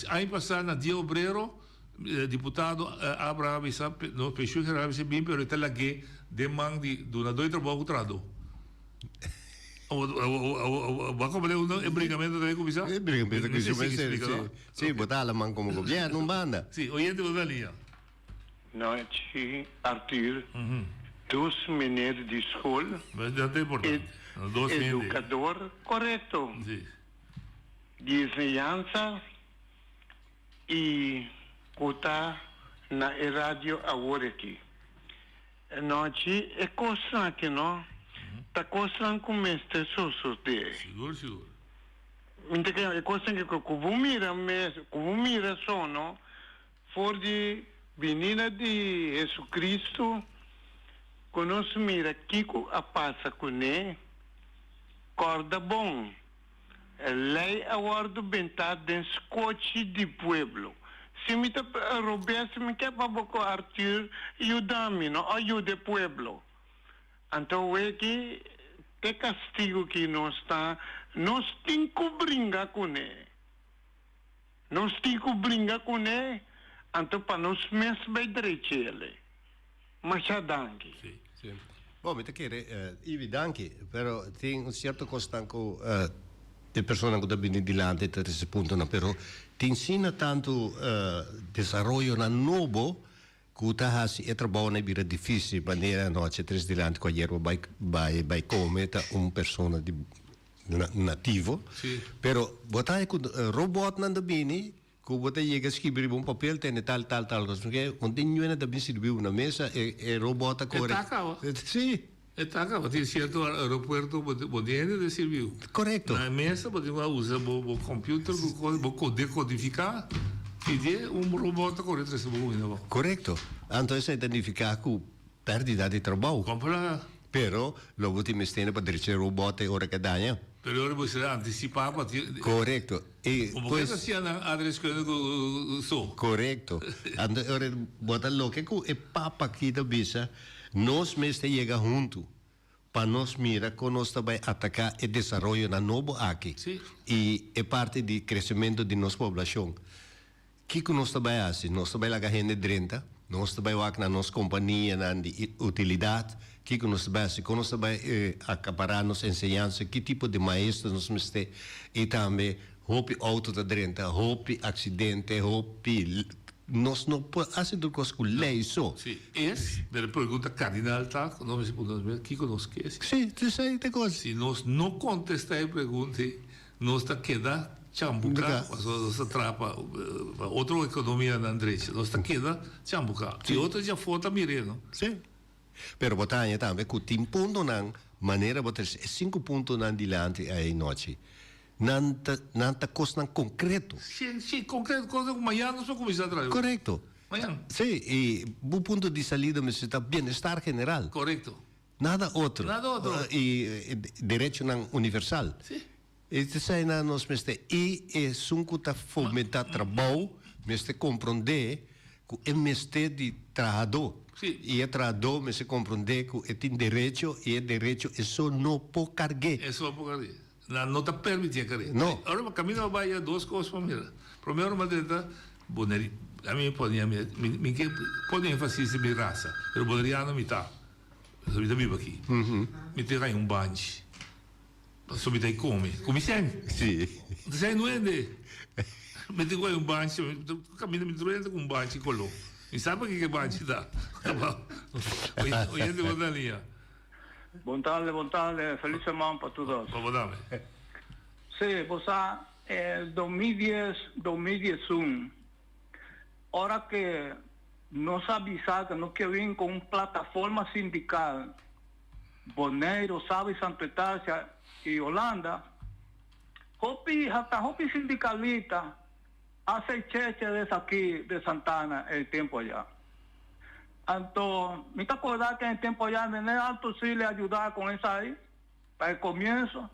Aña pasa na Dia Obrero, diputado Abraham a bisa, no, pensioen general mester bin pero e ta lag'é den man di dunador di trabou ku trahador. Bo a comprende unda e bringamento ta bay cuminsa? E bringamento ta cuminsa, si, si, bo ta hala man como gobierno un banda. Si, oyente bo ta liña. Nochi Arthur, dos meneer di school, educador corecto di enseñansa y cu ta na e radio awor aki. Nochi e cosnan aki no ta cosnan cu mester sosode. Mi ta kere e cosnan aki cu bo mira mes, cu bo mira so no. For di binida di Hesucristo cu nos mira kico a pasa cune, corda bon, e ley a wordo benta den scochi di pueblo. Si mi ta robes mi ke pa bo cu Arthur yuda mi no a yuda e pueblo. Anto weki te castigo ki nos ta nos tin cu bringa cune. Nos tin ku bringa kuné, anto pa nos mes bai drech'ele. Masha danki. Sí. Bon, mi ta kere, Ivy, danki. Pero tin un sierto kosnan ku e personanan ku ta bini dilanti ta trese puntonan, pero tin sina tantu desaroyonan nobo ku ta hasi e trabounan bira difísil. Manera anochi tres dilanti ku ayer bo bai bai bai kome ta un persona di nativo. Pero bo ta haña ku robotnan ta bini ku bo ta yega skibi riba un papel tene tal tal tal kos. Pasobra un tin ñuena ta bin sirbi bo na mesa e e robot ta kore. E ta kaba. Si. E ta kaba. Tin sierto aeropuerto bo bo tin hende ta sirbi bo. Korekto. Na e mesa bo tin ku a usa bo bo computer ku kos bo decodifiká i die un robot ta kore trese bo kuminda bo. Korekto. Anto esei ta nifiká ku pèrdida di trabou. Kompra. Pero lo bo tin mester pa drecha e robot e ora ke daña. Pero ora bo ser antisipá pa tin. Korekto. E Bo ke ta siña nan adreskunde ku so. Korekto. Anto e ora bo ta loke ku e papa aki ta bisa, nos mester yega huntu pa nos mira kon nos ta bai ataká e desaroyonan nobo aki i e parti di kresementu di nos poblashon. Kiko nos ta bai hasi? Nos ta bai laga hende drenta? Nos ta bai wak na nos kompanianan di utilidat? Kiko nos ta bai hasi? Kon nos ta bai akapará nos enseñansa? Ki tipo di maestro nos mester? I tambe hopi outo ta drenta, hopi aksidente, hopi. Nos no por hasi tur kos ku lei so. Si es, pero e pregunta kardinal ta ku nos mester puntra nos mes, kiko nos ke? Si, esei ta e kos. Si nos no kontestá e pregunta ei, Nos ta keda chambuká, pasobra nos ta traha pa otro ekonomianan drecha. Nos ta keda chambuká. I otro dje afó ta mir'é, no? Sí. Pero bo ta haña tambe ku tin puntonan, manera bo ta e sinku puntonan dilanti ainochi, nan ta nan ta kosnan konkreto. Sí, sí, konkreto, kosnan ku mañan nos por kuminsá traha. Korekto. Mañan. Sí, i bo punto di salida mester ta bienestar general. Korekto. Nada otro. Nada otro. I derechonan universal. Sí. E ta esei nan nos mester. I esun ku ta fomentá trabou mester komprondé ku e mester di trahadó. Sí. I e trahadó mester komprondé ku e tin derecho i e derecho e so no por karg'é. E so por karg'é. Nan no ta permití e karg'é. No. Ora bo kaminda bo bai ya dos kos pa mira. Promé ora bo drenta Boneri, ami mi pone mi mi ke pone énfasis den mi rasa, pero boneriano mi ta. Pasobra mi ta biba aki. Mi ta haña un banchi. Pasobra mi ta kome. Ku mi sèn. Sí. Mi ta sèn nuende. Mi ta haña un banchi. Kaminda mi drenta ku un banchi koló. Mi sa pa kiko e banchi ta. Oyente bo ta liña. Bon tarde, bon tarde. Feliz semana pa tur dos. Pa bo tambe. Sí, bo sa, 2010, 2011, ora ke nos a bisa ke nos ke bin ku un plataforma sindikal, Boneiru, Saba i Santa Eutasia i Holanda, hopi, hasta hopi sindikalista a ser cheche de esaki de Santana e tempo allá. Anto, mi ta acorda que en e tempo allá Meneer Alto sí le ayudaba con esai, pa e comienzo,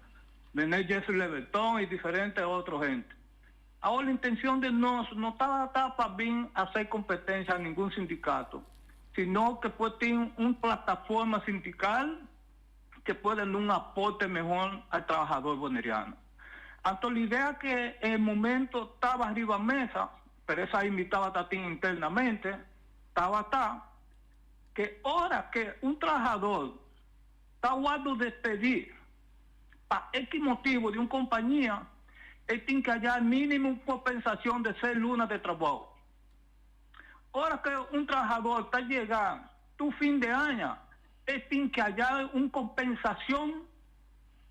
Meneer Jeffrey Leverton y diferente otro gente. Awor la intencion de nos no tabata pa bin hacer competencia a ningun sindicato, sino que por tin un plataforma sindical que pueda duna un aporte mehor al trabajador boneriano. Anto la idea que en el momento taba riba mesa, pero esai mi tabata tin internamente, tabata que ora que un trahador ta wordo despedi pa X motibo di un compañia, e tin que haya minimo compensacion de seis luna de trabao. Ora que un trahador ta yega tu fin de aña, e tin que haya un compensacion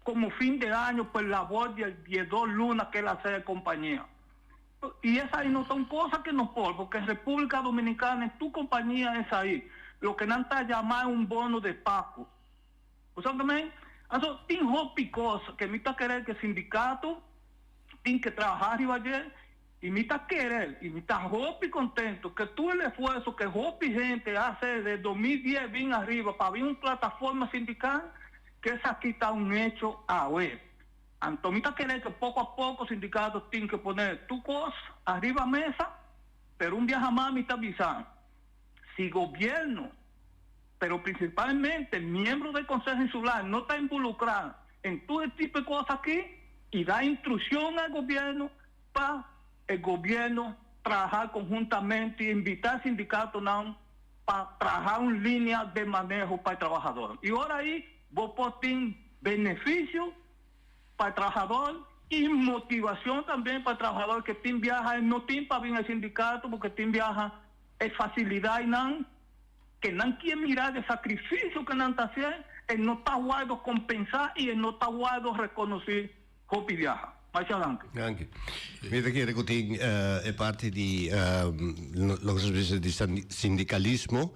como fin de año pa e labor di e diesdos luna que el hace e compañia. Y esai no ta un cosa que no por, porque en República Dominicana en tu compañía esai, loke nan ta llama e un bono de pago. Bo sa tambe? Anto tin hopi cos que mi ta kere que sindicato tin que traha riba dje y mi ta kere y mi ta hopi contento que tur el esfuerzo que hopi hente a hace desde 2010 bin ariba pa bin un plataforma sindical, que esaki ta un hecho awe. Anto mi ta kere que poco a poco sindicato tin que pone tur cos ariba mesa, pero un biaha mas mi ta bisa, si gobierno, pero principalmente miembro del Consejo Insular no ta involucra en tur e tipo de cos aki y da instruccion al gobierno pa e gobierno traha conjuntamente y invita sindicatonan pa traha un linea de maneho pa e trabahador. Y ora ahí bo por tin beneficio pa e trahador y motivacion tambe pa e trahador que tin biaha y no tin pa bin e sindicato porque tin biaha e facilidadnan que nan kier mira de sacrificio que nan ta haciendo e no ta wordo compensa y e no ta wordo reconoci hopi biaha. Masha danki. Danki. Mi ta kere ku tin e parti di loke nos bisa di sindikalismo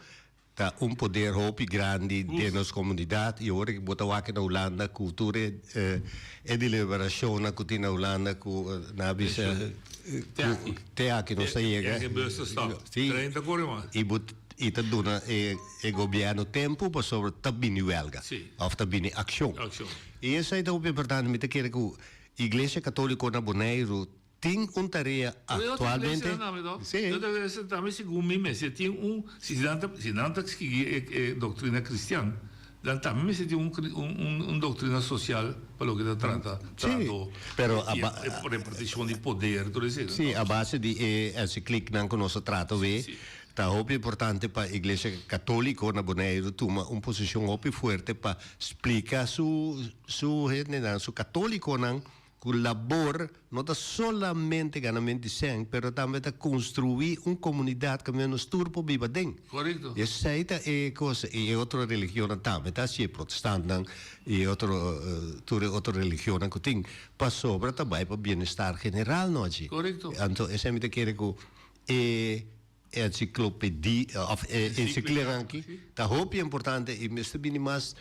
ta un poder hopi grandi den nos komunidat i ora ku bo ta wak na Hulanda ku tur e e deliberashonnan ku tin na Hulanda ku nan a bisa ku te aki nos ta yega si i bo i ta duna e e gobièrnu tempu pasobra ta bini wèlga òf ta bini akshon i esei ta hopi importante mi ta kere ku Iglesia Katoliko na Boneiru tin un tarea aktualmente. Sí. Otro iglesia tambe segun mi mester tin un, si nan ta, si nan ta sigui e e doctrina cristian, nan tambe mester tin un un un doctrina social pa loke ta trata trato pero y e reparticion di poder tur esei. Sí, a base di e encyclieknan ku nos a trata awe, ta hopi importante pa Iglesia Katoliko na Boneiru tuma un posishon hopi fuerte pa splika su su hendenan, su katolikonan, Ku labor no ta solamente ganament di sèn, pero tambe ta konstruí un komunidat kaminda nos tur por biba den. Korekto. I esei ta e kos. I e otro religionnan tambe ta hasié, protestantnan i e otro, tur e otro religionnan ku tin, pasobra ta bai pa bienestar general nochi. Korekto. Anto esei mi ta kere ku e ensiklopedia òf e ensiklenan aki ta hopi importante i mester bini mas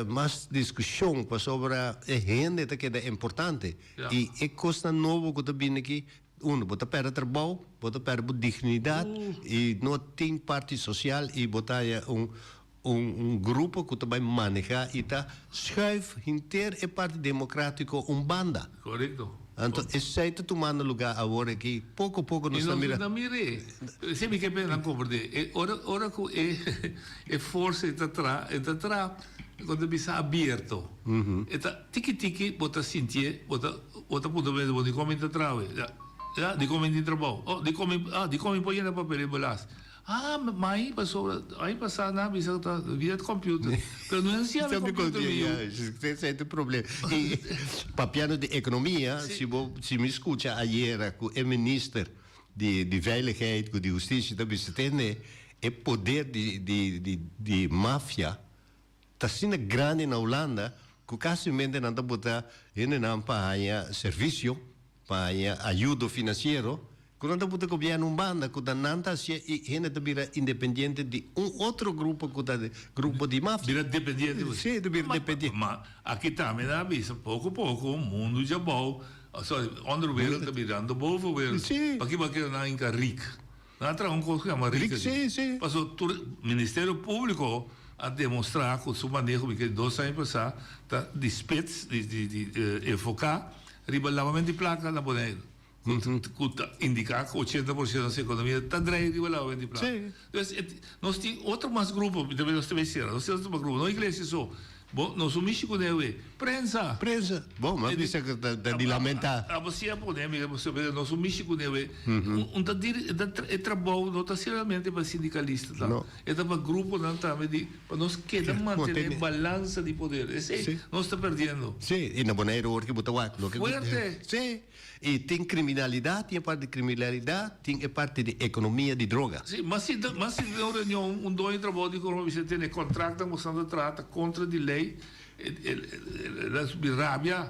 mas diskushon pasobra e hende ta keda importante i e kosnan nobo ku ta bini aki uno bo ta pèrdè trabou bo ta pèrdè bo dignidat i no tin parti sosial i bo ta haña un un grupo ku ta bai manehá i ta schuif henter e parti demokratiko un banda. Korekto. Anto esei ta tumando lugá awor aki. Poko poko nos ta mira. I nos ta mir'é. Esei mi ke pena nan komprendé. E ora ora ku e e forsa e ta tra e ta tra kon ta bisa abierto. E ta tiki tiki bo ta sintié bo ta bo ta puntra bo mes bo dikon mi ta traha awe? Ya ya dikon mi tin trabou? Oh dikon mi ah dikon mi por yena papel e belas? Ah, mai pasobra ai pasá nan a bisa ku ta via computer. Pero no es via computer mi yu. Esei ta e problema. I papiando di ekonomia, si bo si mi skucha ayera ku e minister. di di veiligheid ku di hustisia ta bisa tende e poder di di di di mafia ta asina grandi na Hulanda ku kasimente nan ta buta hendenan pa haña servisio, pa haña ayudo finansiero, ku nan ta buta gobièrnu un banda ku ta nan ta hasié i hende ta bira independiente di un otro grupo ku ta grupo di mafia. Bira dependiente. Sí, ta bira dependiente. Ma aki tambe nan a bisa poko poko mundu djabou, sorry, onderwereld ta birando bovenwereld. Sí. Paki bo a kere nan hinka rik? Nan a traha un kos ku yama rik aki. Sí, sí. Pasobra tur Ministerio Públiko a demostrá ku su maneho mi kere dos aña pasá ta di spits, di di di enfoká riba lavamento di plaka na Boneiru. Ku ta indiká ku 80% di nos ekonomia ta drei riba lavamento di plaka. Sí. Entonces nos tin otro mas grupo, mi ta nos ta bay sera, nos tin otro mas grupo, no iglesia so. Bo, nos un mishi kuné awe. Prensa! Prensa. Bo, mi a bisa ku ta di lamentá. Abo si a pone, mi nos un mishi kuné awe. Un ta diri, e trabou no ta solamente pa sindikalista ta. No. E ta pa gruponan tambe di, pa nos keda mantené balansa di poder. Esei nos ta perdiendo. Sí, i na Boneiru awor ki bo ta wak loke ku. Fuerte! Sí. I tin kriminalidat, tin e parti di kriminalidat, tin e parti di ekonomia di droga. Sí, mas si mas si den un reunion un doño di trabou di Corolla bisa tene kontraktnan ku esnan ta traha ta kontra di lei, el a subi rabia,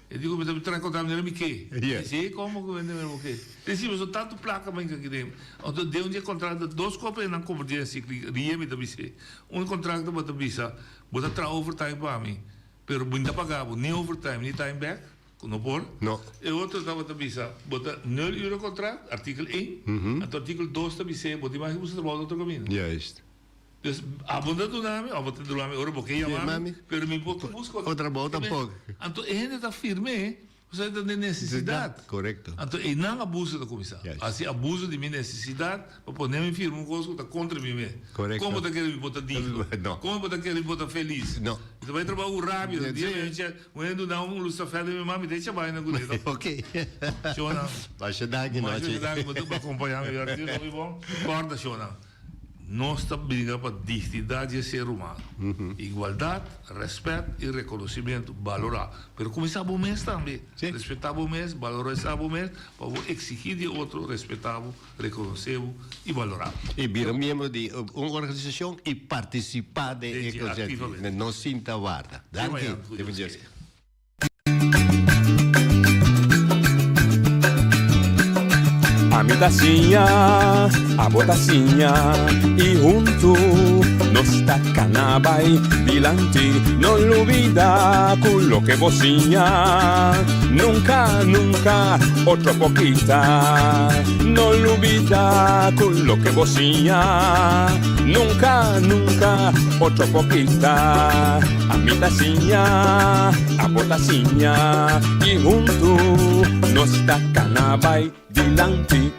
e di ku mi ta traha kontra manera mi ke. Di si, komo ku manera bo ke? Di si, pasobra tantu plaka mi hinka aki den. Anto den un di e kontrakto dos kopa e nan kompartí asi, rie mi ta bis'é. Un kontrakto bo ta bisa, bo ta traha overtime pa mi, pero mi no ta paga bo ni overtime ni time back. Ku no por. No. E otro tabata bisa, bo ta nul uren kontrakt, artikel ein, anto artikel dos ta bis'é, bo tin mag ku buska trabou na otro kaminda. Juist. Dus, abo no ta duna mi, òf bo ta duna mi ora bo ke yama mi, pero mi por buska otro trabou tampoko. Anto e hende ta firm'é, pasobra e ta den nesesidat. Korekto. Anto einan abuso ta kuminsá. Hasi abuso di mi nesesidat pa pone mi firma un kos ku ta kontra mi mes. Korekto. Kon bo ta kere mi por ta digno? No. Kon bo ta kere mi por ta felis? No. Mi ta bai trabou ku rabia. Sí. Dia mi a Un hende duna un lusafè den mi man, mi ta echa baina ku dedo. Ok. Shona. Masha danki Nochi. Masha danki pa tur akompañá mi. Arturo hopi bon. Kòrda shona, nos ta bringa pa dignidat di e ser humano. Igualdat, rèspèt i rekonosimentu, balorá. Pero kuminsá bo mes tambe. Respetá bo mes, balorisá bo mes, pa bo eksigí di e otro respetá bo, rekonosé bo i balorá bo. I bira miembro di un organisashon i partisipá den e konsèrt. No sinta warda. Danki. Te bendiga. Ami ta siña, abo ta siña i huntu nos ta kana bai dilanti. No lubida ku loke bo siña nunka, nunka otro por kita. No lubida ku loke bo siña nunka, nunka otro por kita. Ami ta siña, abo ta siña i huntu nos ta kana bai dilanti.